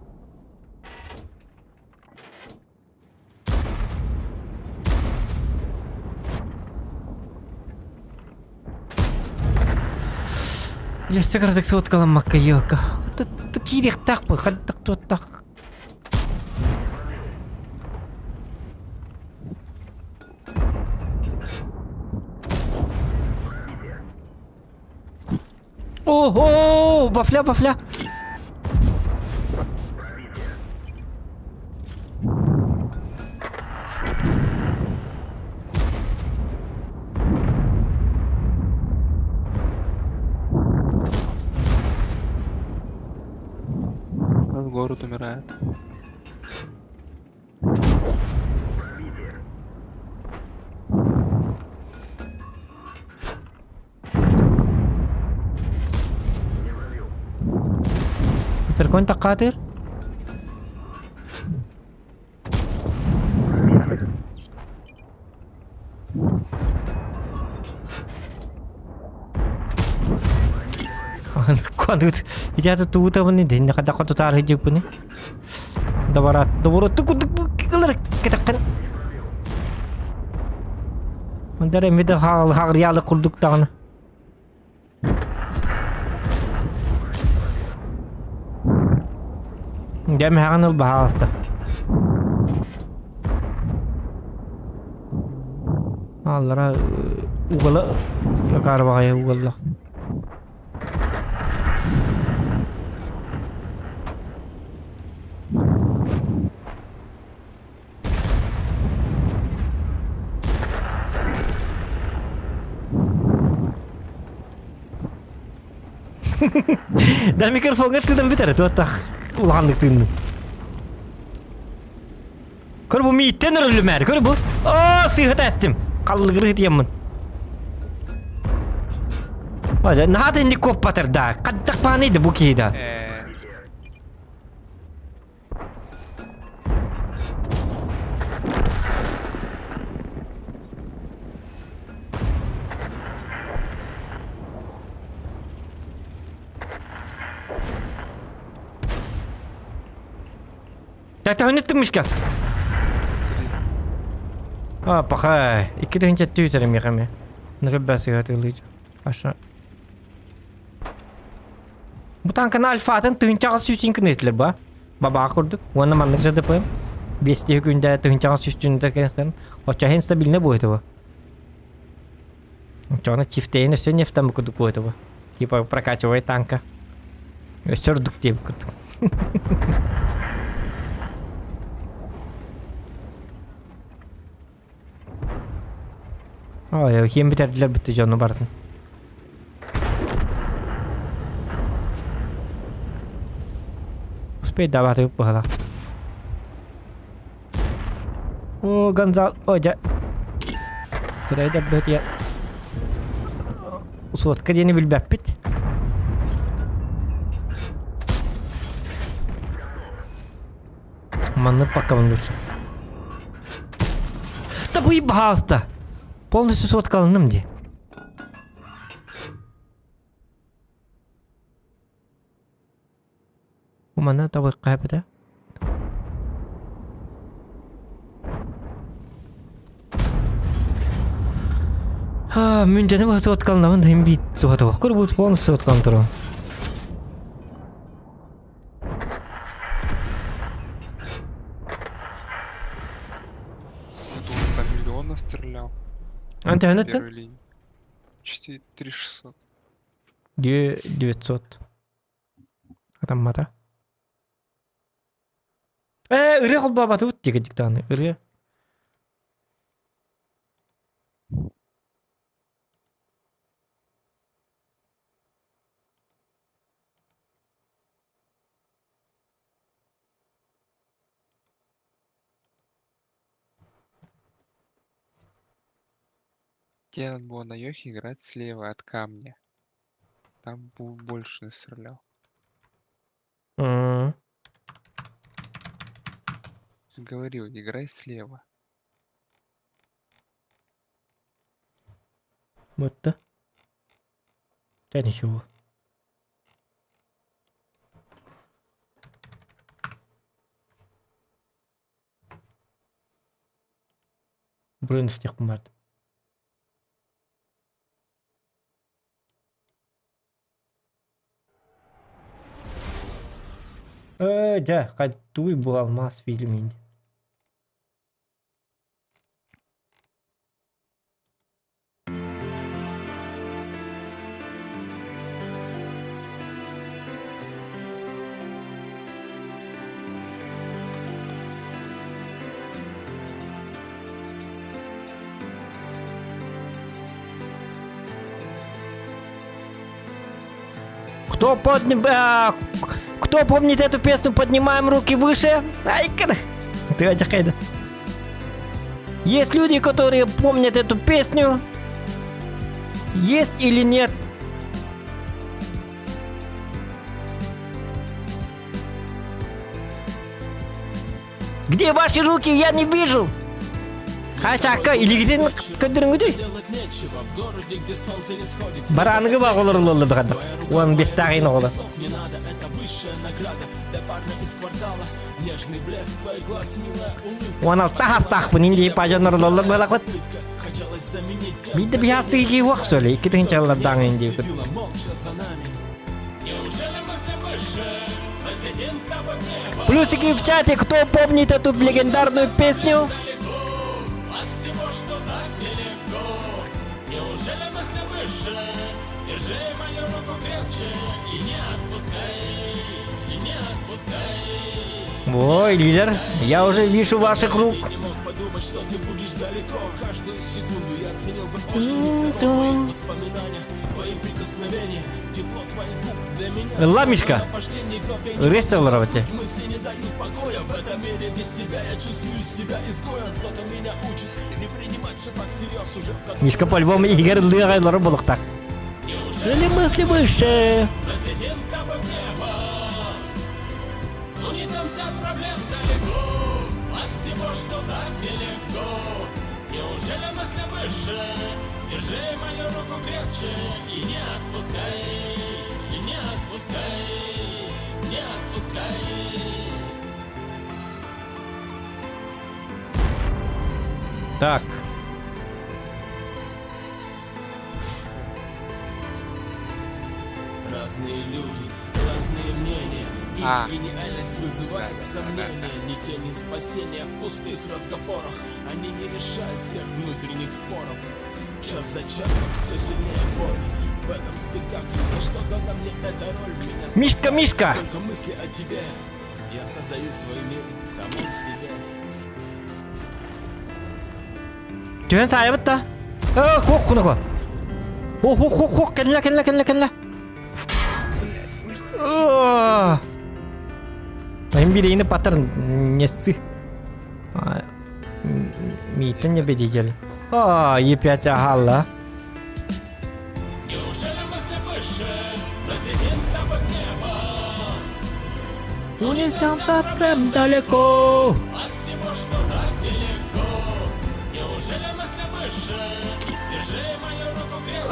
Өссө кыратык суоткаламмакка елка. Киириэхтээх хайдах туоттах. Ого, вафля, вафля. Город умирает. Перконь таққаатыр. Куанут итята туутабыны динне хада хотутаар хыдьыппыны. Добарат доборотtu курдук кылар кетеккен. Мандар эмиде хаал хагырьялы курдук даҕаны. Дьэ мэхэҕин ыл баһаалыста. Аллара угала акаарбаҕайа угаллах. Да микрофоҥҥа тыынан бүтэр туоттах улаханнык тыынным. Көр бу мииттэн өрүллүмээр, көр бу. Оо, сыыһа тэстим. Халлыгыры ытыйаммын. Ой, наһаа да инник куоппатар да. Хаддах бааный да бу киһи да. Тәтәһүнүттүм мишка. А, пахай. Икки тыһынча түү миэхэ Нырыбба сыһатылыыр. Аша. Бу танканы альфатын тыһынчаҕа сүүсүн кыныытылар ба. Бабаа курдук. Уонна маннык ЖДП. Биэстиһи күндэ тыһынчаҕа сүүстүн кэнэхтэн. Оччоһин стабильно будет его. Оччоҕуна чифтейин өссө нефтан курдук будет его. Типа прокачивай танка. Өссө ордук диэбит курдук. Ой, ким бүтэрдилэр бүтү дьону барытын. Успей даваты быһала. О, Гонзал, ой, дьэ. Турайда бөтүйэ. Сотка диэни билбэппит. Маннык паккабын лучше. Да выебался! Полностью соткалыным ди. Умана табы кайбыта. А, мүндэни бу соткалынабын хим бит суһатыбах көр бу полностью соткалын турабын. Это он там миллиона стрелял. Антон, На это? первой линии. 4 3600. 900. Атаммата. Э, ырыа холбообатыбыт диэки диктаны. Ырыа. Тебе надо было на Йохе играть слева от камня. Там больше настрелял. М. Говорил, играй слева. Вот да. Да ничего. Бұрын істеп барды. Э, дьэ, хаттуй бу алмаас фильм инди. Кто подним... А, кто помнит эту песню «Поднимаем руки выше»? Ай, Ты это. Есть люди, которые помнят эту песню. Есть или нет? Где ваши руки? Я не вижу. Хачаакка илигитин көрдөрүҥүтүй? Барааныгы баа олоруллаллар дыхадда. Уон бестааҕын оҕолор. 16 хастаахпын инди пажан орололлор буолакпыт. Биирдэ биһаастыгы кии уох сөли, икки тыһынчаллардаан инди. Плюсики в чате, кто помнит эту легендарную песню? Ой, лидер, я уже вижу ваших рук. Ылла, Мишка. Ырыа олоробут Мишка по-любому иһигэр ыллыаҕа олорор буолуохтаах. Или мысли выше. Так. Разные люди, разные мнения. Их А. гениальность вызывает Да, да, да, сомнения. Ни тени спасения в пустых разговорах. Они не решают всех внутренних споров. Час за часом все сильнее боль. В этом спектакле за что дана мне эта роль? Меня Мишка, спасают Мишка! Только мысли о тебе. Я создаю свой мир в самом себе. Түһэн саайабыт да. Э, хуох хунако. Хо хо хо хо кэллэ кэллэ кэллэ кэллэ. Им бириини патар нессы. Миитен не бедигел. А, Е5 ахалла. Унесемся прям далеко.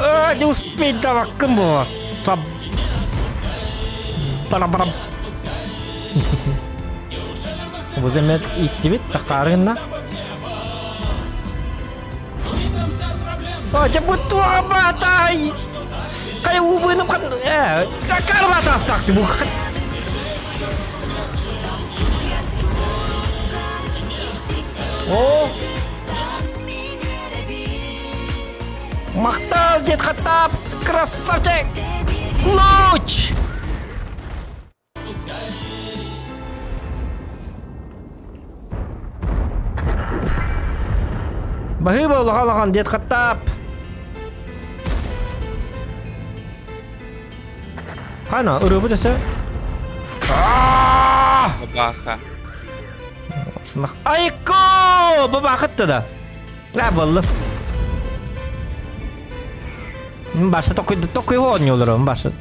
А, не успеть даваккын буо. Сап. Барам-барам. Бу земет иттибит тахаарынна. А, дьэ бу туоҕа баатай! Хайа увыным хан... Э, карбатастахты бу. О! Махтал, дед Хаттап! Красавчик! Луч! Баһыыба улахан дед Хаттап! Хана, ырыабыт өсө? Бабаха. Айко! Бабахытты да. Да, болду. Башы токуйду, токуй оонньуулар, башы.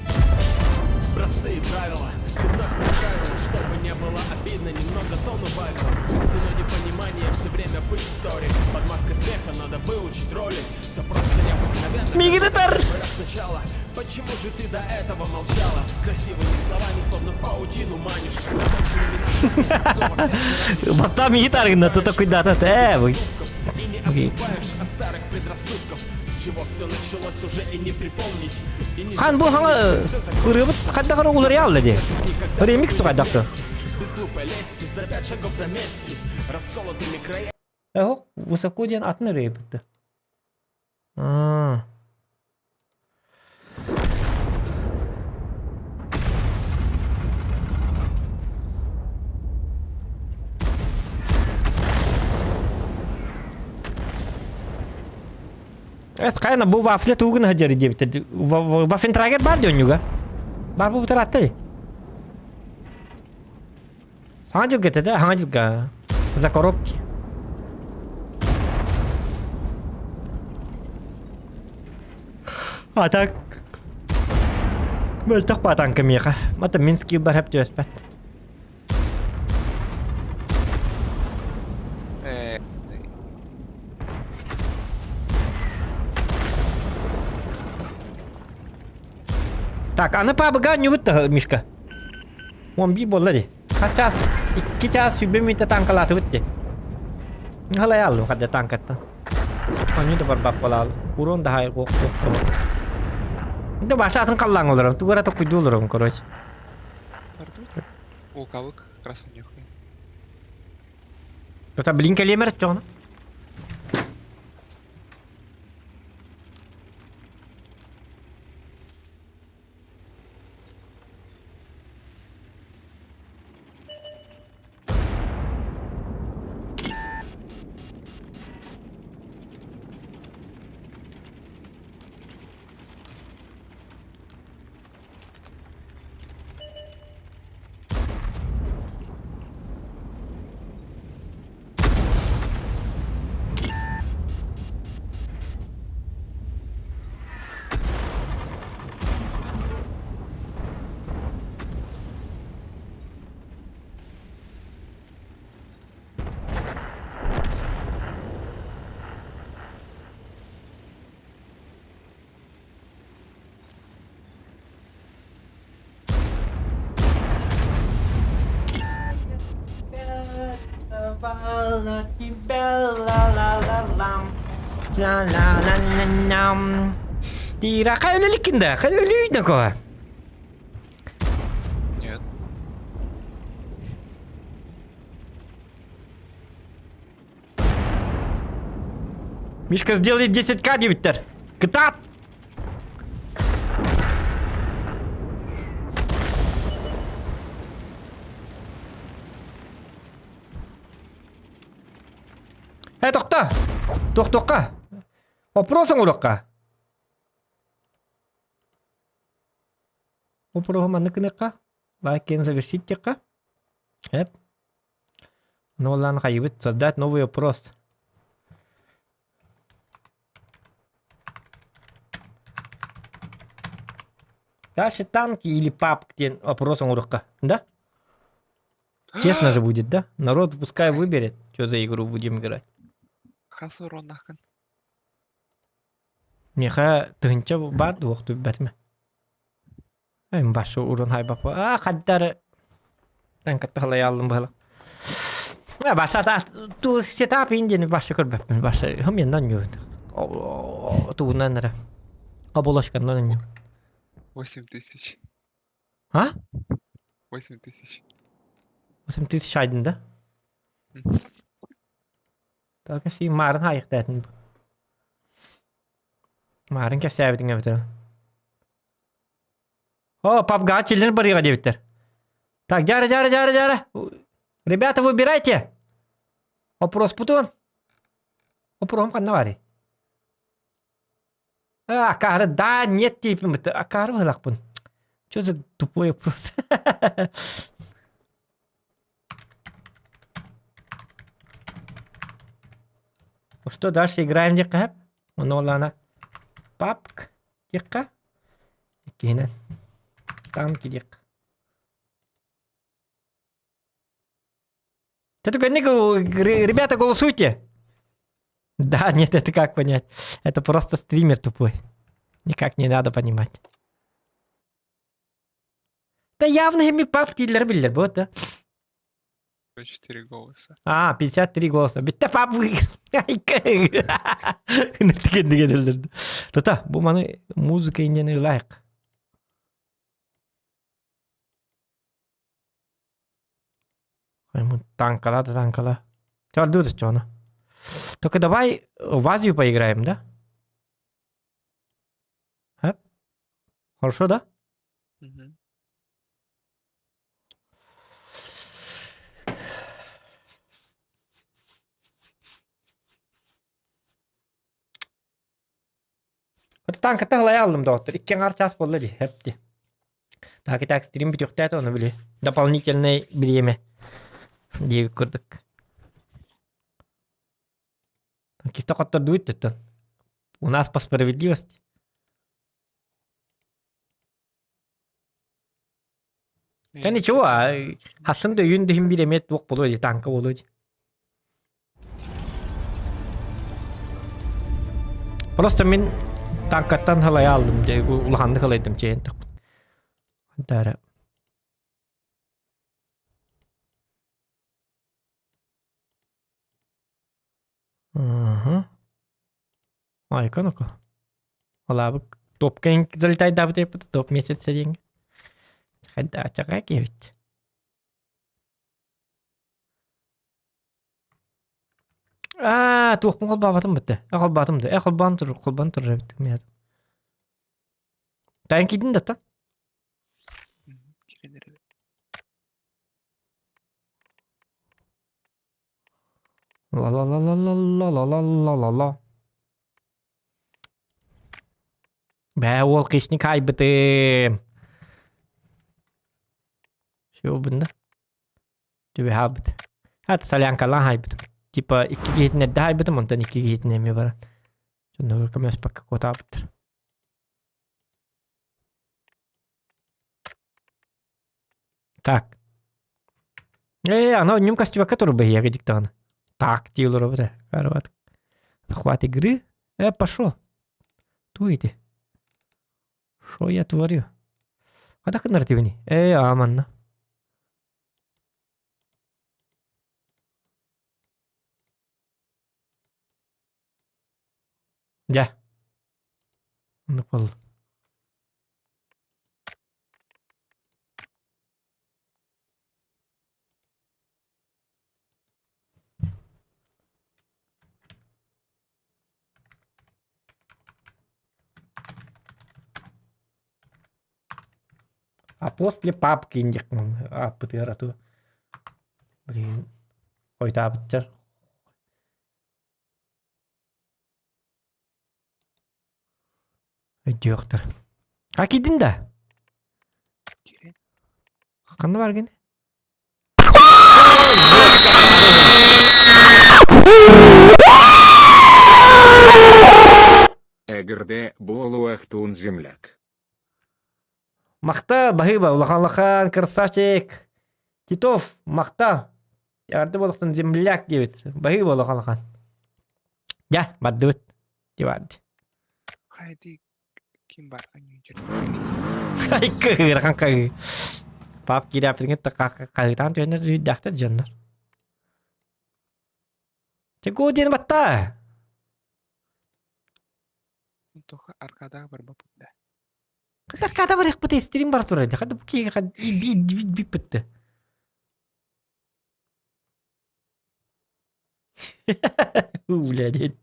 Простые правила, ты вновь составил, чтобы не было обидно, немного тон убавил. За стеной непонимание, все время быть в ссоре. Под маской смеха надо выучить роли. Все просто необыкновенно. Мигитар! Сначала, почему же ты до этого молчала? Красивыми словами, словно в паутину манишь. Заточенными ногами, снова в сердце ранишь. Бастаан мигитар гына токуйдаата ээ бу. И не отступаешь от старых предрассудков. С чего все началось уже и не припомнить. И не Хан бу хаҥа ырыабыт хайдах эрэ уларыйаалла дии. Ремикс тугайдахты. Без глупой лести, за пять шагов до мести. Расколотыми краями. Эһок высоко диэн атын ырыабытты. Эс хайна бу вафля тугун хадьары диэбитэ. Вафентрагер бар дьонньуга. Бар бу бутаратты. Саҥа дьылга этэ да, саҥа дьылга. За коробки. А так мөлтөх баатаҥка миэхэ. Мата Минский бар хэп түөспэт. Э, Так, аны пабыга ньубут Мишка. Он би буолла ди. Хас чаас? 2 чаас 20 мүнүүтэ танкалаатыбыт ди. Халай аллым хадда танкаттан. Онньу да барбап буолаалы. Урон да хай куох Да баша атын халлаан олором. Тугара токуйду олором, короче. Пардон? Лукавык как раз унюхай. Это блин кэлиэмэр чоҕуна. Тираха өлөлүккүн да, өлүй да Нет. Мишка сделай 10к диэбиттэр. Кытаат! Э, тохто! Тохтуохха! Вопрос оҥоруохха! Вопроһу маннык гыныахха. Лайк киэн завершить диэххэ. Эп. Ну ладно, хайыбыт. Создать новый вопрос. Дальше танки или папк диэн вопрос оҥоруохха. Да? Честно же будет, да? Народ пускай выберет, что за игру будем играть. Хас уроннахын. Миэхэ тыһынча баар дуох түбэтме. Эм башы урун хайбапа. А хаддары танкатта халаяллым быһала. Баша та ту сетап индини башы көрбөппүн. Башы хымяннан юн. Тугунан эрэ. Оболочканнан юн. 8 тысяч. А? 8 тысяч. 8 тысяч айдын да? Так, си марын хайыктаатын. Марын кэпсээбитиҥ эбитэ. О, папга челлендж барыга диэбиттэр. Так, дьара, дьара, дьара, дьара. Ребята, выбирайте. Вопрос путун. Вопросом ханна барый? А, акары, да, нет типим. Акары быһылахпын. Что за тупой вопрос? Ну что, дальше играем диэххэ? Ону олаана папк диэххэ. Иккиһинэн танки диэххэ. Ты только ребята, голосуйте! Да, нет, это как понять? Это просто стример тупой. Никак не надо понимать. Да явно ими пап дииллэр биллэр вот да. 4 голоса. А, 53 голоса. Бүттэ пап выиграл. Тута, бу маны музыка иннени лайк. Танкала да танкала. Чалдыр чоно. Только давай в Азию поиграем, да? А? Хорошо, да? Угу. Танката халай доктор. Икки аҥаар чаас буолла дии, хэпти. Так и так стрим бүтүөхтээтэ ону били. Дополнительное бириэмэ диэбит курдук. Танкиста хоттордубут төттөн. У нас по справедливости. Да ничего, хасын да үйүн дыһын биир эмиэ туох буолуо дии, танка буолуо дии. Просто мин танкаттан халайа алдым дии, улаханнык халайдым чэйин тахпын. Дара. Ага. Айка ну-ка. Алаабык топка залетайдаабыт эппит топ месяц диэн. Хайда ачаға киэбит. Аа, туохпун холбообатым бытты. Э холбоотум да. Э холбоон тур, холбоон турар эбит. Тайын киирдин да оттон? Киирэн эрэр. Ла-ла-ла-ла-ла-ла-ла-ла-ла. Бээ уол хищник айбытым. Все бында. Түбэһаабыт. Хат солянкалаан хайбытым. Типа икки киһитин эрдэ хайбытым, онтон икки киһитин эмиэ баран. Дьоннорго көмөлөспөккө куотаабыттар. Так. Э, ана ньум костюмакка турбай ягодик даҕаны. Так дии олоробут ээ. Карабат. Захват игры. Э, пошел. Туйте. Шо я творю? Хата кыннар тибини? Э, аманна. Дьэ. Оннук буолла. А после папки диэхпин ааппытыгар а то блин хойутаабыттар Өйдүөхтэр. А киирдин да? Киирэн. Ханна баргын? Эгрде буолуохтуун земляк. Махтал, баһыыба, улахан-улахан, красавчик. Титов, махтал. Эҕэрдэ буолуохтун земляк диэбит. Баһыыба улахан-улахан. Дьэ, бардыбыт. Диварди. Хайди ким бар анньыычыр Кыырахан кыы. Пап киирээппитин кытта хаһыытаан түһэннэр үүрдээхтэр дьоннор. Чего диэн батта? Тоха аркадаах барбаппыт да. Аркада барыахпыт стрим бар турар. Хада бу киһи бииппитте. Блядь.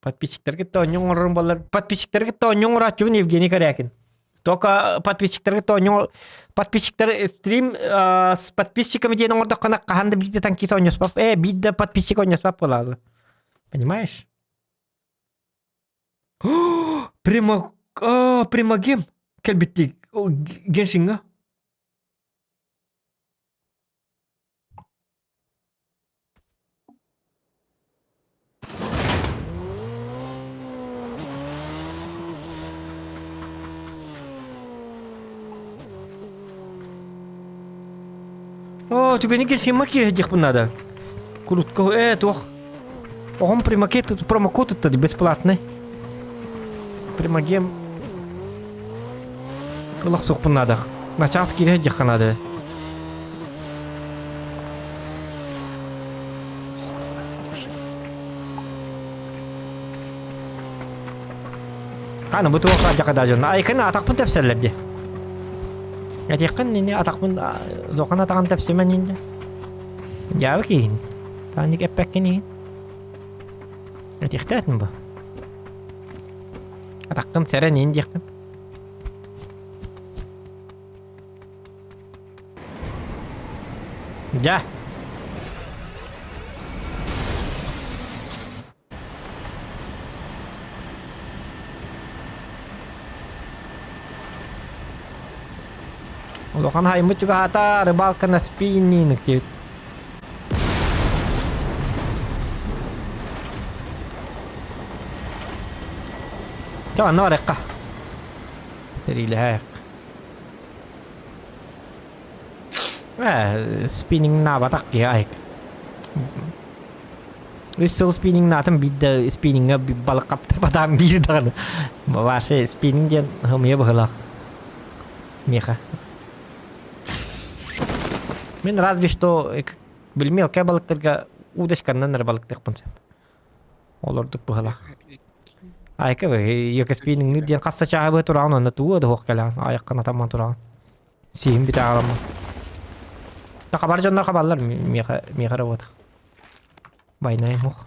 Подписчиктарга тоонньуҥ оҥорорум буоллар подписчиктарга тоонньуҥ оҥорооччубун Евгений Корякин. Только подписчиктарга тоонньуҥ подписчиктар стрим с подписчиками диэн оҥордоххуна хаһан да биирдэ танкист оонньоспоп э биирдэ подписчик оонньоспоп буолаалы. Понимаешь? Прямо примагем кэлбиттии Геншиҥҥа. Оо, түгэни Геншиҥҥа киэһэ надо. Курутка ээ туох Оҕом примакет промокод ытта бесплатный. Примагем ылах суохпун наада. Начаас киирэ сылдьыахха наада. Аны бу туох дьака дьон. Айкын атахпын тэпсэллэр дии. Этиэххин ини атахпын зохан атаҕын тэпсимэн инде. Дьаабы киһин. Таанник эппэккин иһин. Этиэхтээтин бу. Атаххын сэрэн иһин диэххин. Дьэ. Улахан хаймыт чугаһаата рыбалка на спиннинг диэбит. Чэ, онно барыахха. Сэриилэһээк. Ээ, спиннингнаабатах киһи айык. Үс сыл спиннингнаатым биир да спинниҥҥа балык хаптарбатаҕым биир даҕаны. Вообще спиннинг диэн хымыйа быһыылаах миэхэ. Мин разве что били мелкай балыктарга удочканнан эрэ балыктыахпын сөп. Ол ордук быһыылаах. Айка йөкө спиннингныыр диэн хас да чааһы быһа тураҕын уонна тугу да суох кэлэҕин айаххын атамман тураҕын. Сиһим бүтэ аҕаламмын. Хабар дьоннор хабаллар миэхэ миэхэ эрэ буотах. Война мух.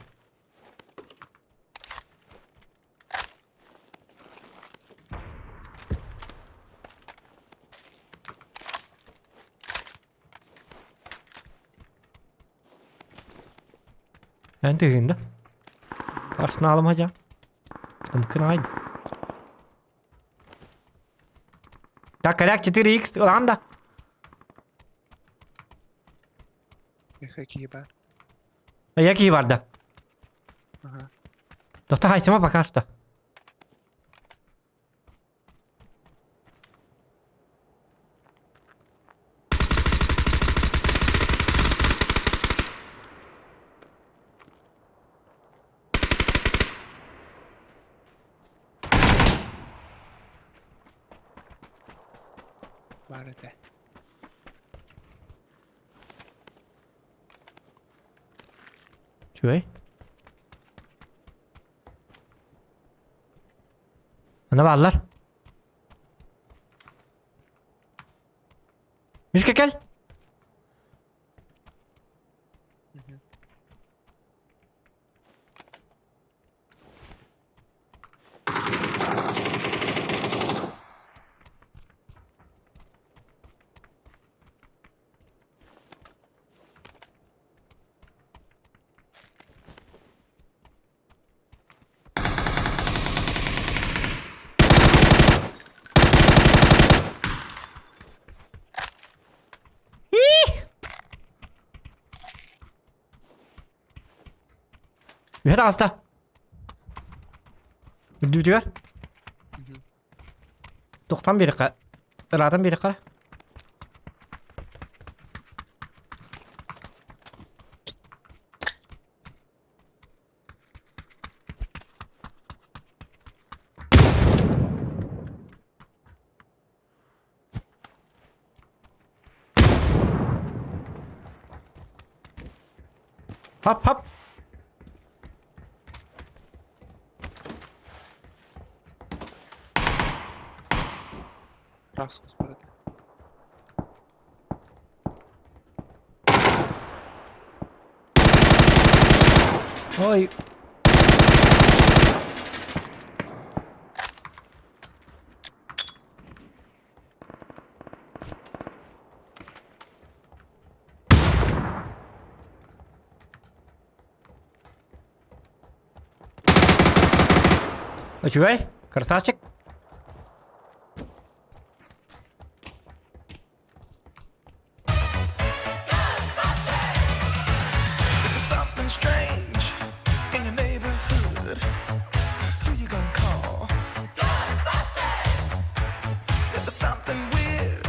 Эн тыгын да? Арсеналым хажа. Тымкын айды. Так, коряк 4х ылан да. Миэхэ киһи баар. Я киһи бар да. Ага. Доста хайсыма пока что. Баар этэ. Үчүгэй. Ана бааллар. Мишка кэл. Үһэ таҕыста. Үрдүбүтүгэр. Тохтон биэриэххэ. Ыраатан биэриэххэ. Hop hop. Ыраах соҕус бар этэ. Ой. Үчүгэй, красавчик. Something strange in your neighborhood. Who you gonna call? Ghostbusters! If there's something weird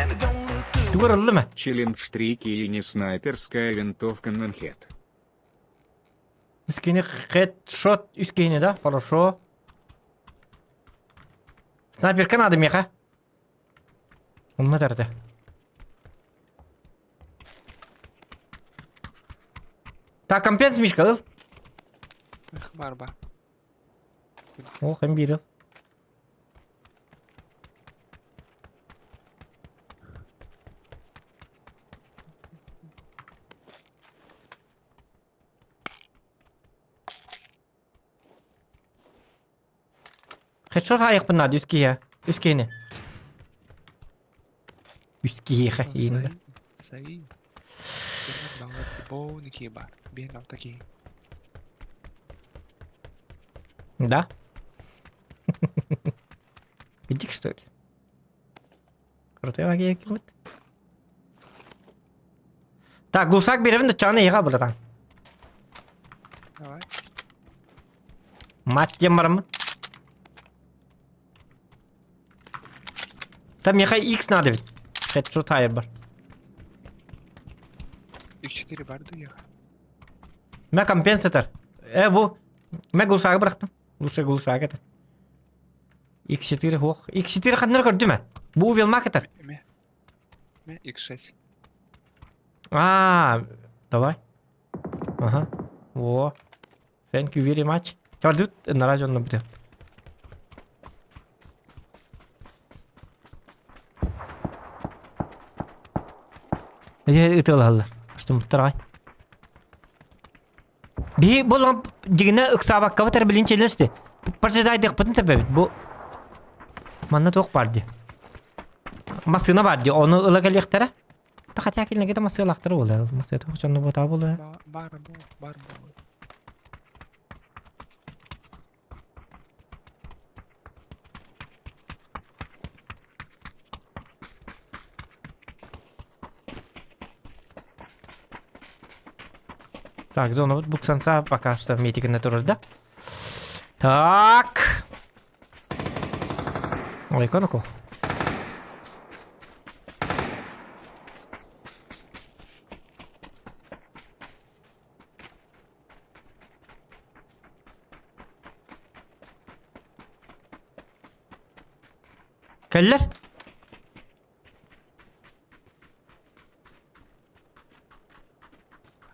and it don't look good. Тугар ыллым э? Челлендж 3 киини снайперская винтовка Нанхет. Үскини хедшот үскини да? Хорошо. Снайперка надо меха. Онно тарда. Так, компенс Мишка ыл. Эх, бар бар. О, хэм биир ыл. Хедшот аайыкпын наада үс киһи. Үс киһини. Үс киһиэхэ ииннэ. Саи. Баҕар киһи баар. Биэн алта киһи. Да? Иди что ли? Крутой магия кимит. Так, гусак бирэбин да чаны эйиэхэ братан. Давай. Мать диэн бараммын. Там миэхэ X надо ведь. Хедшот бар. X4 бар да уеха. Мэ компенсатор. Э бу. Мэ глушагы бырахтым. Лучше глушак это. X4 хуох. X4 ханнар көрдүм э. Бу велмак этер. Мэ. Мэ X6. А, давай. Ага. Во. Thank you very much. Чардыт нара дьонно бүтэ. Ытыалаһаллар. Астыммыттар аҕай. Биһи бу ламп дьигинэ ыксаабаккабыт эрэ билин челлести. Прожидайдыахпытын сөбөбүт. Бу манна туох баар дии. Массыына баар дии. Ону ыла кэлиэхтэрэ. Та хотя кинилэргэ да массыылаахтара буолар. Массыына хочонно буотаа буолар. Баар бу, баар бу. Так, зона буксанца пока что метигіне турар да. Так. Ой, коноку. Кэллэр?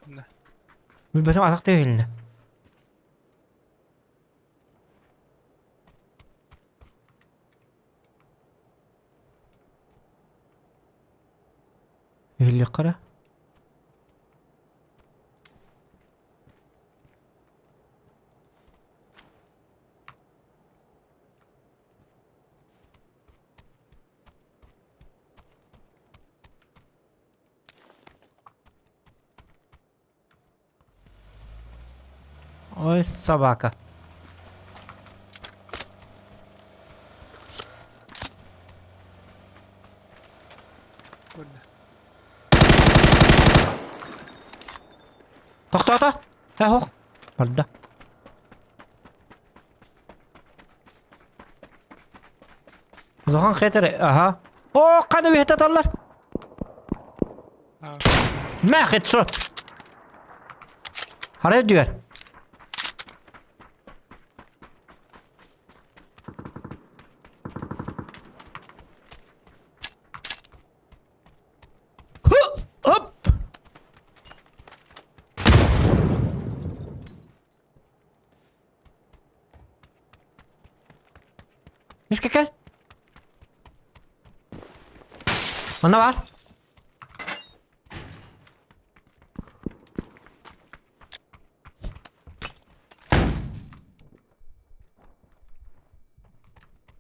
Ханна? Билбэтим атах тыаһа иһилиннэ. Иһиллиэххэ эрэ. Ой, собака. Көрдө. Тохтоото. Э, ох. Барда. Улахан хэтэр, аха. Оо, ханы үһэтэ А, Мэ, хедшот. Хара үрдүгэр. Хы! Оп! Мишка кэл. Манна баар.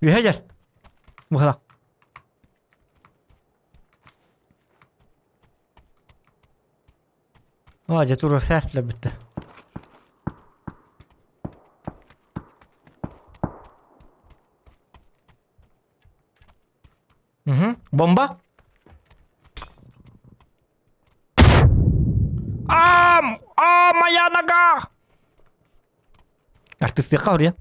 Үһэ дьэр. Быһалах. Аа, дьэ тура фэстлэр бүттэ. Угу. Бомба? А, а, моя нога! Артистыахха оруйан.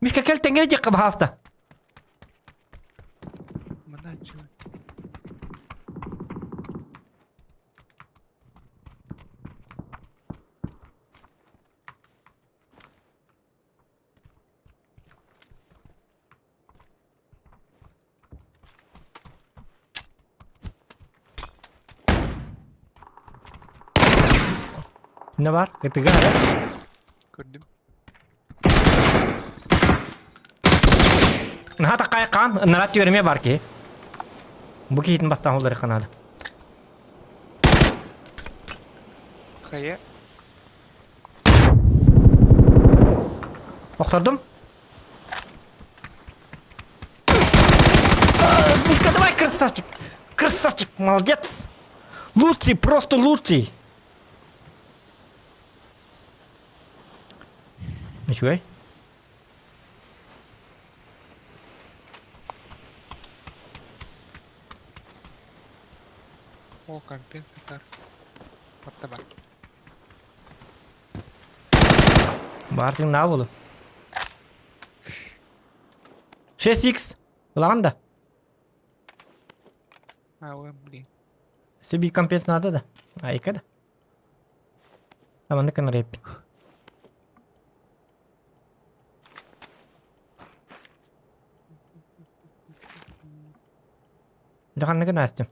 Мишка кэл тэҥҥэ диэххэ баһаалыста. Манна чего? Ne var? Кытыга эрэ. Көрдүм. Наһаа таккайкаан, ынарат түөрэмиэ бар киһи. Бу киһитин бастаан уларыхха наада. Хайа? Охтордум. Мишка, давай, красавчик! Красавчик, молодец! Лучший, просто лучший! Үчүгэй. О, компенсатор. Порта бар. Баартыҥ наа буолу. 6x. Ылаҕын да? А, ой, блин. Себе компенс надо да? Айка да. Аманнык кынарыйыппын. Дьэ ханныгы Настя?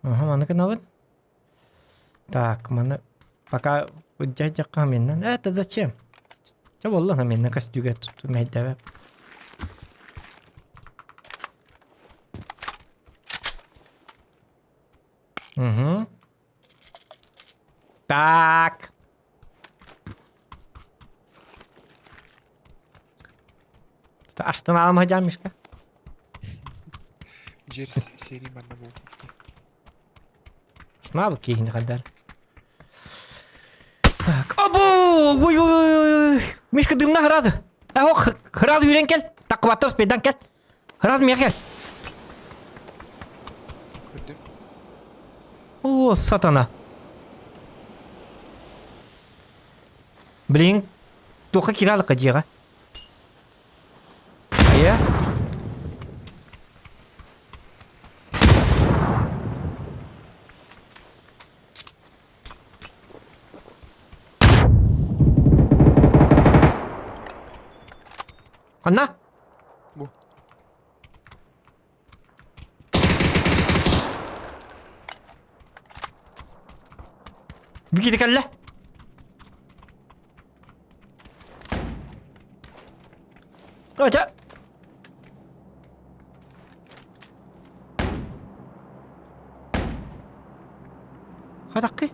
Аха, маннык гынабын. Так, маны пока дьэ меннен. Это зачем? Чэ буолла меннен көстүүгэ тумэйдэбэ. Угу. Так. Астан аламаһыдьаан Мишка. Дьиэр серий манна буолбут. Знал киһини хайдар. Так, або! Ой, ой, ой, ой. Мишка дымна сразу. Ах, сразу үйрен кел. Такватор спедан кел. Сразу миэхэ кел. Көрдүм. О, сатана. Блин, туха киралыка дьиэҕэ. Хайа? Ханна? Бу. Бүкиде кэллэ. Ача. Хатаккы.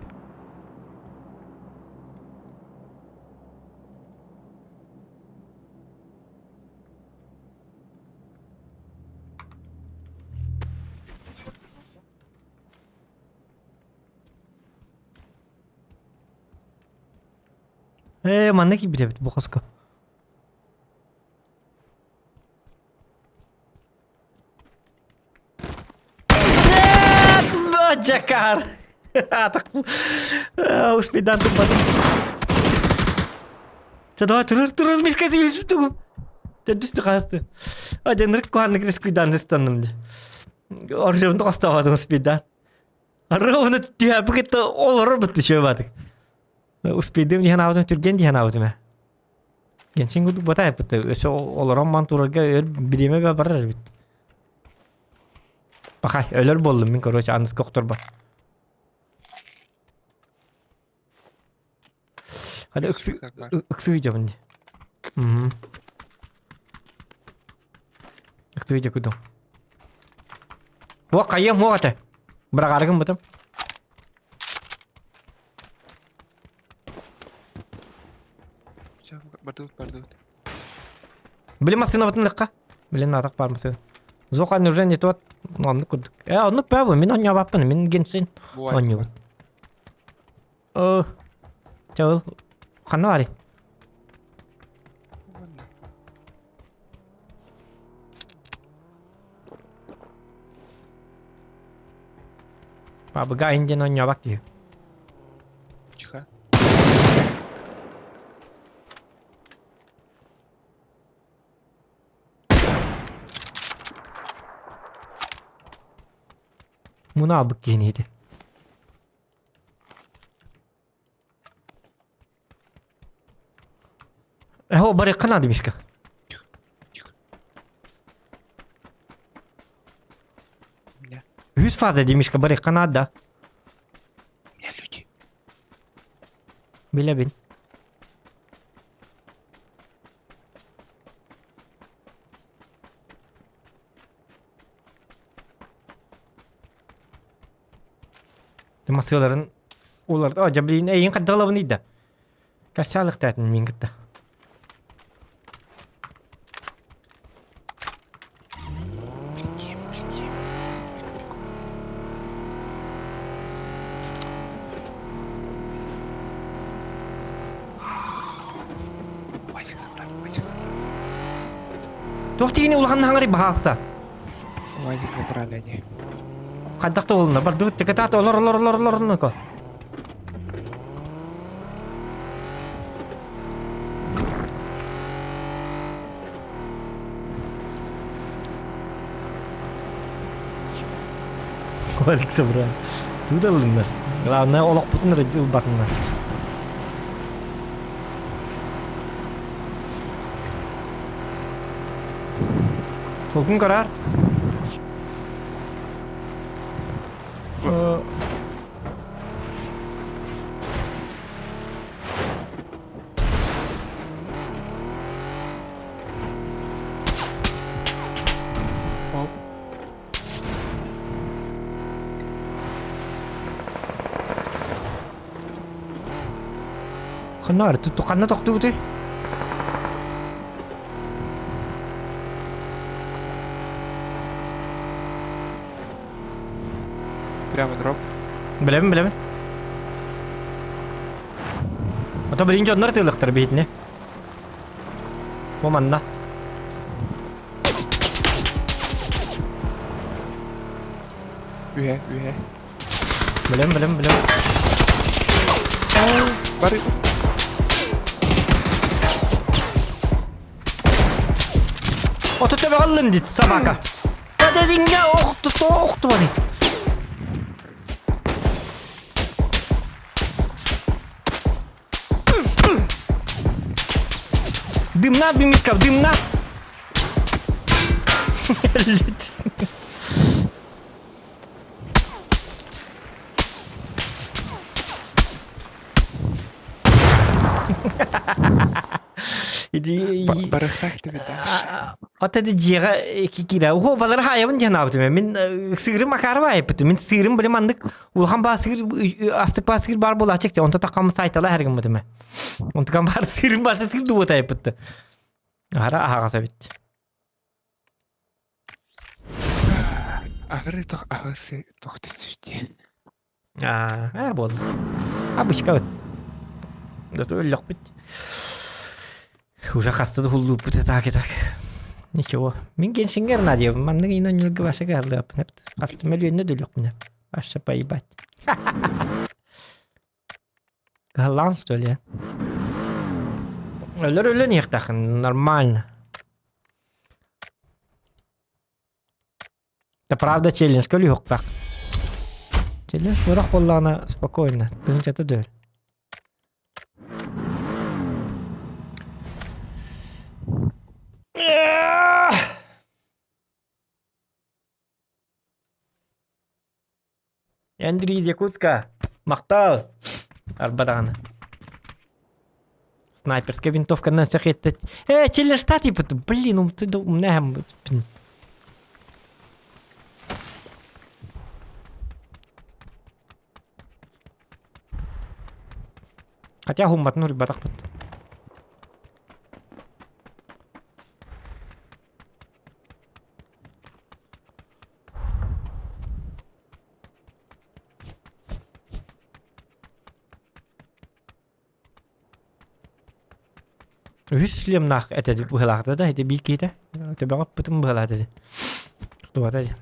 Ээ, манна киирбит эбит бу хоско. Дьакар! Успейдан туппатым. Чэ, давай, турар, турар, мишка, тебе сүттүгүм. Төрдүстү хаасты. Адьанырык куһааннык рискуйдаан ыстанным дии. Оржебын тоқостаабатым успейдаан. Ровно түһээппит кытта олорор бытты чүө Успейдым диэн аабытым түргэн диэн аабытым ээ. Геншин курдук батай бытты. Өсө олорон ман турарга өр бириэмэ бе барар эбит. Пахай, өлөр боллум мин короче аныска охторбо. Hadi ыксы ыксы видео ди. Угу. Ыксы видео кудум. Во кайым во ате. Бырагарыгым бытым. Все, бардыбыт, бардыбыт. Били массыынабытын лыкка. Билин атах бар массыына. Зохан уже не тот. Оннук курдук. Э, оннук баа мин онньообаппын, мин генсин онньубун. Э, чабыл. Ханна барый? Бабыга индин онньообак киһи. Тихо. Муна албыт киһини ити. Эхо, барыахха наада Мишка. Тихо, тихо. У меня, Үһүс фаза дии Мишка барыахха наада. у меня люди. Билэбин. Масыаларын улар о дьэ блин эйин хайдах ылабыный да кассалыктаатын мин кытта Жди, жди. Бегу, бегу. Васик забрали, Васик забрали. Туох тигини улахан хаҥари баһаалыста Вазик забрали они. Хайдах да буолунна бардыбыт текетаат олор олор олор олор Квадик собрал. Туудалыннар. Главное, олохпутун эрэ ылбатыннар. Толкун карар. Оп. Ханна бар? Ханна тохтубуты? Прямо дроп. Билэбин, билэбин. Ото билин дьоннор тыылыктар биһитини. Бу манна. Үһэ, үһэ. Билэм, билэм, билэм. Бары. Ото төбөҕө дит собака. Дедиҥҥэ охту охтубаный. Дымна, дымишка, дымна. Блять. Иди Барыхтаах тебе дальше. От эти дьиэҕэ киирэ. Уһу балары хаайабын диэн аабытым. Мин сыырым Макарова айыппытым. Мин сыырым били маннык улахан баа сыыр астык баа сыыр баар буолааччык онто таххам сайтала эргиммитим. Онтукам баар сыырым барса сыыр дубут айыппытты. Ара аһаҕас эбит. Аҕыры тох аҕысы тохтусүтэ. Аа, буолла. Обычка вот. Өллөхпүт. Уже хаста да хуллууппут так и так. Ничего. Мин кеншингер надя. Маннык инан ньылгы баша кааллыаппын. Хаста мөлүөннэ дүлүкпүнэ. Вообще поебать. Кыһаллаан что ли? Өлөр өлөн иэхтахын нормально. Да правда челлендж көлүһүөхтаах. Челлендж мурах буоллаҕына спокойно, тыһыынчата дөөр. Андрей из Якутска. Махтал! Арба даҕаны. Снайперская винтовканан сэхиэттэ. Э, челлендж типа, блин, умты умнэһэм. Хотя хумматын урбатахпыт. Үһүс шлемнаах этэ быһалаахта да ити биир киһитэ төбөҕө ыппытым быһалаата ити тубата ити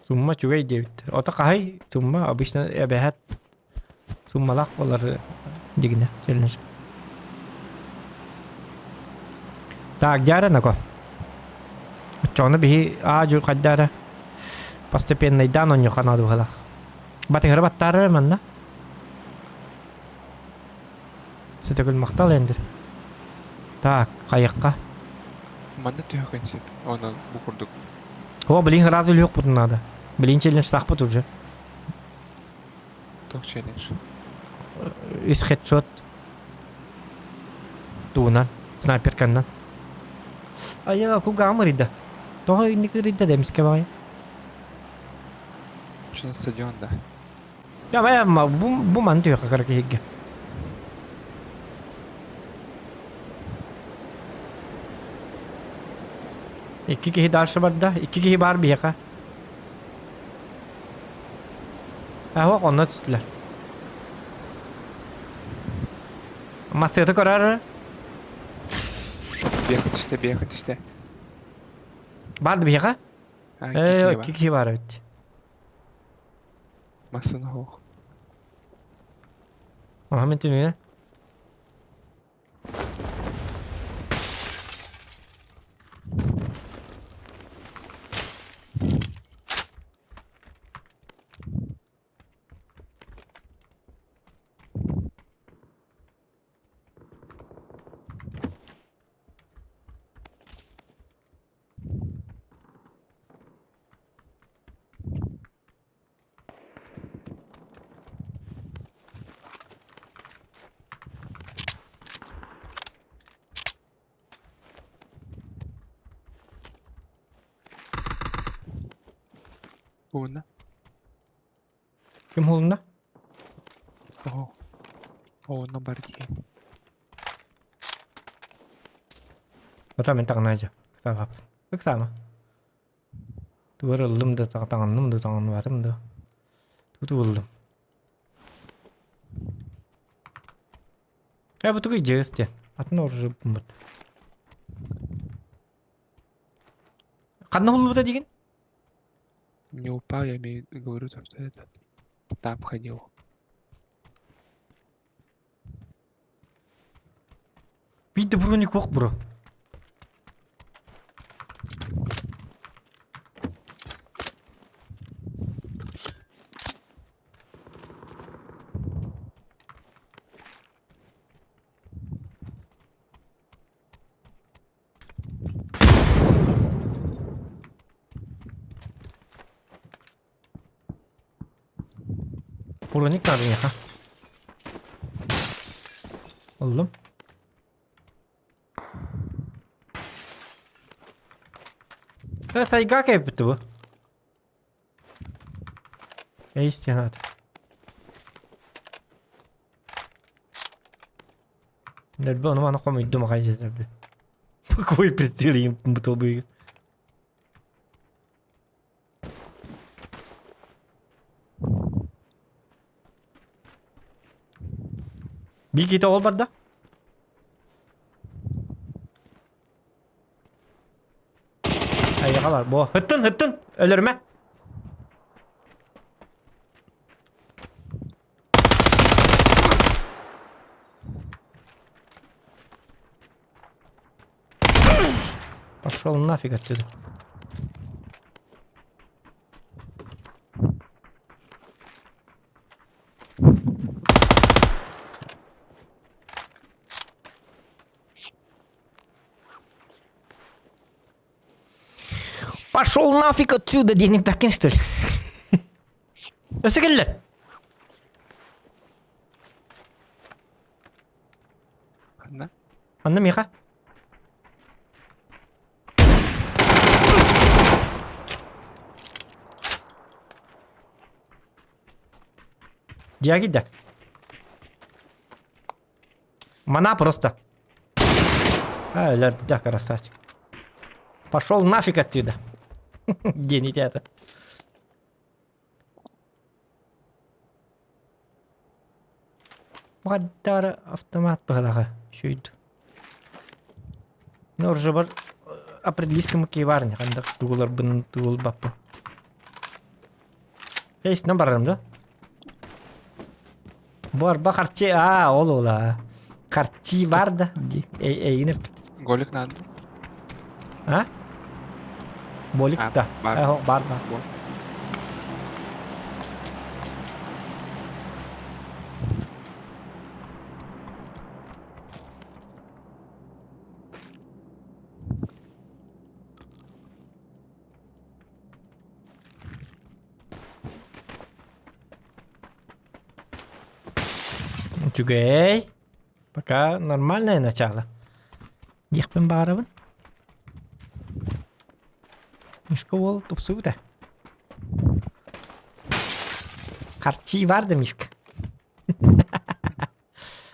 Сумма үчүгэй диэбит. Ото хаһай сумма обычно эбэһэт суммалаах буолар дигинэ челлендж. Так, дьара нако. Оччоҕуна биһи аа-дьу хайдаара постепенныйдаан онньуха наадыбыһалаах. Батыһары баттаары манна. Сытыгыл махтал эндир. Так, хайыкка. Манна түһүкэн сөп. Онон бу курдук. О, блин, сразу легкую надо. Блин, челлендж сахпыт уже. Тох челлендж. Үс хедшот. Туунан, снайперканнан. Айа, кугаам ырыйда. Тоҕо инник ырыйда да эмискэ баҕайы. Чын стадион да. Давай, бу, бу маны түһүөххэ кыра киһигэ. Икки киһи дальше барда. Икки киһи баар биһиэхэ. Аһуох онно түстүлэр. Массыата көрөр. Биэхэ түстэ, биэхэ түстэ. Бар да биһиэхэ? А, Э, икки икки киһи баар эбит. Массыына суох. Аха мин түнүнэ. Уонна? Ким уһулунна? Оо. Онно бар дии. Ота мен таҥнаадьа. Ыксаабаппын. Ыксаама. Тугар ыллым да таҥынным да таҥынныбатым да. Туту ыллым. Э бу тугуй дьыыс диэн. Атын оружие буммут. Ханна уһуллубута диигин? Не упал, я имею говорю, то, что этот там ходил. Биир да броник суох бро. Броник надо миэхэ. Ыллым. Э, сайга кэлбит бу. Эй, стенат. Нөлбө ону маны хомуйдум аҕай дьэ Какой пристрелим бутылбыга. Биир киһи ол барда. Айаҕа бар. Бо. Ыттын, ыттын. Өлөрүмэ. Пошел нафиг отсюда. Пошел нафиг отсюда, денег дакин, что ли? Өссө кэллэ. Ханна? Анна Миха. Дьиэ киирдэ. Мана просто. А, да, красавчик. Пошел нафиг отсюда. Гений это. Баҕардара автомат быһалаҕа үчүйд. Ну, уже бар определись ким бар не хандак тугуларбын тугулбаппын. Эйсинен барарым да? Бар харчы аа ол ола. Харчы бар да. Эйин эппит. Голик надо. А? Болик А, да. бар. Э, бар бар. Вот. Үчүгэй. Пока нормальное начало. Диэхпин баарабын. Мишка уол тупсубута. Харчи бар да Мишка.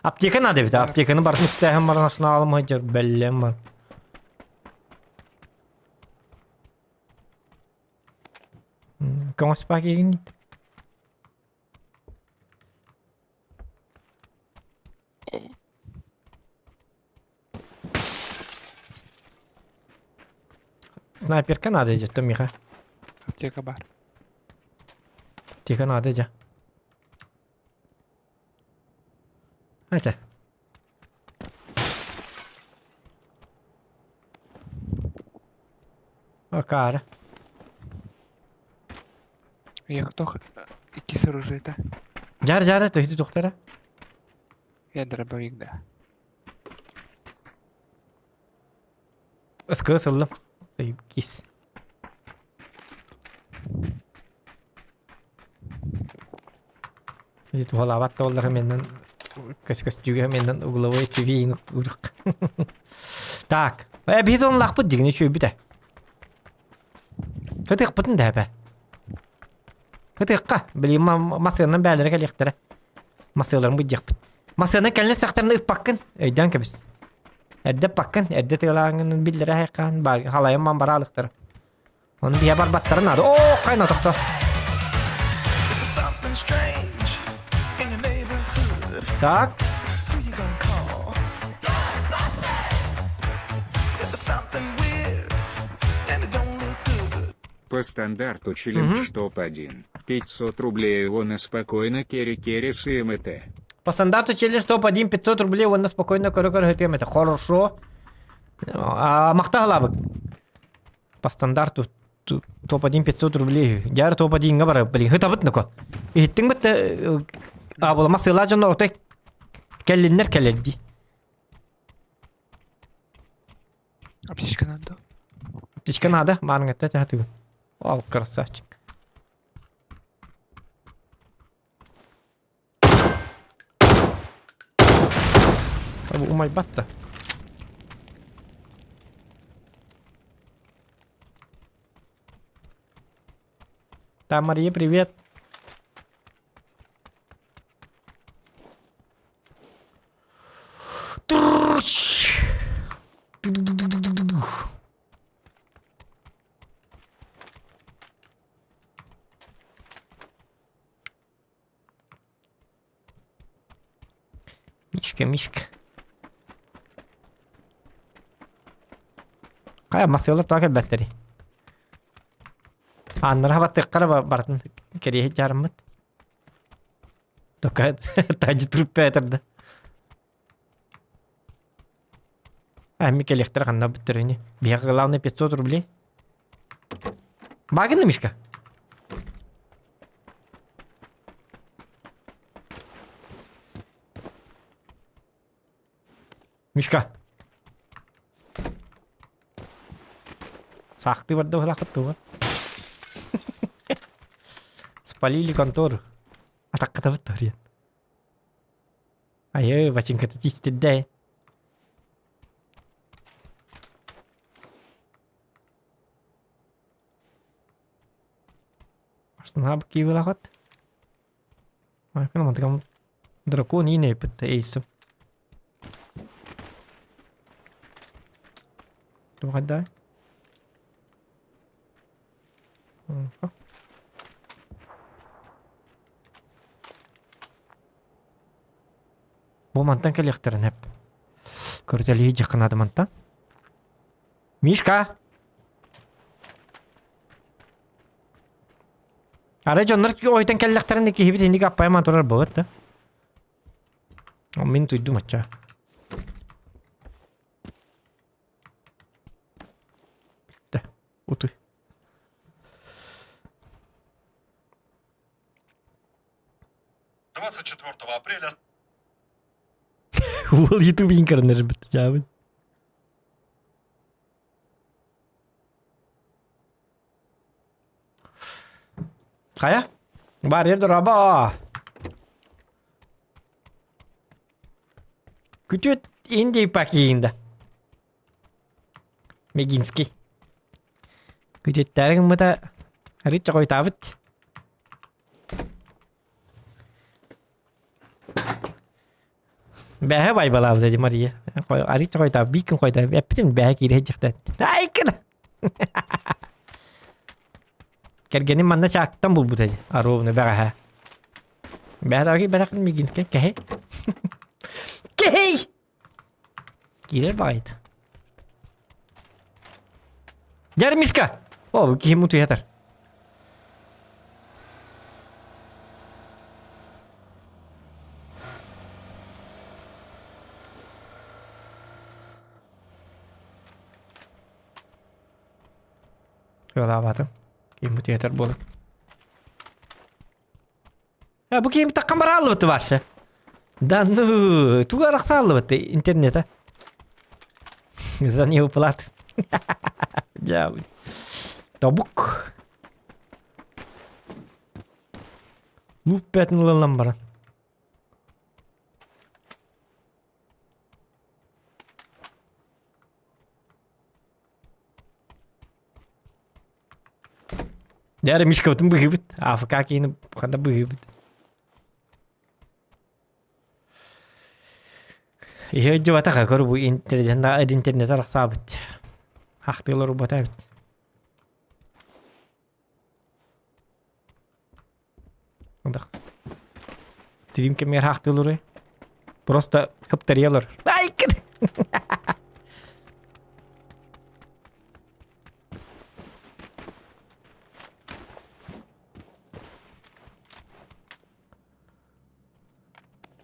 Аптека надо эбит. Аптеканы барытын үктээһин баран асынаалым сылдьар бэллэм бар. Көҥөс пакегин Снайперка надо идет, Миха. Аптека бар. Аптека надо идет. Ача. Акаара. Яктох иккис оружиета. Дьар дьара төһүтү тухтара. Я дробовик, да. Ыскыы сыллым. Кис. Туһалаабат да буоллар менен көс-көстүүгэ менен угловой цивиин урық. Так, э биһи онлаахпыт дигини үчүгүйбүт ээ. Кытыахпытын да эбэ. Ытыахха, билигин массыынанан бээлэрэ кэлиэхтэрэ. Массыыларын быдьыахпыт. Массыына кэлин сахтарына ыппаккын, өйдөөн кэбис. Эрдэ ыппаккын, эрдэ тыалааҥҥын биллэрэ хайхаан, халайан ман бараалыктара. Ону биһэ барбаттара наада. Оо, хайна тохто. Так. По стандарту челлендж топ-1. 500 рублей он спокойно керри керри с МТ. По стандарту челлендж топ-1 500 рублей уонна спокойно көрө-көрө һытыам этэ. Хорошо. А, махтаһалаабыт. По стандарту топ-1 500 рублей. Дьаар топ-1-га бара, блин, хытабыт ноко. Иһиттиҥ бытта абылама сыла дьоно отой кэллиннэр кэлэрди. Аптечка надо. Аптечка надо, маарыҥҥатта тахатыгын. Ол красавчик. Умайбат да. Да, Мария, привет. Мишка, Мишка. Хайа массыылар тоҕо кэлбэттэрий? Ааннара хабаттыаххара барытын кэриэһит дьаарыммыт. Только таджи труппа да. А, Микелехтер ханна бүттөрүнү. Биһиэхэ главное 500 рублей. Багын Мишка? Мишка. Сахты барда быһалаахпыт туга. Спалили контору. Атаккатабыт ториен. Айы, бачыҥката тиистирдэ. Наһаа киибэлэххит. Дракон иинэйбит эйсим. Туохайдаай? Бу мантан кэлиэхтэрин эп. Көрүтэлиһи дьахханаады мантан. Мишка! Арай дьоннор ойтон кэллэхтэринэ киһибит инник аппайаман турар буолат да. Мин туйдум оччо. Бүттэ. Утуй. 24 апреля Уол ютуб инкарнер бит жабын. Хайа? Бар ер дораба. Күтүөт Индия пакиинда. Мегинский. Күтүөттээри гыммыта арыычча хойутаабыт. Бэһэ байбалаабыта дии Мария. Арыычча хойутаабыт, биир күн хойутаабыт. Эппитим бэһэ киирэ сылдьыахтаах. Айкына! Кэргэним манна чаактан булбута дии, оруобуна бэҕэһээ. Бэҕэһээ бэрэхин Мегинскэй кэһэй. Кэһэй! Киирэр баҕайыта. Дьэр Мишка! О, бу киһим утуйатар. Ыалаабатым. Киһим утуйатар буолан. Э, бу киһим таххан барааллыбыт вообще. Да ну, тугу арахсааллыбыт интернета. За неуплату. Дьаабы. Тобук. Луп бэтин ылыллан баран. Дьэ Мишкабытын быһыыбыт. АФК киһини ханна быһыыбыт. Иһэ дьыбатаха көр бу интернет интернет арахсаабыт. Ахтыылар убата эбит. Стрим кэмигэр хаахтыылларый? Просто хыптарыйалар. Ай,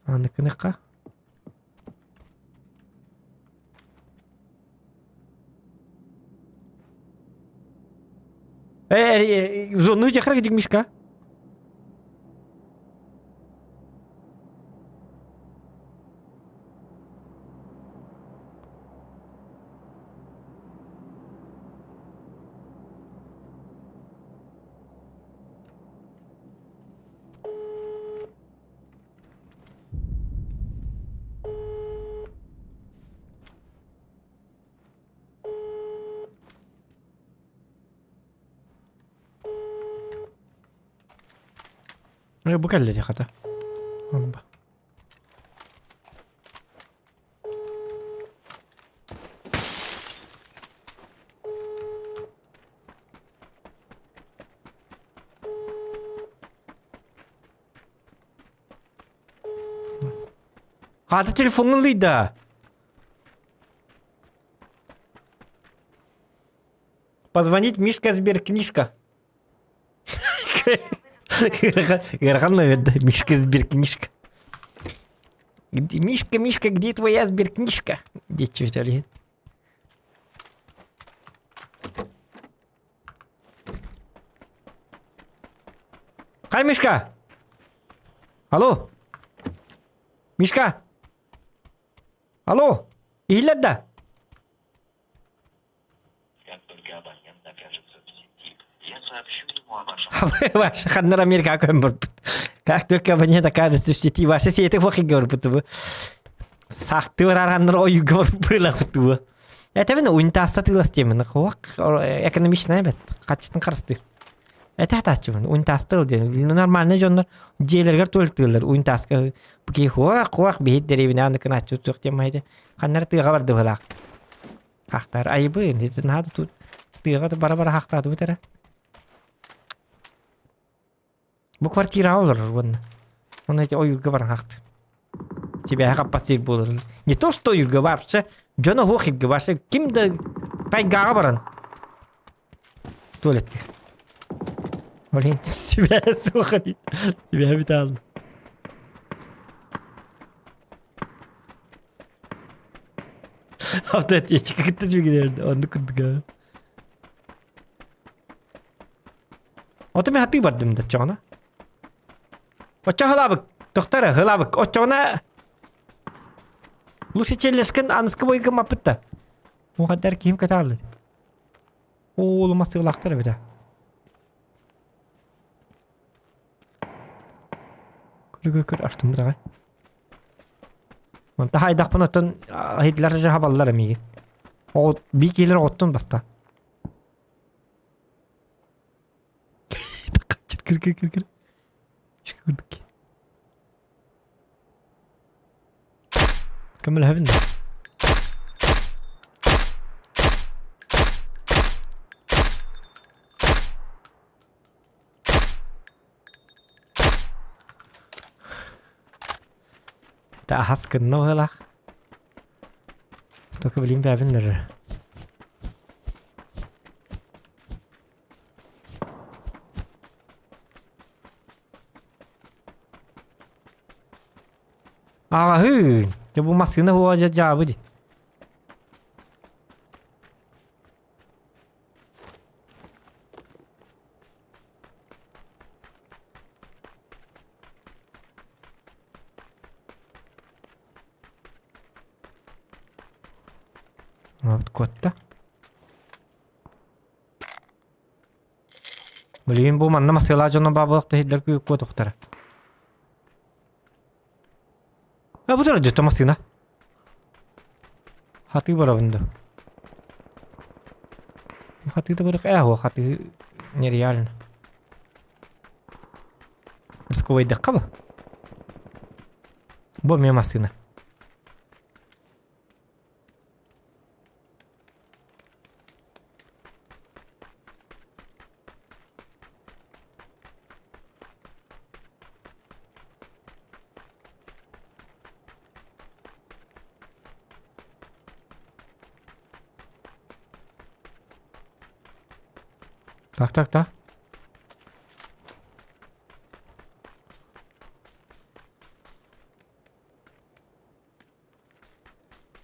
Аныкыныхха. Э, зону дьахар Мишка. Э, бу кэллэ дии хата. Онба. Хата телефоҥҥун ылыйда. Позвонить Мишка Сберкнижка. Ыарахан наверное, Мишка Сберкнижка. Мишка, Мишка, где твоя сберкнижка? Где чуть Хай, Мишка! Алло! Мишка! Алло! Иһиллэр да? Ваша ханнар Америка көмбөрбүт. Как только абонент окажется в сети, ваша сети хохи говорбут. Сахты барараннар ойуга барбылахтуа. Это вин унитазта тылас темені хуак экономичная бет. Хачытын қарысты. Это хатачыбын унитазта диэн. Нормальный дьоннор дьиэлэригэр туалеттыыллар унитазка бу хуак хуак биһит дэриэбинэ аны кынааччы суох диэн майда. Ханнар тыаға барды быһылаах. Хахтар айбы наада тут тыаға да бара-бара хахтаатыбыт эрэ. Бу квартираҕа олорор уонна. Онно ити ойуурга баран хахты. Сибээһи хаппат сир буолар. Не то что ойуурга вообще дьоно суох иргэ вообще ким да тайгаҕа баран туалетка. Блин, сибээһи суох эбит. Сибээһи бүтэ хаалла. Автоответчик кытта жүгүнэрди оннук курдук. Ото мен хатыы бардым да чоҕуна. Оччо хылаабык, тохтара хылаабык. Оччоҕуна Лучше челлешкин аныскы бойга маппытта. Уҕадар киһим катаалы. Оолума сыылаахтар эбитэ. Көр көр астым даҕай. Онта хайдахпын оттон Хитлер жаһабаллар эмиги. Оҕот би киилер оҕоттун баста. Кир кир кир кир. Көрдүк. Көмөлөһөбүн да. Таһас гынна быһыылаах. Только билим бэбин Аҕаһыын! Дьэ бу массыына уоҕа дьэ дьаабы дии. Вот куотта. Билигин бу манна масыалаах дьоно баабылах иһиллэр куотуохтара. А бу дьэ массыына. Хатыы барабын да. Хатыы да барах ээ хатыы нереально. Рисковайдахха бу. Бу эмиэ массыына. Так, так, так.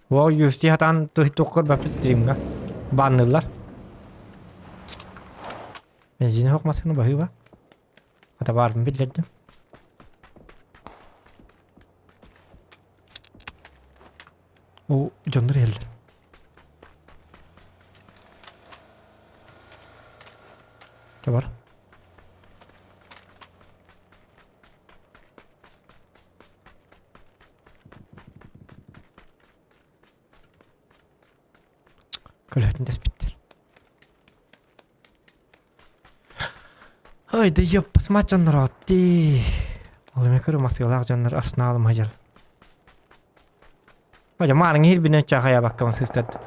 Уол UFC хатаан туохкор баппыт стримҥа баанныыллар. Бензини хоқ массыына баһыыба. Хата баарбын биллэрдим. О, дьоннор иһэллэр. Чэ бар. Көлөһөтүн тэспиттэр. Ой, да ёп, смат дьоннор дии. Ол эмэ көрө масыалаах дьоннор арсеналым хадьал. Хадьа маарыҥ иһирбинэн чахайабаккабын сыстат.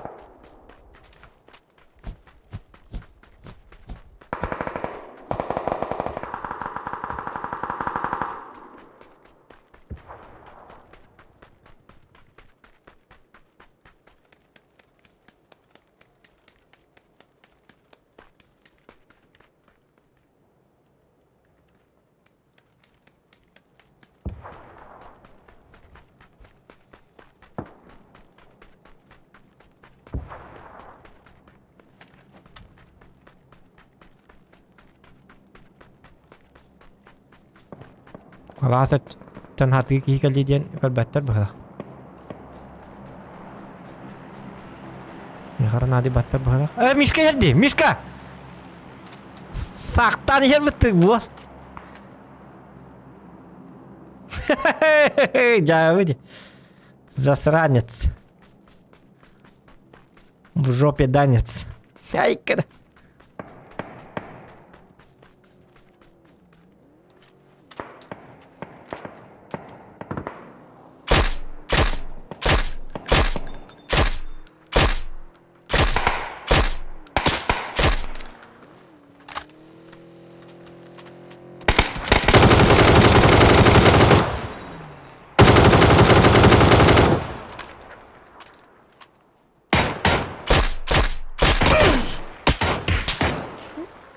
Алаас өттүттэн хатыы киһи кэллии диэн көрбөттөр быһыылаах. Миэхэ наадыйбаттар быһыылаах. Э, Мишка иһэр Мишка! Саахтаан иһэр быттык буол. Дьаабы Засранец. В жопе данец. Айкара.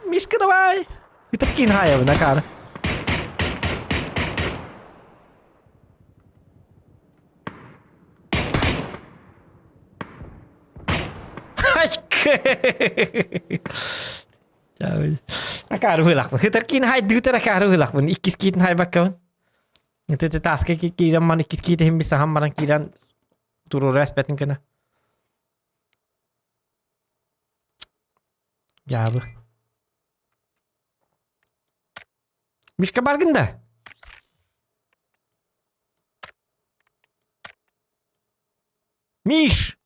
Мишка, давай! Ытыркин хаайабын, акаары. Акаары быылахпын. Ытыркин хайдыытар акаары быылахпын. Иккис киитин хайбаккабын. Ити тааска киирэн ман иккис киитин би сахан баран киирэн туруора эспэтин гына. Дьаабы. Мишка баргын да? Миш!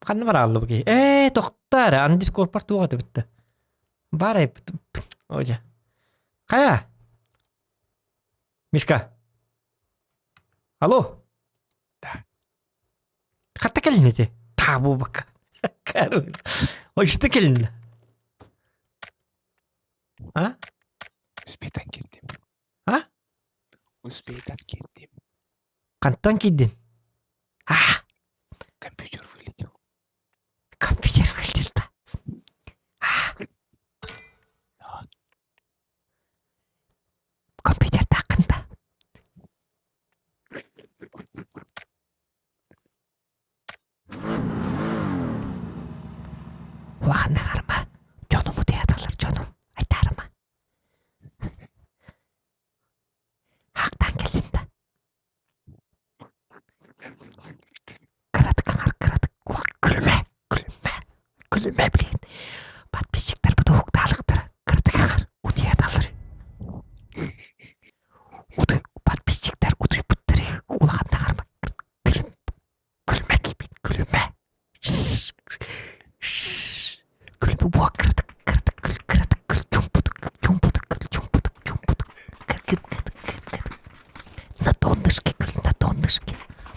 Ханна барааллыбы киһи? Ээ, тохтоо эрэ, аны дискорпар туох этэ бүттэ. Бар эбит. Ожа. Хайа? Мишка. Алло. Да. Хатта кэлин ити? Табу бака. Ой, что кэлин? А? Успейтан киирдим. А? Успейтан киирдим. Хантан киирдин? А? Компьютер вылетел. Компьютер вылетел да. А? Компьютер такында. Улаханнагарма, дьонум утуйаталлар, дьонум, айтаарыма. Хаактаан кэллин да. Кыратык аҥар кыратык күлүмэ, күлүмэ, күлүмэ блин. Подписчиктарбыт уһуктаалыктара кыратык аҥар утуйаталлар. Утуй, подписчиктар утуйбуттары улаханнагарма күлүм, күлүмэ киирбит, күлүмэ.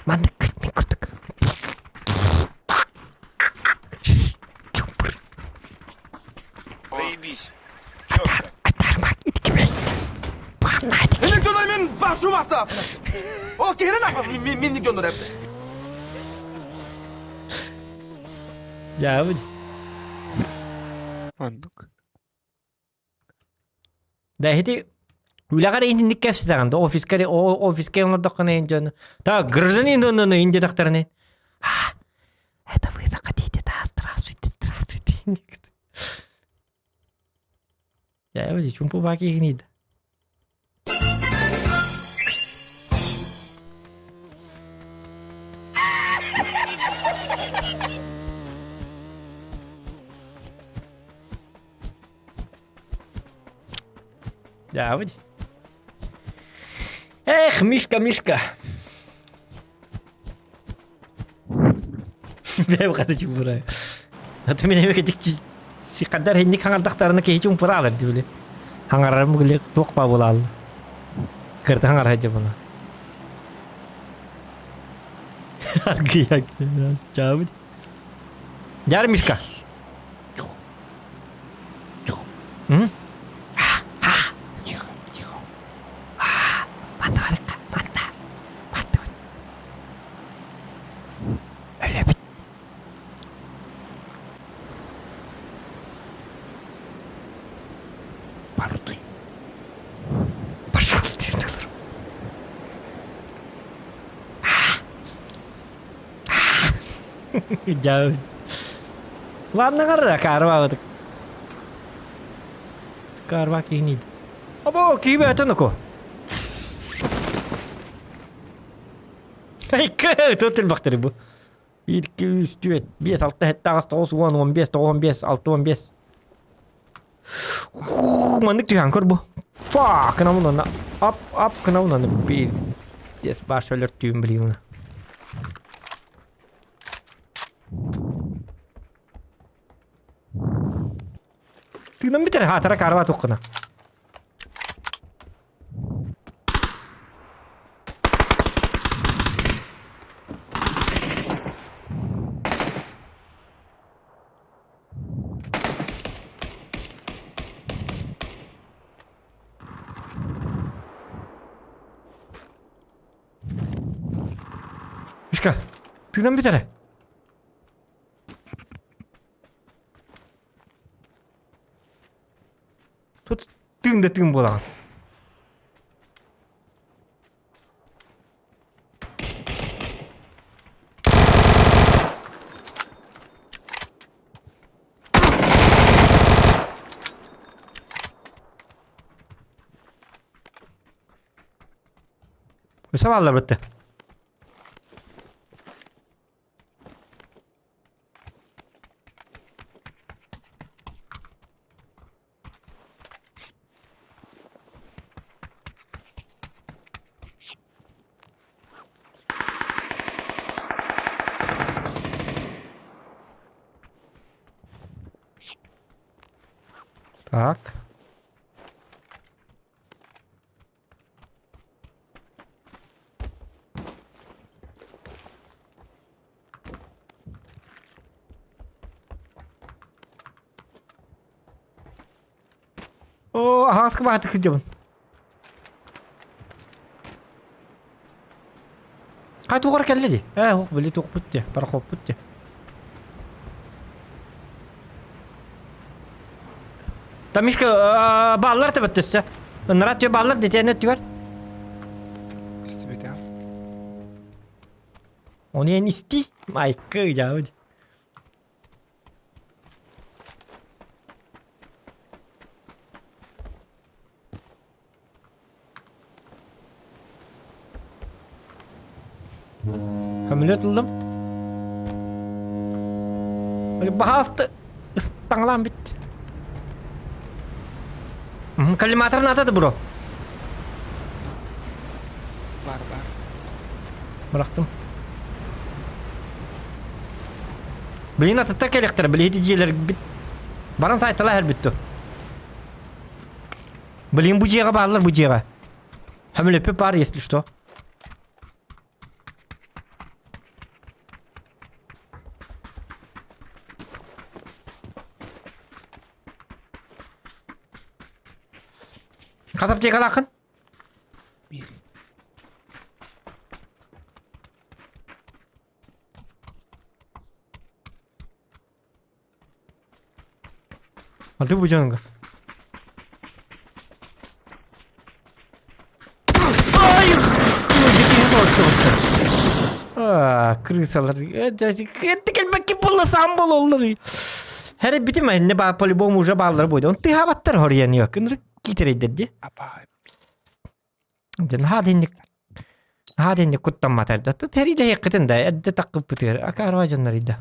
Маннык мин курдук. Чумпур. Заебись. Атармак иткибей. Паннайдык. Минник дьоннор мин башу бастап. Ол киһини нахуй минник дьоннор эпти. Дьаабыт. Оннук. Да ити үлэҕэр инник кэпсэтэҕин да офиска офиска оҥордоххуна ин дьону так гражданин ну ин диэтэхтэринэ а это вы захотите да здравствуйте здравствуйте Я вот чумпу баки гнида. Дьаабыт. Эх, Мишка, Мишка. Бэйэм хата чуҥпурай. Аты мин эбэ кэтик сикадар хинник хаҥардахтарына киһи чуҥпураалар дии Хаҥарарым били туох баа буолаалла. Кырта хаҥар сылдьа була. Аргыйа чаабыт. Дьаар Мишка. М? Тихо, тихо. Манна барыкка, манна. Манна. Өлөбүт. Паруй. Пожалуйста, Дьэ. Ладно, гарра, карва. Карва киһини. Обо, киһи бээтэн око. Айка, тут элбэхтэр бу. 1, 2, 3, 4, 5, 6, 7, 8, 9, 10, 15, 95, 65. Маннык түһэн көр бу. Фа, кынабын онна. Ап, ап, кынабын онна. Бир. Дес баш өлөр түүн билиуна. Тыынан бүтэр хаатара карва тухкына. Мишка, тыынан бүтэрэ. Тут тыын да тыын буолаҕын. Өсө бааллар бытты. Так. Оо, аһаҕаска баатык сылдьабын. Хай туох кэллэ дии? Ээ, ох, били туохпут дии, парохоппут дии. Тамишка бааллар тэбэт төссө. Ынырат түө бааллар дитиэнэ өттүгэр. Истибэтэ. Оны эн исти. Майкы дьаабыт. Самолет ыллым. Баһаалыста ыстаҥалаан бүт. Коллиматор наада да бро? Бар бар. Бырахтым. Блин, атыттар кэлиэхтэрэ, билиһити дьиэлэр бит. Баран сайтала бүттү. Блин, бу дьиэҕэ бааллар, бу дьиэҕэ. Хөмөлөппүт баар, если что. Хас аптекалааххын? Биир. Аты бу дьонугар. Ай! А, крысалар. Кэлбэкки буолла саам буолаллар. Хәрэ битим энне ба по-любому уже бааллар бойду. Он тыһабаттар хоруйан yok. Ынырык китерейдер ди. Апа. Дьэ наһаа динник наһаа динник куттамматар да. Тэриилэһиэххитин да эрдэ таккыппытыгар акаарба дьоннор да.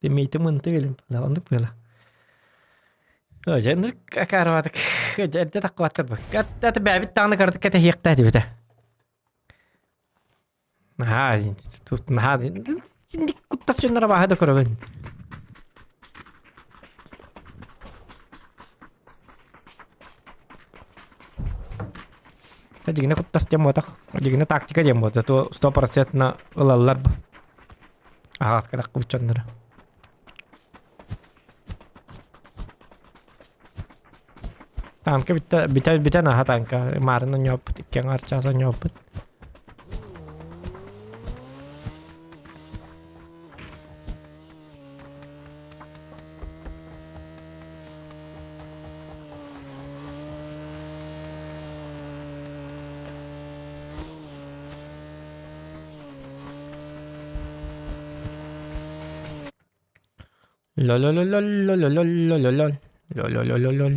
Тиммиитэ мынты билим оннук буола. Дьэ ынырык акаарбатык эрдэ таккыбаттар бу. Аты бэйэбит даҕаны кыратык кэтэһиэхтээх этибит Наһаа тут наһаа инник куттас дьоннор абааһы да көрөбүн. Дьигинэ куттас диэн буотах. Дьигинэ тактика диэн буолта. То 100% ылаллар бу. Аҕаска таххыбыт дьоннору. Танка бүтэ бүтэ бүтэн аха танка маарын онньооппут икки аҥаар чаас онньооппут. Лолололололололололол. Лололололол.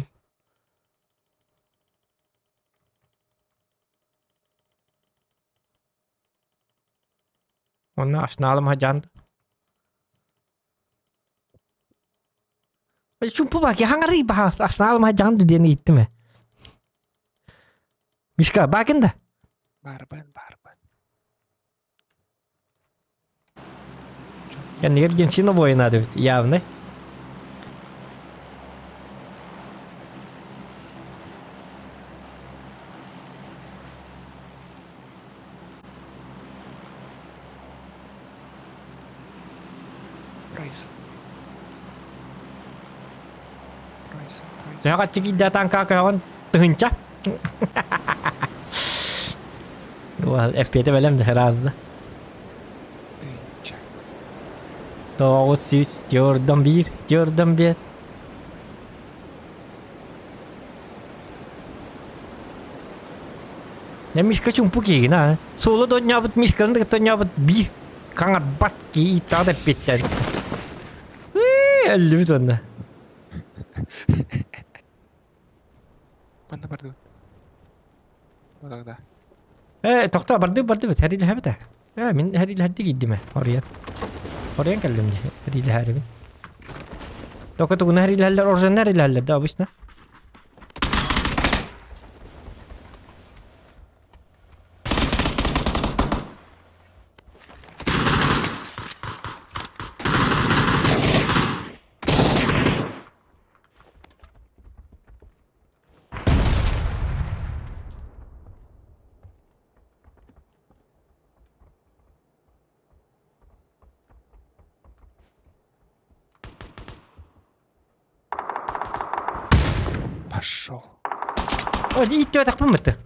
Онно ашнаалым хадьаан. Чумпу баки хаңарый баха ашнаалым хадьаан диэн ииттим ээ. Мишка, бакин да? Барбан, барбан. Кэннигэр Геншина воина эбит явно. Прайс. Прайс, прайс. Төһө хаччы киирдэ танка көҕөн тыһынча. FP'de бэлэм да разда. Тыынча. 900 Jordan 1, Jordan 5. Я Мишка чумпу киигин а. Суолу донньообут Мишканы да тонньообут биир хаҥарбат кии таҕа да эппиэттээн. Өллүбүт уонна. Манна бардыбыт. Тогда. Э, тохтоо, барды бардыбыт, хэриилэһэбит ээ. Э, мин хэриилэһэрдик иирдим ээ, оруйан. Оруйан кэллим дии, хэриилэһээрибин. Только тугуна хэриилэһэллэр, оружиенна хэриилэһэллэр да обычно. Пошел. О, ииттибэтэхпин бытты.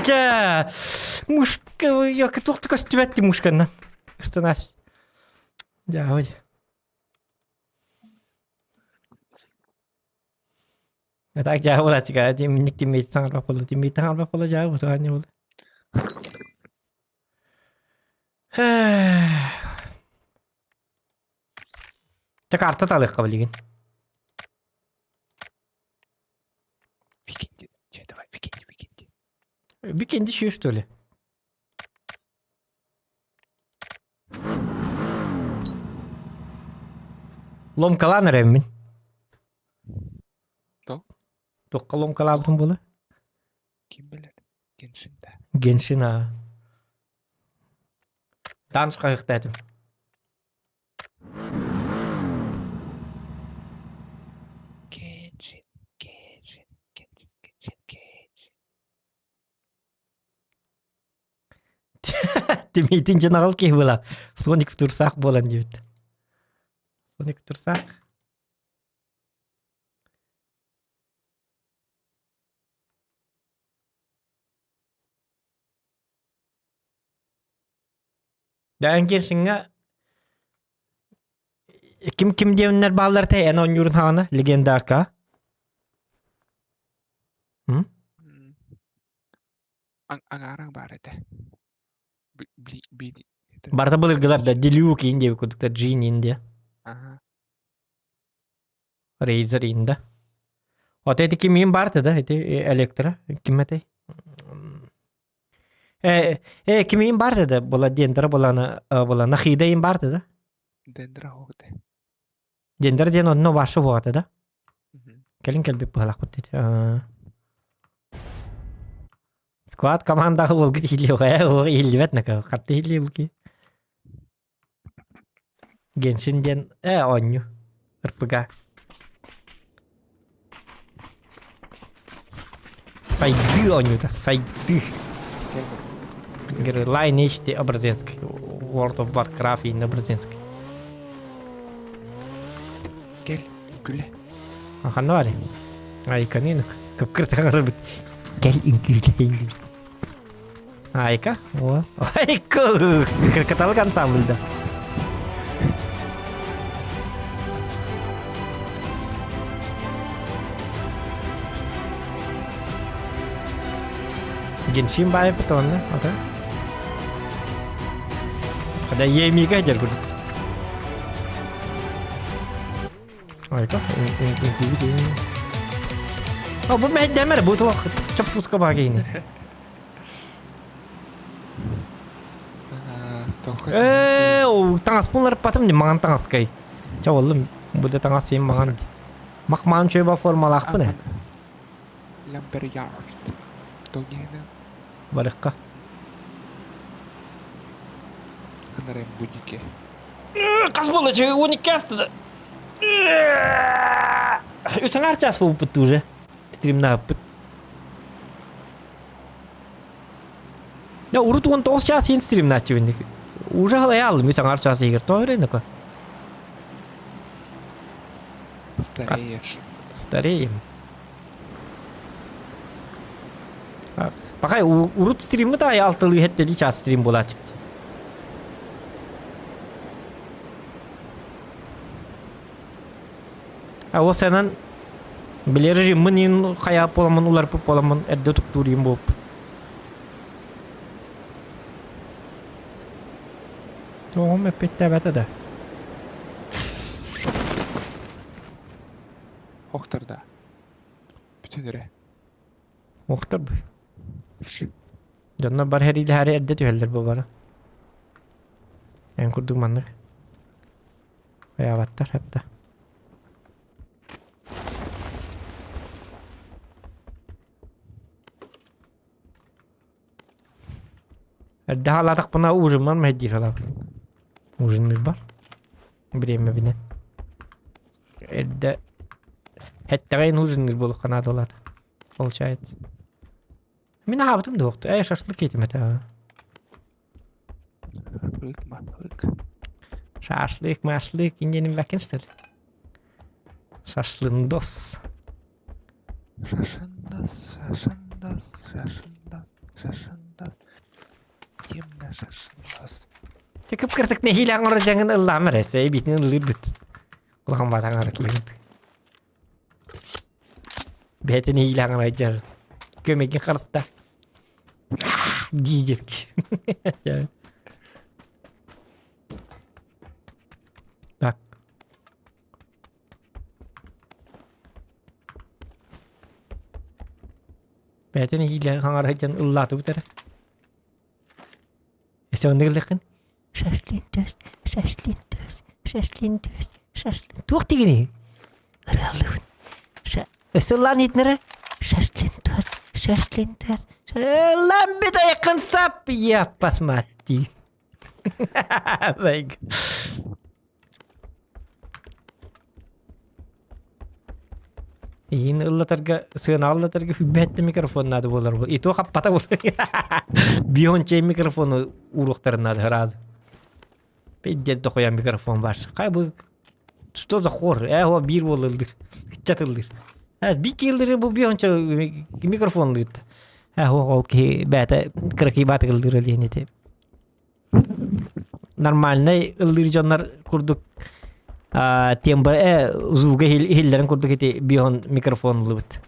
Дьэ, мушка, я туох да көстүбэт дии мушканнан. Ыстанаас. Дьэ, ой. Так дьаа буолааччыга димник тиммит саҥарбат буолла тиммит саҥарбат буолла дьаа бутугаанньа буолла. Чэ карта талыахха билигин. Викинг. Бикенди шүө что ли? Ломкалаан эрэммин. То? Туохха ломкалаабытым буола? Ким билэр? Геншин да. Геншин аа. Данс хаһыахтаатым. Геншин, Геншин, Геншин, Геншин, Геншин. Тимиитин дьанаҕал киһи буолар. Соник турсаах буолан диэбит. Соник турсаах. Дээн Геншиҥҥэ ким ким диэннэр бааллар этэй эн оонньуурун хаҕана легендарка М? Аҥаарыҥ баар этэ. Барыта былыргылар да Делюк иин диэбит курдуктар Джин иин диэ. Аха. Razer иин да. Ото ити ким иин баар да ити электро ким этэй? Э, э ким иин баар да була Дендра булана була Нахида иин баар да? Дендра хоогте. Дендра диэн онно ваша буолата да? Кэлин кэлбит быһалаахпыт дии. Сквад командаҕа уолгут иһиллиэҕэ, иһиллибэт нака, хатты иһиллиэ буки. Геншин диэн э оонньуу РПГ. Сайдыы оонньуута, сайдыы. Lineage Образенский. World of Warcraft и Образенский. Кэл, үҥкүүлэ. Ханна баар? Айка нинок. Кыпкыр таҥарабыт. Кэл үҥкүүлэйин диэбит. Айка? О. Айка! Каталог ансамбль да. Геншин баайбыт онно, ата. Когда емига дер курдук. Айка, О, бу мэйдэмэр, бу туох чоппуска баагейни. Ээ, ол таҥаспын уларыппатым дии, маҥан таҥаскай. Чэ, оллум, бу да таҥас сиэн маҥан. Махмаан чөйбө формалаахпын ээ. Ламберярд. Тоҥиһына. Барыхха. Ханарайм будике. Хас буолла чэ, 12 аста. Үс аҥаар чаас буолбут уже. Стримнааппыт. Я урут 19 чаас иһин стримнааччыбын. Уже халайаалым үс аҥаар чаас иһигэр тоҕо эрэ Стареешь. Стареем. Пахай урут стриммыт аайы алтылыы хэттэлии чаас стрим буолааччыт. А ол сэнэн били режиммын иин хайаап буоламмын уларпыт буоламмын эрдэ туктуур иин буолбут. Тоҕом эппиэттээбэтэ да. Охтор да. Бүтүн эрэ. Охтор бу. Дьонно бар хэриилэһээри эрдэ түһэллэр бу бары. Эн курдук маннык. Хайаабаттар хатта. Эрдэ хаалаатахпына ужиммар мэһэйдиир халаабын. Ужинныырбар. Бириэмэбинэн. Эрдэ эттэҕин ужинныыр буолуохха наадалаата. Получается. Мин аһаабытым да уохту. Ээ шашлык этим этэ. Шашлык, машлык. Шашлык, машлык, индиэнин бэккин что ли? Шашлындос. Шашындас, шашындас, шашындас, шашындас. Кимнэ шашындас. Те кып-кыртык нэһиилэ оҥоро дьаҥын ыллаама эрэ, эбиитин ыллыырбыт. Улахан баатаҥара киирбит. Бэйэтин нэһиилэ оҥоро дьар. Көмөгүн харыста. Диир. Так. Бэйэтин иһиилэ хаҥара сылдьан ыллаатыбыт эрэ. Эсэ оннук ыллыаххын Шашлин төс, шашлин төс, шашлин төс, шашлин. Туох дигиний? Ырыаллыбын. Өссө ыллаан иһитинэрэ Шашлин төс, шашлин төс. Ыллаан бүт айаккын сап, я посмотри. Like. Иин ыллатарга, сыанаҕа ыллатарга хүббэттэ микрофон наада буолар. И то хаппата буолар. Биончей микрофону ууруохтарын наада сразу. Пиздец дохуя микрофон бар. Хай бу что за хор? Э, о, биир буоллар. Ыччат ыллыр. Э, биир киһи бу бионча микрофон лыытта. Э, ол киһи бэйэтэ кыракый баатык ыллыыр диэн ити. Нормальнай ыллыыр дьоннор курдук тембо звуга иһиллэрин курдук ити бион микрофон ыллыбыт.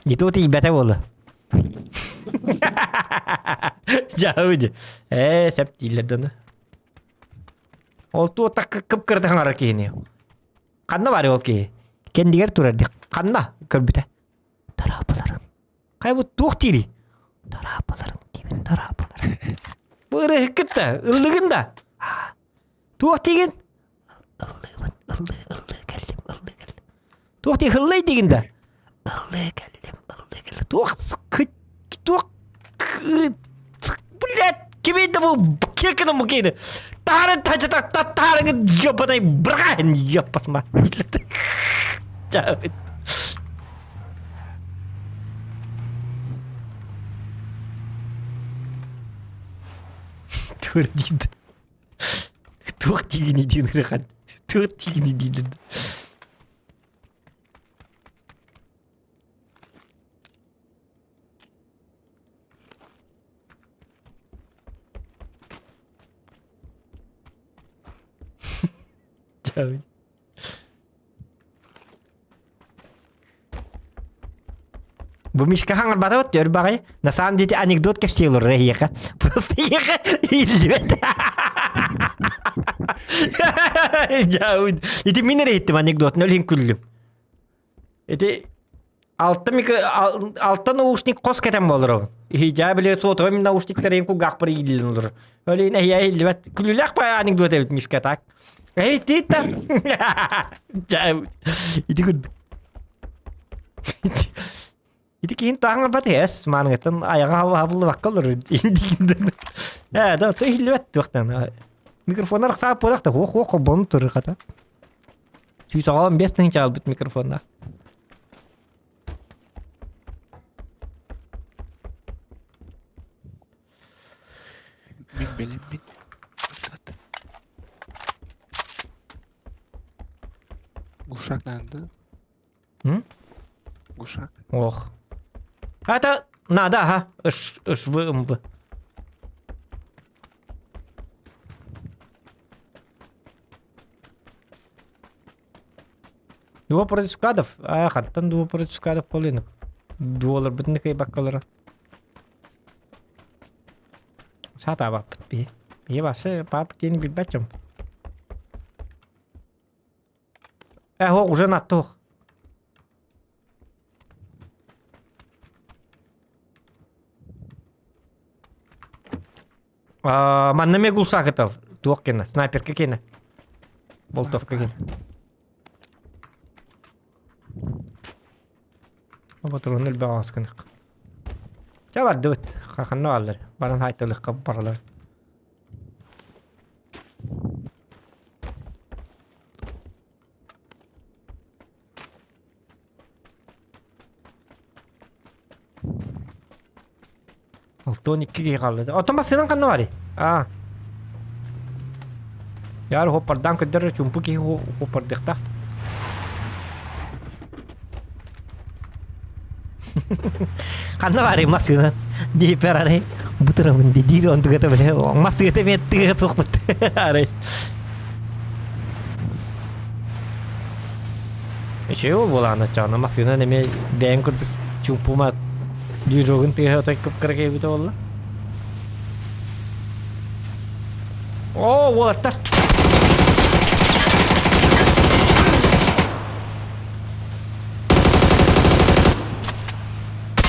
Не то тиийбэтэ буолла. Дьаабы Ээ, сөп дииллэр дьону. Ол туота кып-кырата хаҥарар киһини. Ханна баар ол киһи? Кэннигэр турар дии. Ханна көрбүтэ? Тараапаларыҥ. Хайа бу туох диирий? Тараапаларыҥ диибин, тараапаларыҥ. Бу ырыһыккыт да, ыллыгын да. Туох диигин? Ыллыыбын, ыллыы, ыллыы кэллим, ыллыы кэллим. Туох дии ыллай диигин да? Ыллыы кэллим, ыллыы кэллим. Туох туох блядь, кимий да бу киркина мукины. Таарын тача так таарыҥы ёбаный бырҕаһын ёппасма. Твердит. Туох тигини диэн ырыхан. Туох тигини диэн. Чао. Бу Мишка хаҥарбата вот өр баҕайы. На самом деле анекдот кэпсии олорор эһиэхэ. Просто эһиэхэ иһиллибэт. Дьаабыт. Ити мин эрэ иһиттим анекдотун, ол иһин күллүм. Ити алта микро алта наушник хос кэтэн буолар Иһдьаа били сотовай мин наушниктарын кулгаахпар ииллэн олорор. Ол иһин эһиэ иһиллибэт. Күлүүлээх баҕайы анекдот эбит Мишка так. Эй, тиит-та. Дьаабыт. Ити курдук. Ити киһин таҥарбат эс мааныгыттан айаҕа хабыллыбакка олорор. Ээ, да, то иһиллибэт туохтан. Микрофоннар саап буолах да, хуох-хуох холбонун турар хата. 115 тыһыынча албыт микрофоннаах. Мин бэлэммин. Вот. Глушак надо. М? Глушак. Ох. Это надо, ага. Ыш, ыш, вы, мб. Дуо против скадов? Аа, хантан дуо против скадов буолуон? Дуоларбытын да кыайбаккалара. Сатаабаппыт биһи. Биһи басы паапа диэни билбэт дьон. Э, уже наттуох. Манна эмиэ гулсаак ытал. Туох кэнэ? Снайперка кэнэ. Болтовка кэнэ. Патронун элбэх аҕаскынык. Чэ бардыбыт. Ханна бааллар? Баран хайталыхха баралар. 62 киһи хаалла. Оттон массыынан ханна барый? Аа. Яар хоппардаан көрдөр чумпу киһи хоппардыахтаах. Ханна барый массыынан? Диэппэр арай бутурабын диир онтугата биле массыыта мен тыга суохпут арай. Үчүгэй ол буолаҕына оччоҕуна массыынан эмиэ бэйэҥ курдук чуумпу мас движогун тыаһа отой кып-кыра киһибитэ буолла. Оо, уолаттар!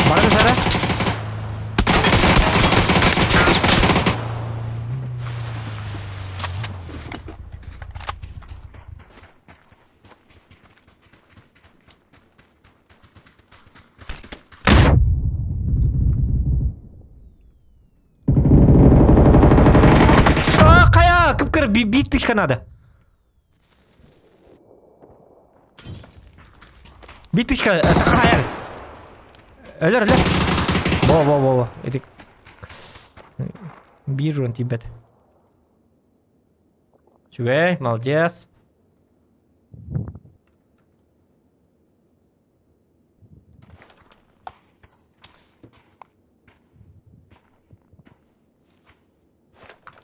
Баран сара. Биир тычка надо. Биир тычка тахаайарыс. Өлөр, өлөр. Во, во, во, во. Ити биир уран тиийбэт. Үчүгэй, молодец.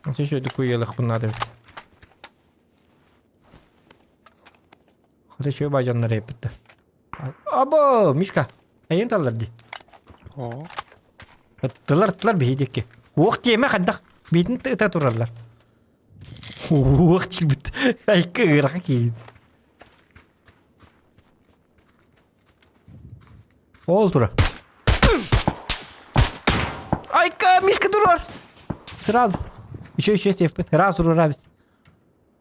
Үчүгэй куйалыахпын наада эбит. Хата үчүгэй баадьаннар эппиттэр. Або, Мишка, эйин таллар дии. О. Ыттылар, ыттылар биһи диэки. Уох тиэмэ хайдах биитин ыта тураллар. Уох тиийбит. Айка ыарахан киһи. Ол тура. Айка, Мишка турар. Сразу. Еще, еще севпин. Раз турар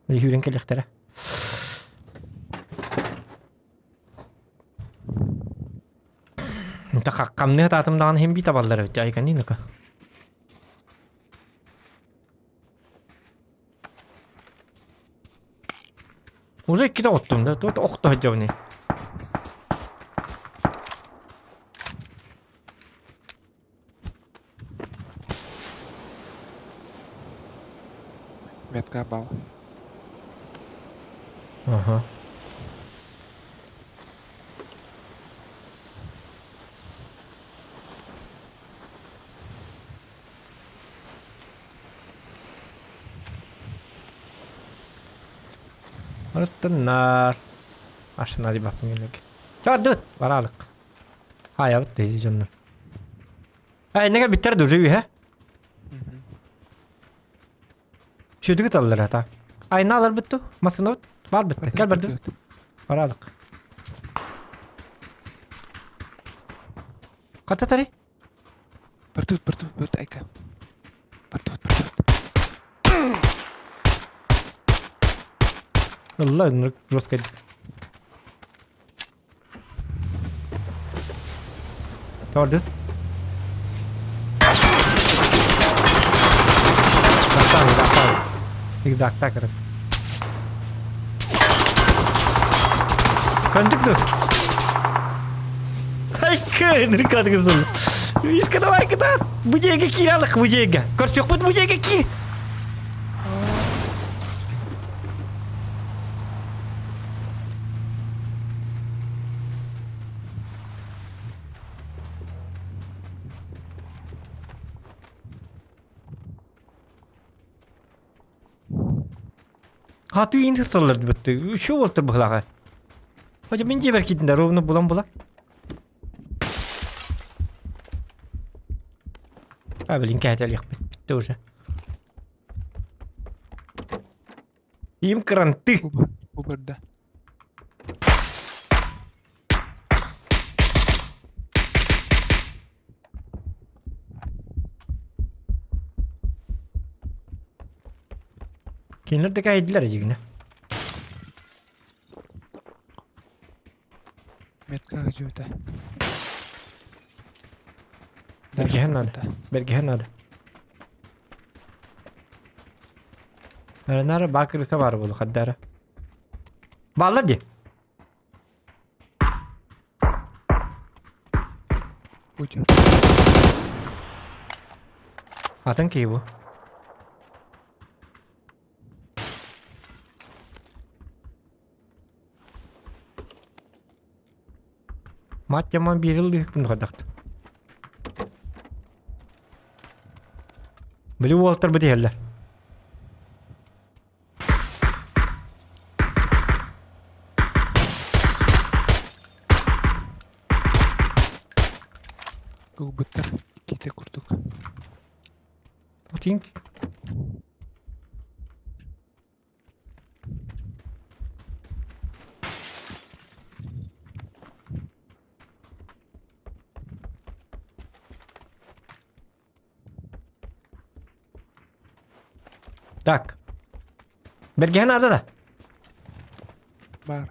Сүүрэн кэлиэхтэрэ. Хамныа таатым даҕаны иһин бии табаллар эбит айканыы ну-ка. Уже иккитэ оттум да, тут охто сылдьабын. Метка бал. Ага. Ырыттыннар. Ашына дебаппын келек. Чардыбыт, баралык. Хаябыт дейdi дьоннор. Э, иннеге биттер да уже үһэ. Сүдүгү таллар так. Айналар бүттү. Масына бар битти. Кел барды. Баралык. Ката тари? Бартут, бартут, бартут, айка. Бартут, бартут. Allah жестко. Тордут. Рюкзакта кырып. Көндүк тут. Айка, Энрика кызыл. Мишка, давай кытаат. Бу дьиэгэ киир алых, бу дьиэгэ. Көрсүөхпүт бу дьиэгэ киир. Хатыы иин сыллар бытты. Үчү буолтар быһылаҕа. Хотя мин дьиэбэр киирдим да ровно булан була. А, блин, кэһэтэлиэхпит бүттэ уже. Им кранты. Убарда. Кинилэр да кэһэйдилэр дьигинэ. Метка дьүөтэ. Бэргэһэ надо. Бэргэһэ надо. Нара баакырыса баар буолу хаддара. Бааллар дии. Путин. Атын киһи бу. Мать яман биир ыллыһыкпын хайдахт. Били уолаттарбыт иһэллэр. Ылбыттар киитэ курдук. Отин Так. Бэргэһэ наада да? Бар.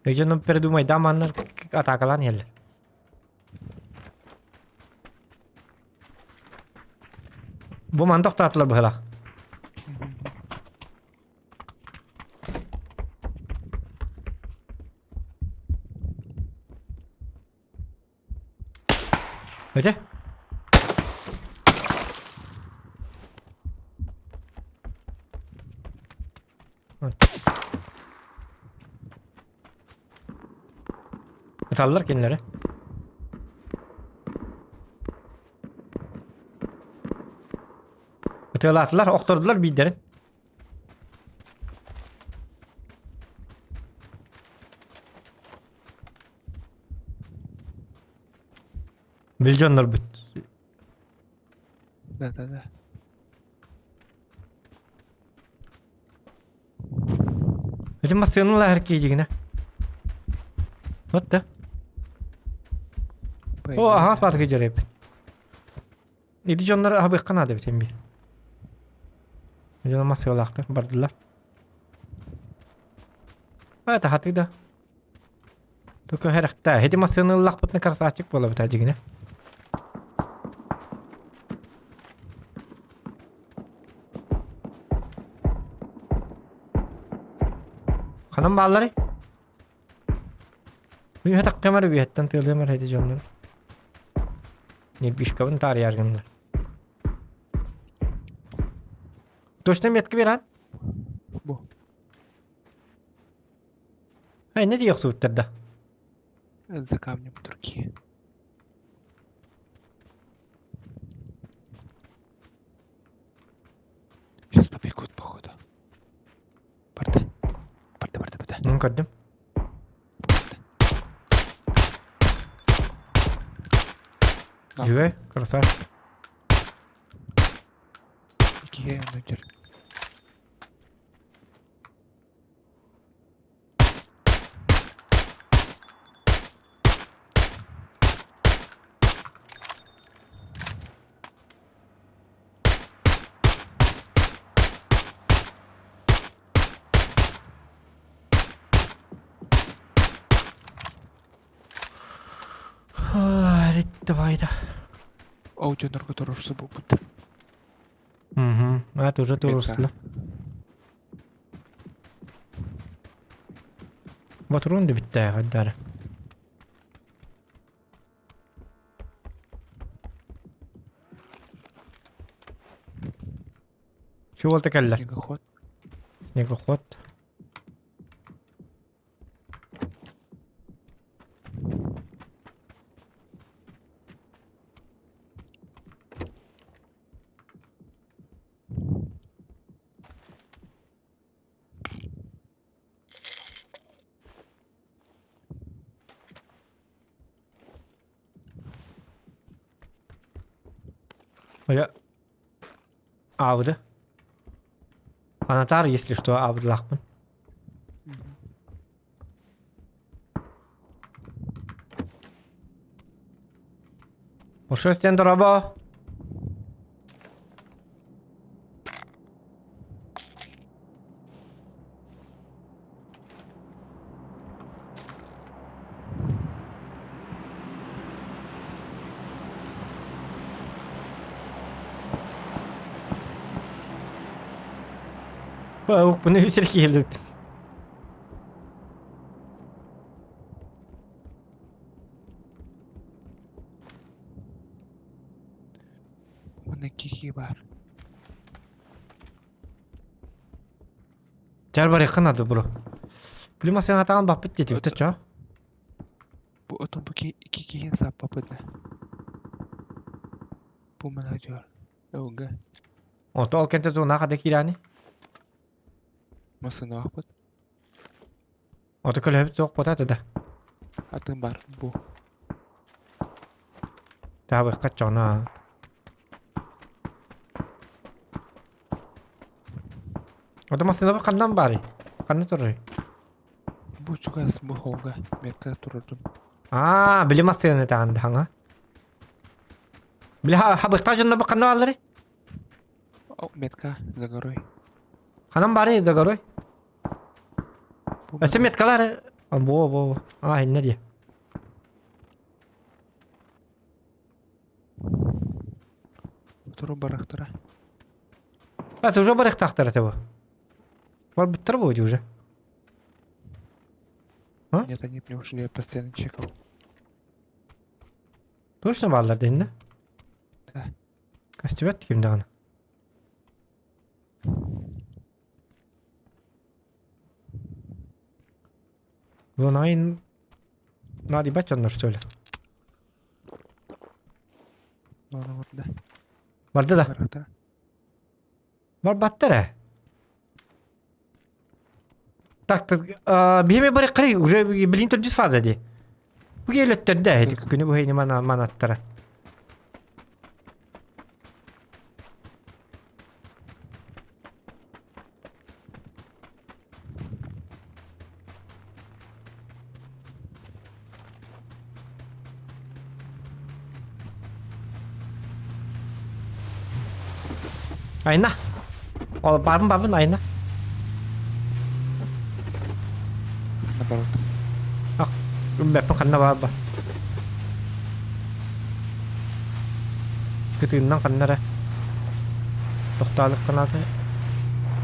Өйдөнөн передумайдаан маннар атаакалаан иһэллэр. Бу манна тохтоотулар быһыылаах. Өтө? Ыталлар кинилэри. Ытыалаатылар, охтордулар биирдэрин. Бил дьоннорбут. Да-да-да. Ити массыынаны лаһар киидьигинэ. Вот да. О, аһаас баатыгы дьарайбыт. Ити дьоннор аһабыахха наада эбит эмби. Дьоно массыылаахтар бардылар. А, тахаты да. Только хэрэхтээ. Ити массыыны ыллахпытына красавчик буолабыт дьигинэ. Ханан баалларый? Үһэ таккамар үһэттэн тыалыамар эти дьоннор. Нервишкабын таарыйар гыннар. Точно метка беран? Бу. Эй, не диэхсубуттар да? За камнем другие. Сейчас побегут, походу. Барда. Барда, барда, барда. Ну, көрдүм. Үчүгэй, красавчик. Иккигэ өнүтэр. Давай да. Ол дьоннорго туруорса буолбут. Угу. Это уже туруорсулар. Батурун да бүттэ хайдары. Чуолта кэллэ. Снегоход. Снегоход. Я... Ауда. Анатар, если что, Абдлахман. Ошо стен дорабо. Укпуну үсер киһилиппин. Манна киһи баар. Чар барыахха наада бро. Плюма сен атаҕын баппыт диэтибит чо. Бу отон бу ки киһин саппапыт да. Бу менеджер. Өҥгө. Ото ол кэнтэ туна хада киирани. Масынаахпыт. Ото көлөһөбүт суох буотаата да. Атын бар бу. Таабыхха чоҕуна. Ото массыынабыт ханнан баарый? Ханна турарый? Бу чугас бу холга метка турурдум. Аа, били массыынаны таҕан хаҥа. Били хабыхтаах дьоннорбут ханна баалларый? О, метка за горой. Ханан баарый за горой? Өссө меткалар бо бо а иннэ диэ. Туру барахтара. Это уже барахтахтар это бу. Барбыттар бу уже. А? Нет, они мне ушли, я постоянно чекал. Точно бааллар дэннэ? Да. Көстүбэт ким даҕаны. Лунайн наадыйбат дьоннор что ли? Луна барда. Барда да. Барахтара. Барбаттар ээ. Так, биһиме бары кырый уже билин төрдүс фаза дии. Бу келөттөрдө эти күнү бу хейни мана манаттара. Айна. Ол бабын бабын айна. Наоборот. Ах, бэппин ханна баар ба. Кытыыннан ханна эрэ тохтоолукка наада.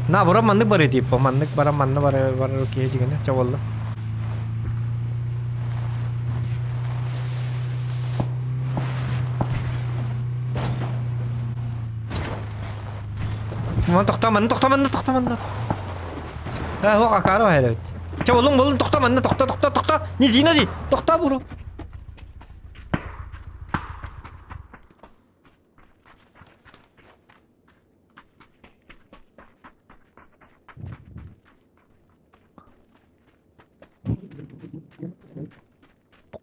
Наоборот маннык барыы типа маннык баран манна барар барар киһи дьигинэ чэ буолла. Манна тохтоо манна тохтоо манна тохтоо манна. Ээ хуох акаары баһар эбит. Чэ булуҥ булуҥ тохтоо манна тохтоо тохтоо тохтоо. Низина дии тохтоо буру.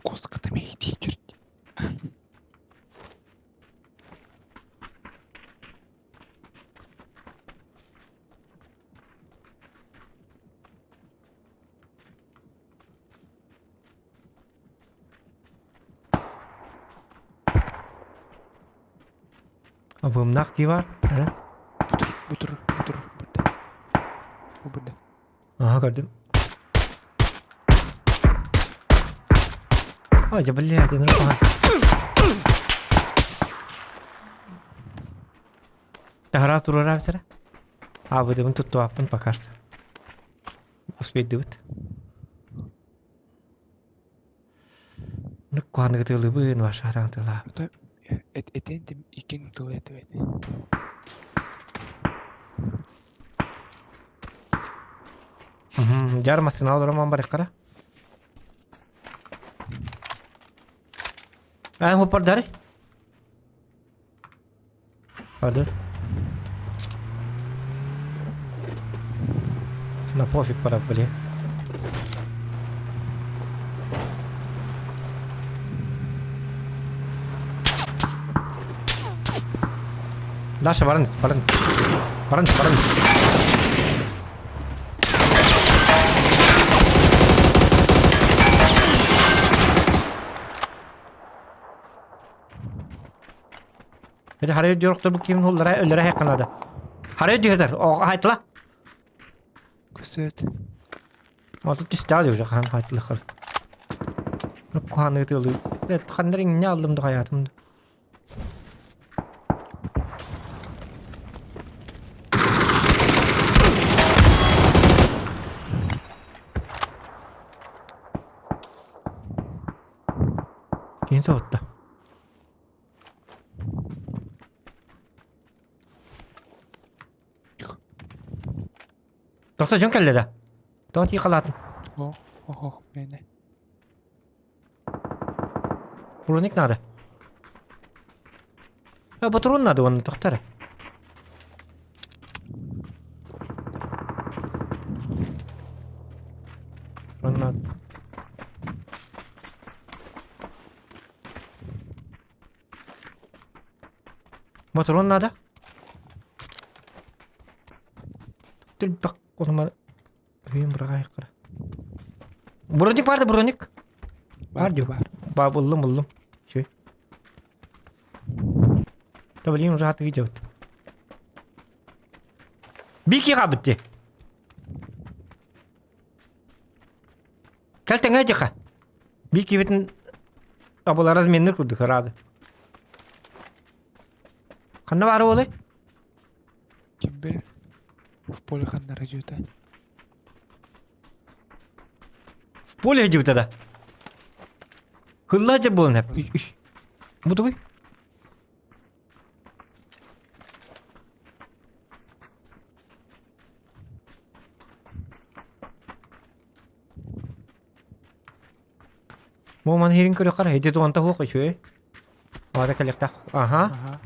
Куската иди черт. Абымнах дии бар. Эрэ. Бутур, бутур, бутур, бутур. Бу Ага, көрдүм. Ой, дьэ, блядь, ну Таһара туруора эбитэрэ. А, выдыбын туттубаппын пока что. Успейдыбыт. Ну, куһаныгы тылыбын, ваша тыла. Этентим икин тыл этибет. Дьар массыына олоромон барыххара. Эн хоппордары? Пардон. На пофиг пора, блин. Даша, баран, баран. Баран, баран. Ити харайы дьорохторбут кимин уллара өллөрө хайканада. Харайы дьүһэтэр, хайтла. Көсөт. Ото түстэҕэ уже хаан хайтылыххар. Куханы тылы. Ханнар иҥне алдым да хаятым да. Кини соһутта. Тохто дьон кэллэ да? Тоҕо тии халаатын? О, ох, мene. Броник надо. А, патрон надо, он тохтара. Патрон надо. Ботурун надо. Түлбэх конума үйүм быраҕайыккара. Броник барды броник. Бар дии. Бар. Ба буллум буллум. Чүй. Да блин уже хатыгы идет. Бики хабытти. Кэл тэҥэ дьиха. Биир киһибитин оболор разменныр курдук ыраады. Ханна баары буолай? Ким В поле ханна радиота. В поле дьибитэ да. Хылла дьэ буолан эп. Бу тугуй? Бу ман иһирин көрүөххэ ити туонта суох үчүгэй. Аата кэлиэхтээх. Аха. Ага.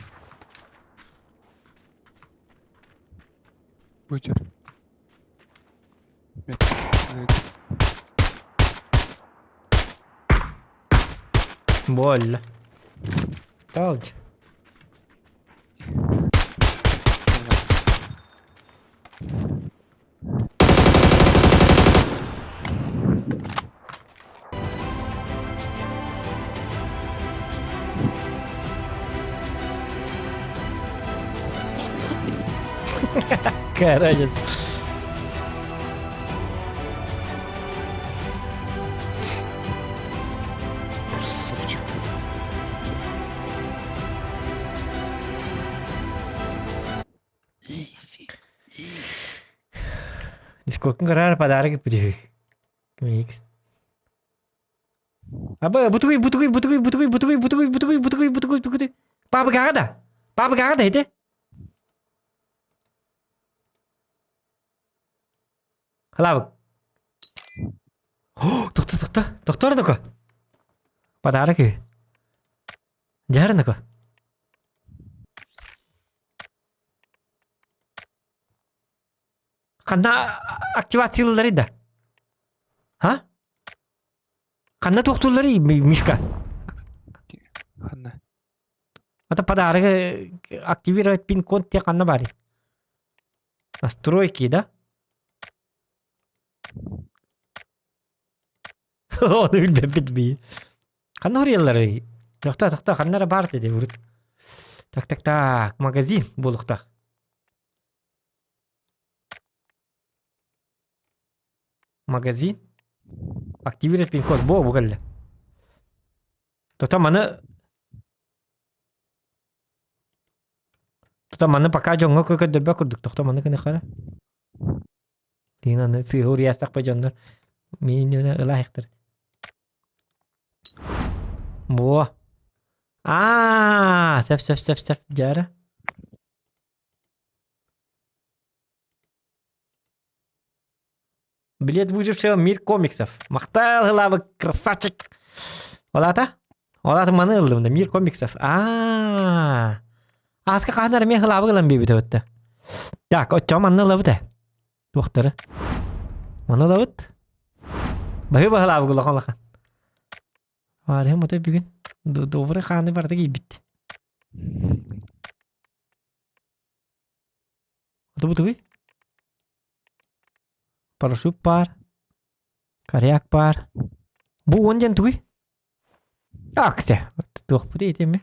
Бучер. Нет, Больно. Талдь. Короче. Красавчик. Easy. Дискокун карар подарок будет. Аба, бутугуй, бутугуй, бутугуй, бутугуй, бутугуй, бутугуй, бутугуй, бутугуй, бутугуй, бутугуй. Папа каҕа Папа каҕа да ити? Халабык. Тохто, тохто, тохтор доко. Подарок үһү. Дьаһар доко. Ханна активациялары да? Ха? Ханна туохтуулларый Мишка? Ханна? Это подарок активировать пин-код те ханна барый? Настройки, да? Ону билбэппит бии. Ханна хоруйалларый? Тохто, тохто, ханна эрэ баар дии урут. Так, так, так, магазин буолуохтаах. Магазин. Активировать пин-код. Бо, бу кэллэ. Тото маны Тото маны пока дьоҥҥо көрдөрбөт курдук. Тохто маны гыныхара. Тиин аны сыыһа уруйаастахпа дьоннор мииннүнэ ылаахтар. Буо. Аа, сөп сөп сөп сөп дьара. Билет выжившего мир комиксов. Махтал ылабы красавчик. Олата? Олата маны ылдым да мир комиксов. Аа. Аска хаһан эмиэ ылабы ылан биэбит эбитте. Так, оччо манны ылабыт э. Туохтары. Маны ылабыт. Баһы баһылаабы улахан улахан. Арыһым отой бүгүн добрый хааны барда кийбит. Ото Парашют баар. Коряк баар. Бу уон диэн тугуй? Акция. Туохпут итими?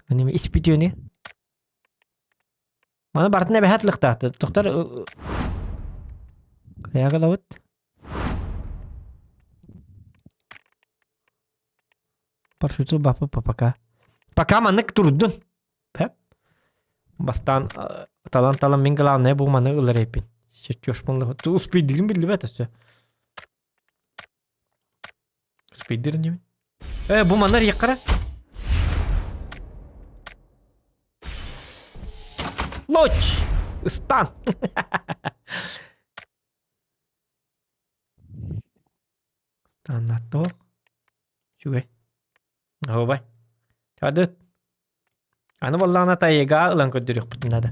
Ани испитиөни. Маны бартын эбэһэт лыхтаахты. Тохтор Коряк ылабыт. Парашюту бапы пока. Пока маннык турдун. Пеп. Бастаан талан-талан мин главное бу маны ылар эппин. Чертежпын успейдигин биллибэт өссө. Успейдир диибин. Э, бу манар яккара. Лоч! Ыстан! Станнаттоох. Үчүгэй. Оһуобай. Адыт. Аны буоллаҕына тайга ылан көрдөрүөхпүтүн наада.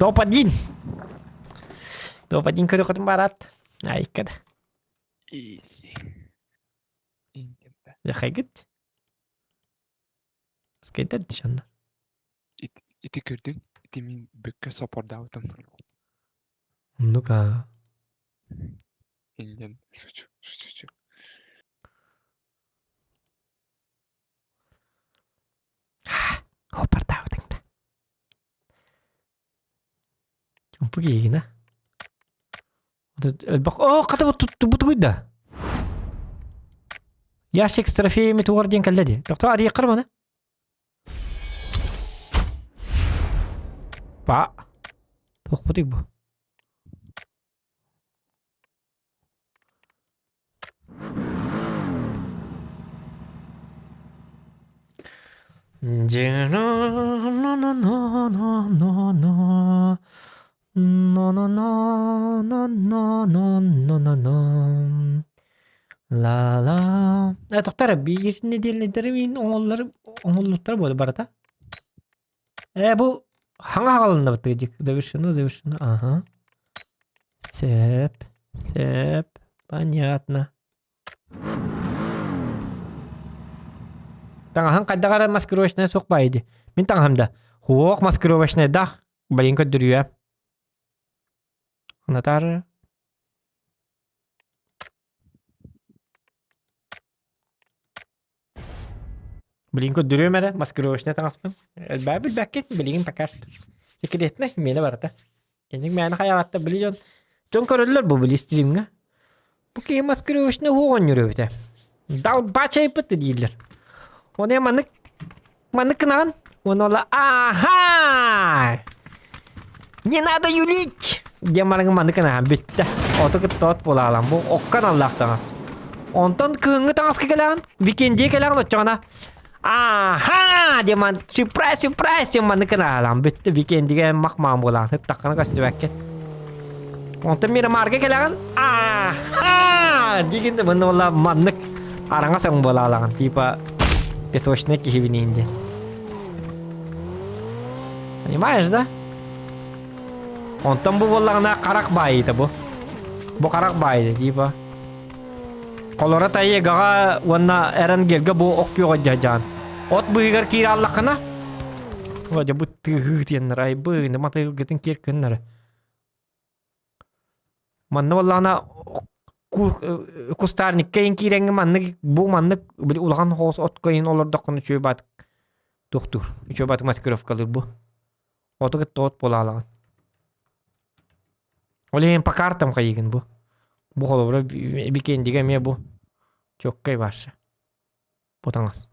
Топ-1! Топ-1 көрүөххүтүн барат. Айка да. Easy. Иннинэ. Яхайгыт. Скайдар дишанна. Ити көрдүн, ити мин бүккэ сопордаабытым. Ну-ка. Иннин. Шучу, шучу. Хоппартаабытыҥ да. Чумпу киһигин а? Элбэх Оо, хата бутугуй да. Ящик с трофеями тугар диэн кэллэ дии. Тохтоо арыйаххар маны. Па. Туохпутуй бу? Ла-ла. Э, тоқтар, биир нэдиэлэдэрим иин оҥоллар оҥоллуттар буолар барыта. Э, бу хаҥа хаалыннабыт дик завершено, завершено. Ага. Сөп, сөп, понятно. Таҥаһын хайдах эрэ маскировочнай суох баайы дии. Мин таҥаһым да. Хуох маскировочнайдаах. Блин көрдөрүө. Натар. Блин көрдөрүөм эрэ маскировочнай таҥаспын. Элбэҕи билбэккин, билигин пока что. Секретнэй миэнэ барыта. Инник мээнэ хайаҕатта били дьон дьон көрөллөр бу били стримҥа. Бу киһи маскировочнай уһуох оонньуур эбитэ. Далбачайбыт да дииллэр. Оны маннык маннык гынаҕын. Уонна ола ааха! Не надо юлить! Диэн бараҥын маннык гынаҕын бүттэ. Оту кытта от буолаалан бу окко аналлаах таҥас. Онтон кыһыҥҥы таҥаска кэлэҕин, викендиэ кэлэҕин оччоҕуна Ааха! Диэн ман сюрприз, сюрприз диэн маннык гынаалаан бүттэ викендигэ мах-маан буолаан сыттаххына көстүбэккин. Онтон Мирамарга кэлэҕин ааха! Диигин да мынна буолла маннык араҥа сөҥ буолаалаҕын типа песочный киһибиниин диэн. Понимаешь, да? Онтон бу буоллаҕына харах баайыыта бу. Бу харах баайыта типа. Холоро тайегаҕа уонна Эрангельга бу ок күөҕэ дьаһдьаан. От быыһыгар киирэ аллаххына, Вадя бу тыаһыы диэннэр айбы матыылгытын киэр кыннары. Манна буоллаҕына кустарникка иин киирэҥҥэ маннык бу маннык били улахан хоос отко иин олордоххуна үчүгэй баат туохтуур үчүгэй баатык маскировкалыыр бу. Оту кытта от буолаалаҕын. Ол иһин по картам хайыгын бу. Бу холобура викендигэ эмиэ бу. Чоккай баша. Бу таҥас.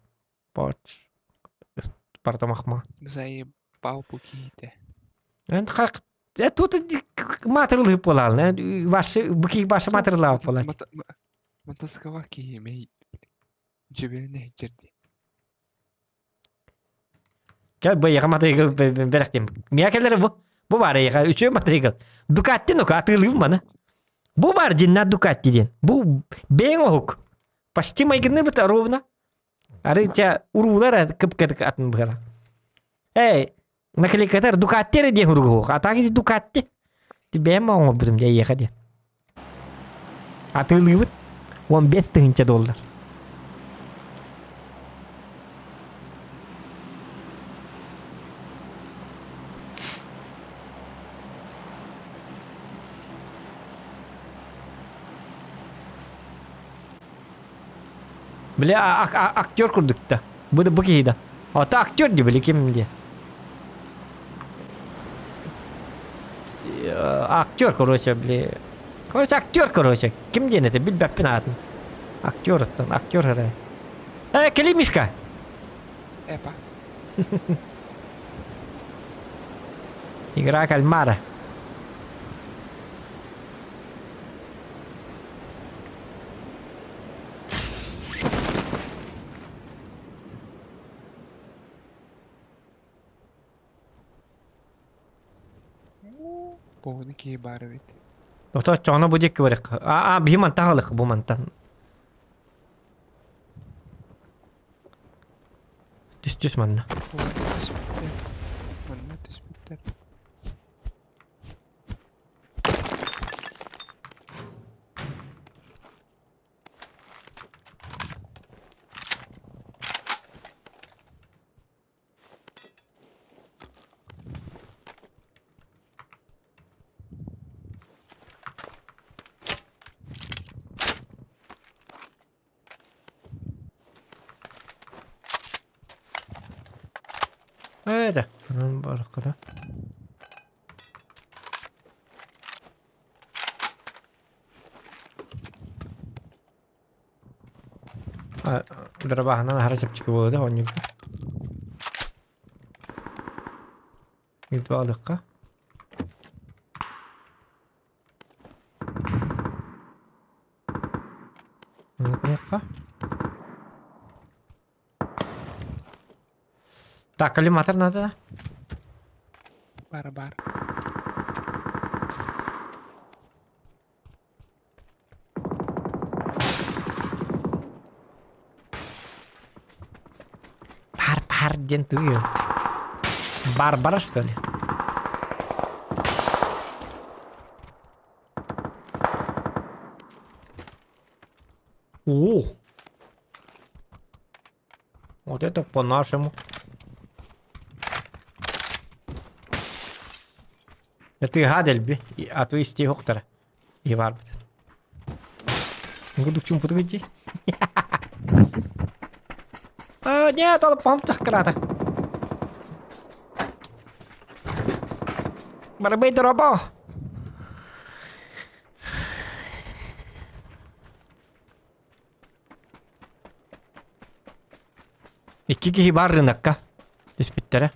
Поч. Партамахма. Заебал бу киһитэ. Эн как Тут маатырылыып буолаалын. Башы бу киһи башы маатырылаабыт буолаат. Матаскава киһи мэй дьэбинэ иһдьэрди. Кэл быйаҕа матыйгыл бэлэхтиим. Миа кэлэр бу. Бу баар эйиэхэ үчүгэй матыйгыл. Дукатти ну-ка атыылыыбын маны. Бу баар дьиннээх Дукатти диэн. Бу бэйэҥ оһук. Почти майгынныыбыт ровно. Ары ча уруулар кып-кытык атын быһара. Эй, наклейкатар Дукатти эрэ диэн уругуһуох. А так Дукатти. Ти бэйэм оҥорбутум дьэ эйиэхэ диэн. Атыылыыбыт 15 тыһыынча доллар. Били актер курдук да. Бу да бу киһи да. Ото актер ди били ким диэн. Актер, короче, били. Короче, актер, короче. Ким диэн этэ, билбэппин аатын. Актер оттон, актер эрэ. Э, кели Мишка. Эпа. Игра кальмара. Бугуну киһи баар эбит. Ото оччоҕуна бу диэки барыахха. Аа, биһи мантан аҕалыах бу мантан. Түс түс манна. Түспүттэр. Манна түспүттэр. Öyle. Барыккыда. Дырабааһынан аһара чэпчэки буолуо да оонньуурга. Ыытбаалыахха. Ыытыахха. Так, коллиматор надо, да? Бар бар. Пар пар диэн тугуй? Барбара что ли? О! Вот это по-нашему. Тыаһа дэлби, а то истиэ охтара. И барбыт. Курдук чумпутук ити. А, нет, ол помтах крата. Барбай дорабо. Икки киһи баар рынокка түспүттэрэ.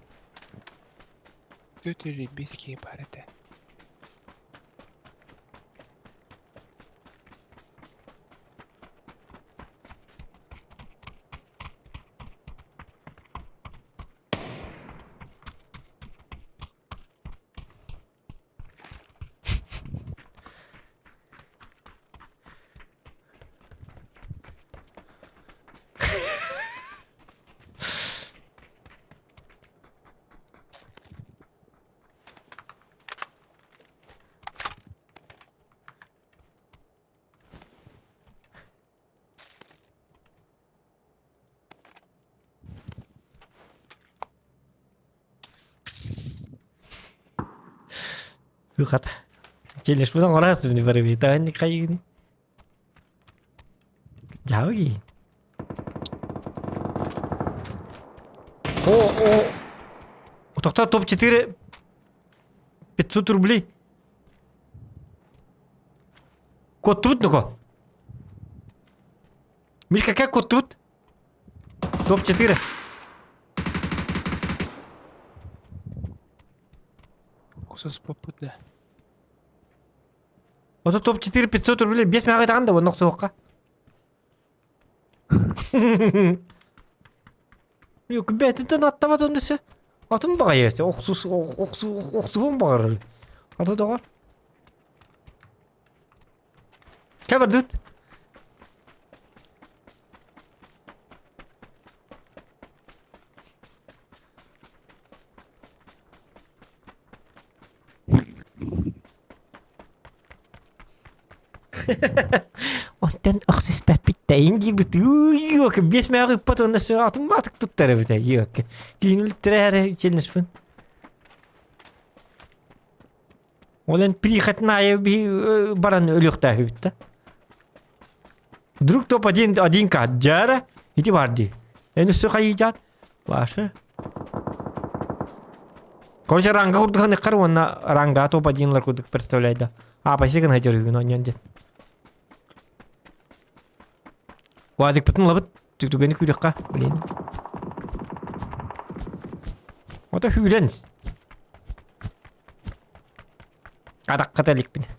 Түөрт или биэс киһи баар этэ. Хата. Челлежпын оҥоросун барыбы таанник хайыгыный? Дьаабы О, о, Тохтоо топ-4 500 рублей. Куоттубут нуко. Мишка, как куоттубут? Топ-4. Уксус поппут да. Ото топ-4 500 рублей 5 мэҕэ даҕан да уонна охсуохха. Yok бээтинтэн аттабат оннуса. Атын баҕайы охсус охсу охсуһун баҕарар. Ата доҕор. Кэ бардыбыт. Онтон охсуспаппыттайын диэбит Йок, биэс мээҕи ыппат уонна атын баатык туттар эбитэ Йок. Киинилтэрэ челленджпын. Ол эн прихотын аайы баран өлүөхтээхүбүт да. Вдруг топ один один к дьара ити бар дии. Эн өссө хайыытаат Ваша. Короче, ранга курдук ханыккар уонна ранга топ одинлар курдук представляй да. А, пасигын хайдырыгын онньон диэн. Уазикпытын ылабыт түгүгэни күүрүөххэ, блин. Ото хүүрэн. Адакка иликпин.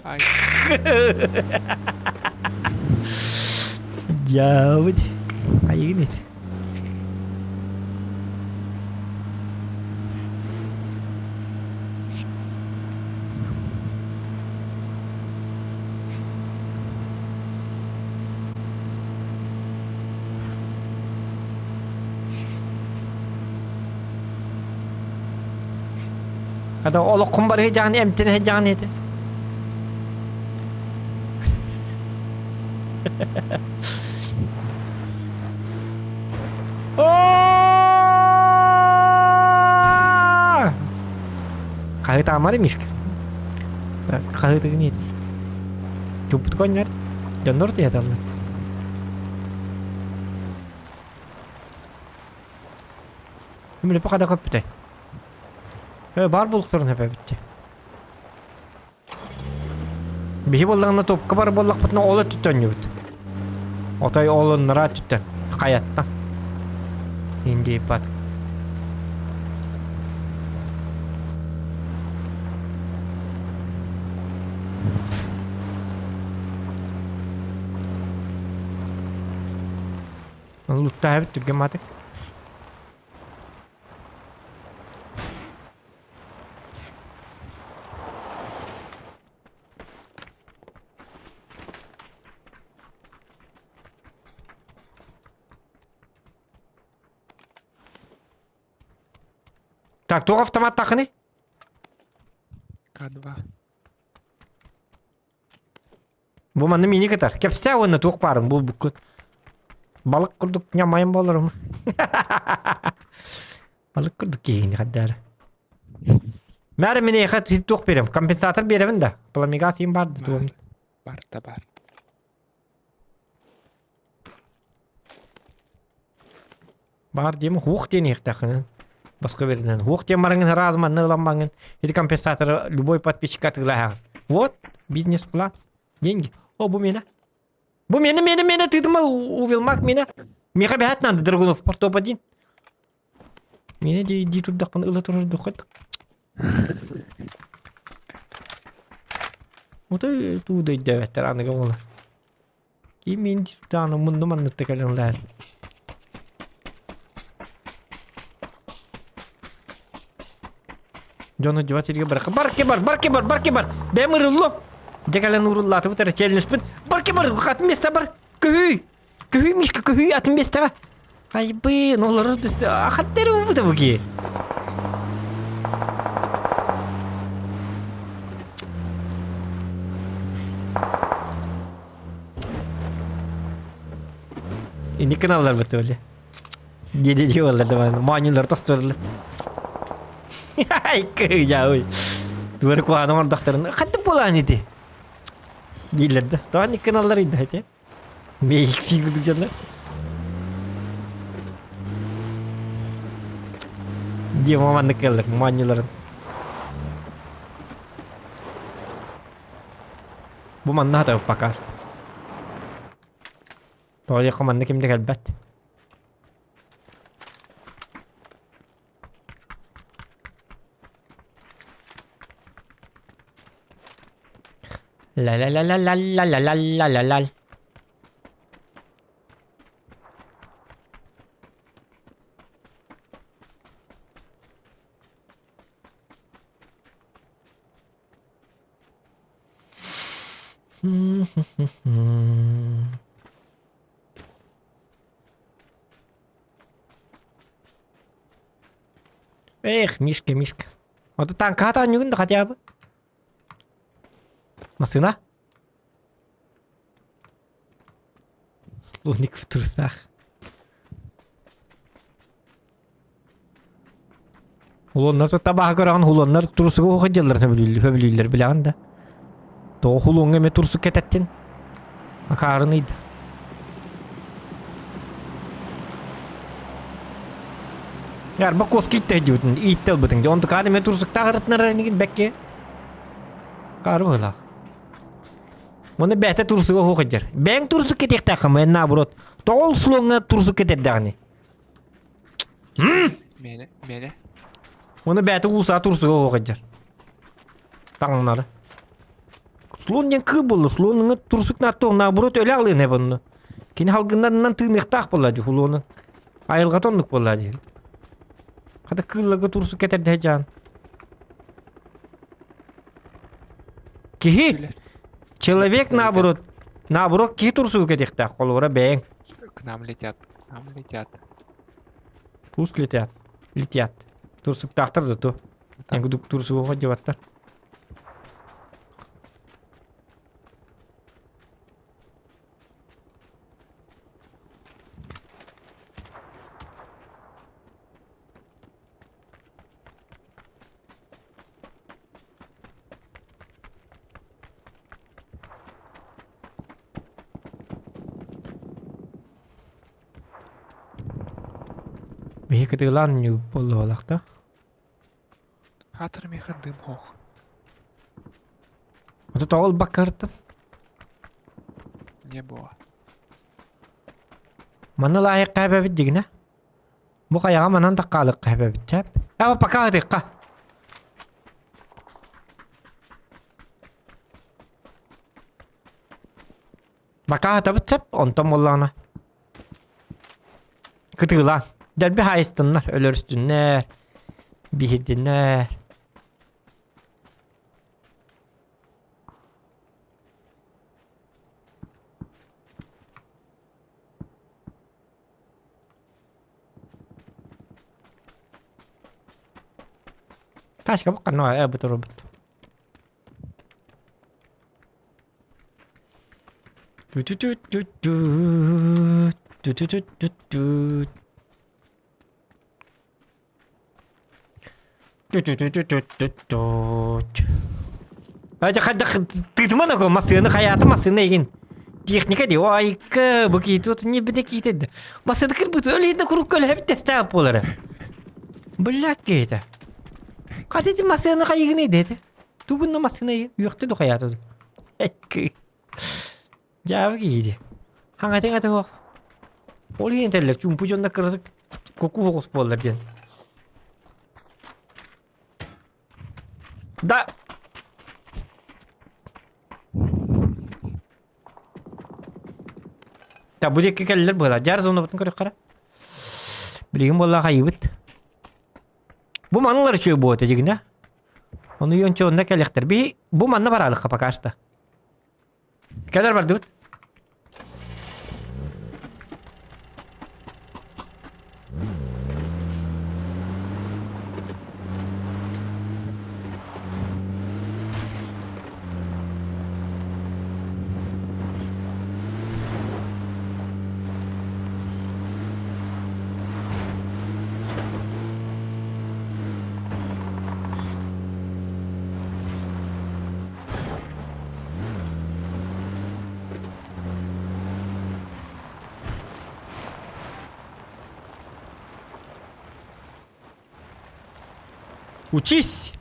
Ай. Дьаабыт. Айыгын ит. Хата олоххун барыһы дьаҕан эмтэнэ дьаҕан этэ. Хаһытаамары Мишка. Хаһытыгын ити. Чуппут коннор. Дьоннор тиэталлар. Мүлүпэ хада көппүтэй. Э, бар булуктарын хөпөбүттэ. Биһи буоллаҕына топка бар буоллахпытына ол өттүттэн өнньүбүт. Отой ол ыннараа өттүттэн, хайаттан. Индийпат. Луттаабыт түргэн маатык. Так, туох автоматтаахыный? К2. Бу манна мини кытар. Кэпсээ уонна туох баарын булбуккун. Балык курдук ньамайым буоларым. Балык курдук киһини хаддаары. Мээр миниэхэ туох биэрэм? Компенсатор биэрэбин да? Пламегаз им бар да туом. Бар да бар. Бар диэм хуох диэн иэхтэххинэн. Баска беринэн. Хуох диэн бараҥын ыраас манна ылан баҥын. Ити компенсаторы любой подписчикка атыылаһаҕын. Вот бизнес-план. Деньги. О, бу миэнэ. Бу миэнэ, миэнэ, миэнэ, тыытыма увелмак миэнэ. Миэхэ бэһэт надо, Драгунов, портоп один. Миэнэ дии дии турдаххына ыла турар духат. Отой туу да өйдөөбөттөр аныгы оҕолор. Ким мин дааны мунну манныкта кэлэн лаар. Дьону дьуба сиргэ баракка барке бар барке бар барке бар бэм ырылло дьэ кэлэн ууруллаатыбыт эрэ челленджпин барке бар атын место бар көһүй көһүй мишка көһүй атын местоҕа айбын олорор түсті ахаттер убута буки Инник гыналлар бытты били. Дии-дии буоллар да моонньулар тостурлар. Ай кыыдьаабый. Тугары куһаҕан оҥордохторуна хантан буолаан ити? Дииллэр да. Тоҕо инник гыналлар да ити? Биэйиксии курдук дьоннор. Дима маннык кэллэр моонньуларын. Бу манна хата пока что. Тоҕо диэххэ манна ким да кэлбэт. Ла-ла-ла-ла-ла-ла-ла-ла-ла-ла. Эх, Мишка, Мишка. Вот танката анньыгын да хотя бы. Массыына? Слоник в трусах. Хулоннар табаһа көрөҕүн хулоннар турсуга уһуйдьаллар сөбүлүүллэр билэҕин да. Тоҕо хулуоҥҥа эмиэ турсук кэтэттин? Акаарын ыйда. Ярба коски иттэ дьибитин ииттэ ылбытыҥ дии. Онтукаан эмиэ турсуктаах ырытынар инигин бэкке. Каары быһыылаах. Уонна бэйэтэ турсуга уһуйдьар. Бэйэҥ турсук кэтиэхтээххин мэн наоборот. Тоҕо ол слоҥҥа турсук кэтэрдэҕиний? Миэнэ, миэнэ. Уонна бэйэтэ уусаа турсуга оһох Таҥнары. Слон диэн кыыл буолла. Слонуҥа турсук нааттоох наоборот өлө аҕалыан эб онно. Кини халгыннарынан тыыныахтаах буолла дии хулуону. Айылҕата оннук буолла дии. Хата кыылларга турсук кэтэрдэ дьаан. Киһи человек наоборот наоборот киһи турсугу кэтиэхтээх холобура бэйэҥ. К нам летят, к нам летят. Пусть летят. Летят. Турсуктаахтар зато. Эҥгудук турсугу дьыбаттар. Биһи кытыылаан буоллуолахта. Хатыр миэхэ дым ох. Это тоҕо ылбакка Не было. Манна лаайыкка эбэбит дигинэ. Бу хайаҕа манан таккаалыкка эбэбит чэп. Аба пока ытыкка. Бакаа хатабыт сөп, онтон буоллаҕына кытыылаан. Дэлби хаайыстыннар, өлөрүстүннэр, биһирдиннэр. Тачка бу ханна э бу турбут. Ту-ту-ту-ту-ту. Ту-ту-ту-ту. Ту-ту-ту-ту-ту-ту. Ажа хайдах тыытыма да массыына хайаата массыына игин. Техника ди айка бу киити от не бine киитед. Массыына кырбыт өлейде курук көлөһөбүт тестаап буолара. Блядь киһитэ. Хатити массыына хайыгын идете. Тугунна массыына үөхтэ ду хайаата. Экки. Дьаабы киһи Хаҥатыҥ аты Ол иһин этэллэр чуумпу дьонно кыратык куку соҕус буоллар диэн. Да. Да бу диэки кэллэр буолар. Дьаар зонабытын көрүөххэ эрэ. Билигин буолла хайыбыт. Бу манылар үчүгэй буолуо этэ дьигинэ. Ону үөнчэ онно кэлиэхтэр. Биһи бу манна бараалыкка пока что. Кэлэр бардыбыт. Учись!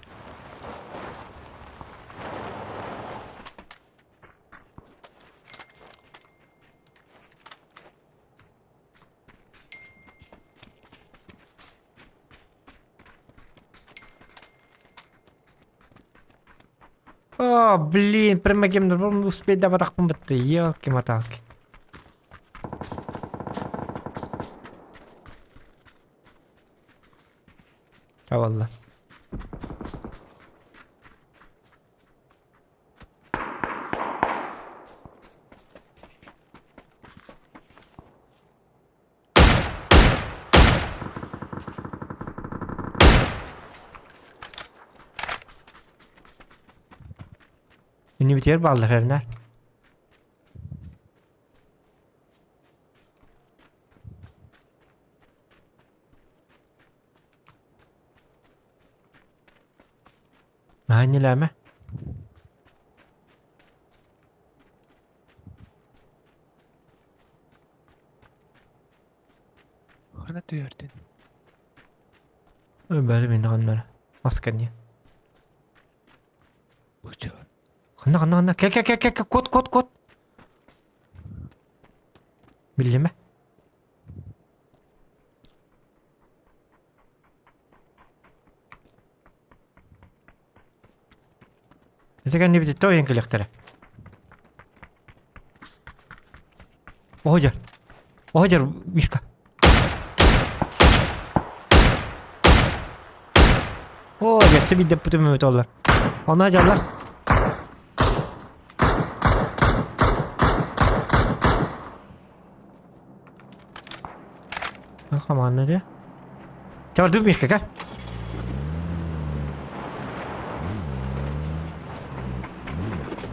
О, блин, прямо кем успеть дабатахпын бытты. Елки-моталки. Тавалла. Иннибитигэр бааллар эрнэр. Наһаа иннилээмэ. Хана түһэрдин. Бары мин ханнара. Маска не. Бучу. Ханна ханна ханна. Кэ кэ кэ кэ кот кот кот. Биллимэ. Ити кэннибититтэ ойон кэлиэхтэрэ. Оһодьор. Оһодьор, Мишка. О, дьэссе биирдэппитим өмүт оллар. Онно дьаллар. Хамаанна дии. Чордук Мишка, кэл.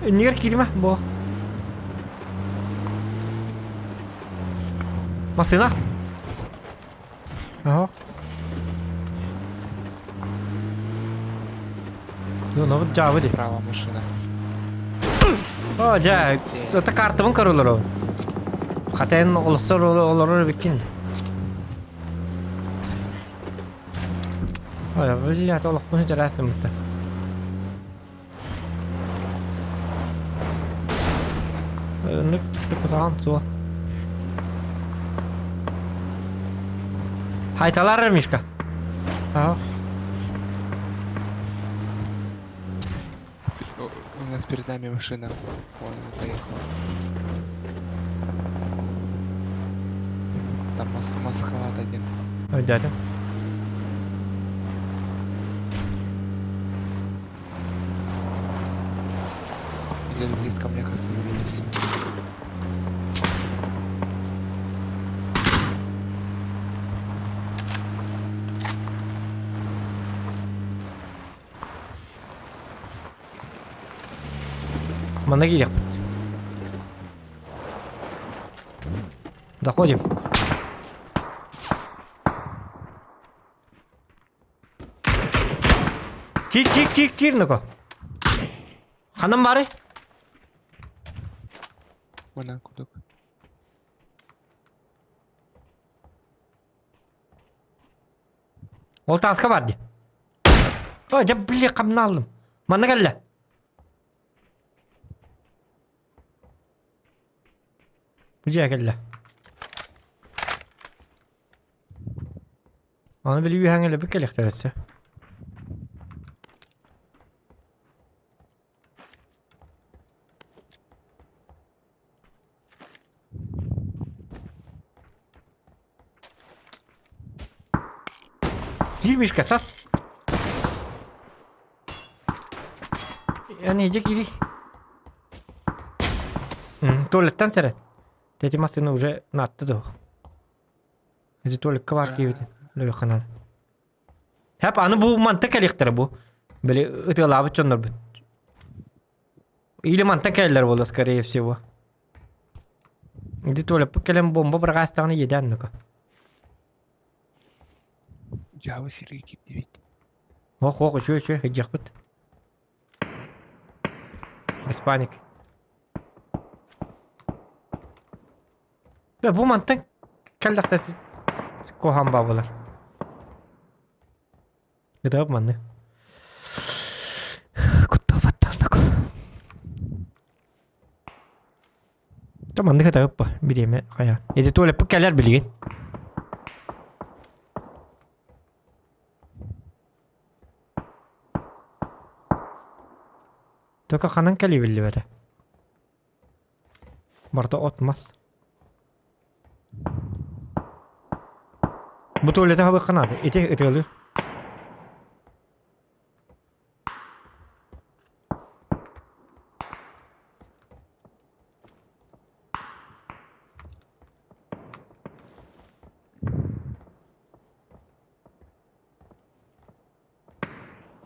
Иннигэр кииримэ, бо. Массыына. Ага. Ну, ну, дьаабы дии. Справа машина. О, дьэ, это картабын көрөлөр Хатен олоссор олорор эбиккин. Ой, блядь, олохпун чараас гыммыта. Оннук кусаҕан суох. Хайталар Мишка. Ага. У нас перед нами машина. Вон она поехала. Там мас масхалат один. Ой, дядя. Где-то здесь в камнях остановились. Манна киириэхпит. Заходим. Киир, киир, киир, киир, ну-ка. Ханан баарый? Манан курдук. Ол тааска бар дии. О, дьэ, били, хамнааллым. Манна кэллэ. Бу дьиэ кэллэ. Аны били үөһэҥ элэбит кэлиэхтэрэ өссө. Киир Мишка, сас. Аны иди киири. Туалеттан сэрэ. Тетя массыына уже наатты дуо. Ити туалекка баар киирбитин лөбөххө наада. Хэп аны бу манта кэлиэхтэрэ бу. Били ытыалаабыт дьоннорбут. Или мантан кэлэллэр буолла скорее всего. Ити туалекпыт кэлэн бомба быраҕаастаҕына иэдээн ну-ка. Дьаабы сиргэ киирдибит. Ох, ох, үчүгэй, үчүгэй, сылдьыахпыт. Без паник. Бе, бу мантан кэллэхтэ куһаҕан баабылар. Ытап манны. Куттал батталнаку. То маннык ытап бириэмэ хайа. Эти туалеппыт кэлэр билигин. Только ханан кэлии биллибэтэ. Барыта от-мас. Бу туалеты хабыахха наада. Ити ытыалыыр.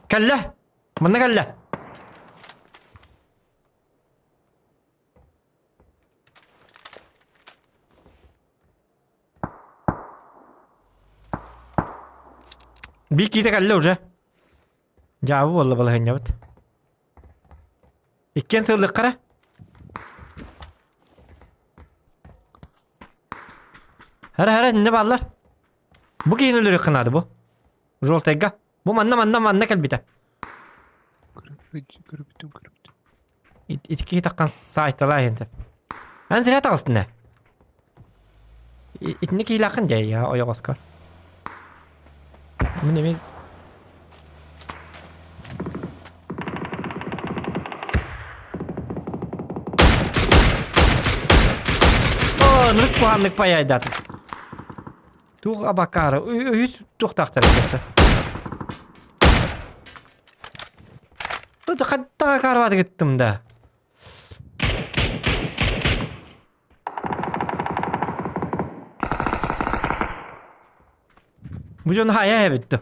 Кэллэ! Манна кэллэ! Биир киитэ кэллэ уже. Дьаабы буолла балаһыанньабыт. Иккиэн сыллыххара. Хара хара иннэ бааллар. Бу киһини өлөрүөххэ наада бу. Желтайга. Бу манна манна манна кэлбитэ. Көрбүтүм көрбүтүм. Ити киһи таххан саайталаа иһин Эн сирэ таҕыстын ээ. Итинник киһилээххин дьэ я ойоҕоско. Мин эмиэ Оо, нырык куһааннык паяйдаатым. Туох абакаара, үһүс туохтаахтар эбит. Хаттаға карваты кыттым да. Бу дьон хайа эбит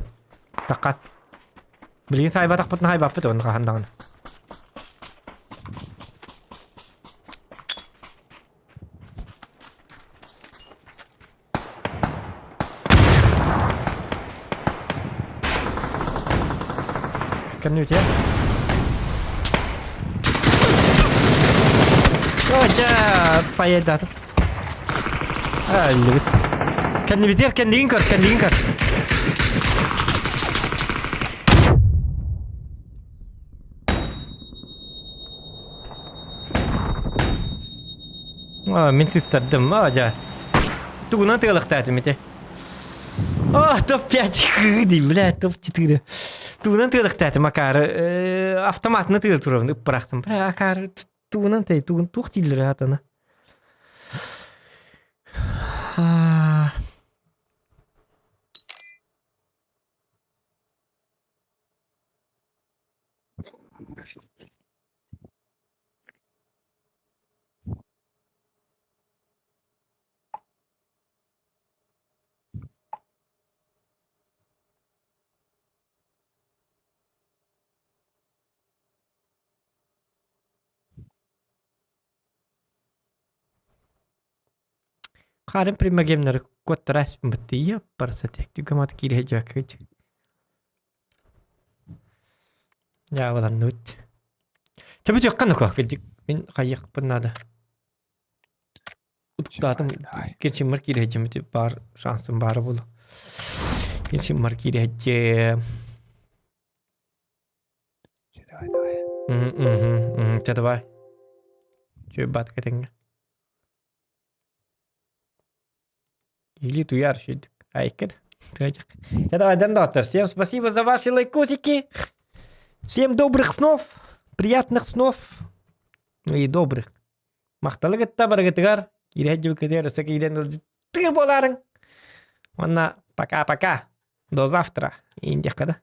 Таккат. Билигин сайбатахпытын хайбаппыт оны хаһан даҕаны. Кэннүтэ. Ожа поедат. Өллүбүт. Кэннибитигэр кэннигин көр, кэннигин көр. Мин сыстардым, дьэ. Тугунан тыалахтаатым ити. О, топ-5 дии, бля, топ-4. Тугунан тыалахтаатым акаары автоматына тыал турабын ыппырахтым. Бля, акаары тугунан тэй, тугун туох дииллэр атана. Хаарым примагемнары куоттара аспыммыт барса түгэмат киирэ дьаакыч. Дьаабыланныбыт. Чөбүтүөххэ нука кырдьык мин хайыахпын наада. Утуктаатым кичиммар киирэһдьиммит баар шансым баара буолу. Кичиммар киирэһдьэ. Давай, давай. Мгм, мгм, давай. Чү бат кэтиҥҥэ. Или туяр шүйдік. Айкыр. Давай, доктор, всем спасибо за ваши лайкосики. Всем добрых снов, приятных снов. Ну и добрых. Махталы кытта барыгытыгар, киирэ дьүкетер өссө киирэн ылдьыттыыр буолаарыҥ. Уонна пока-пока. До завтра. Индиэххэ да.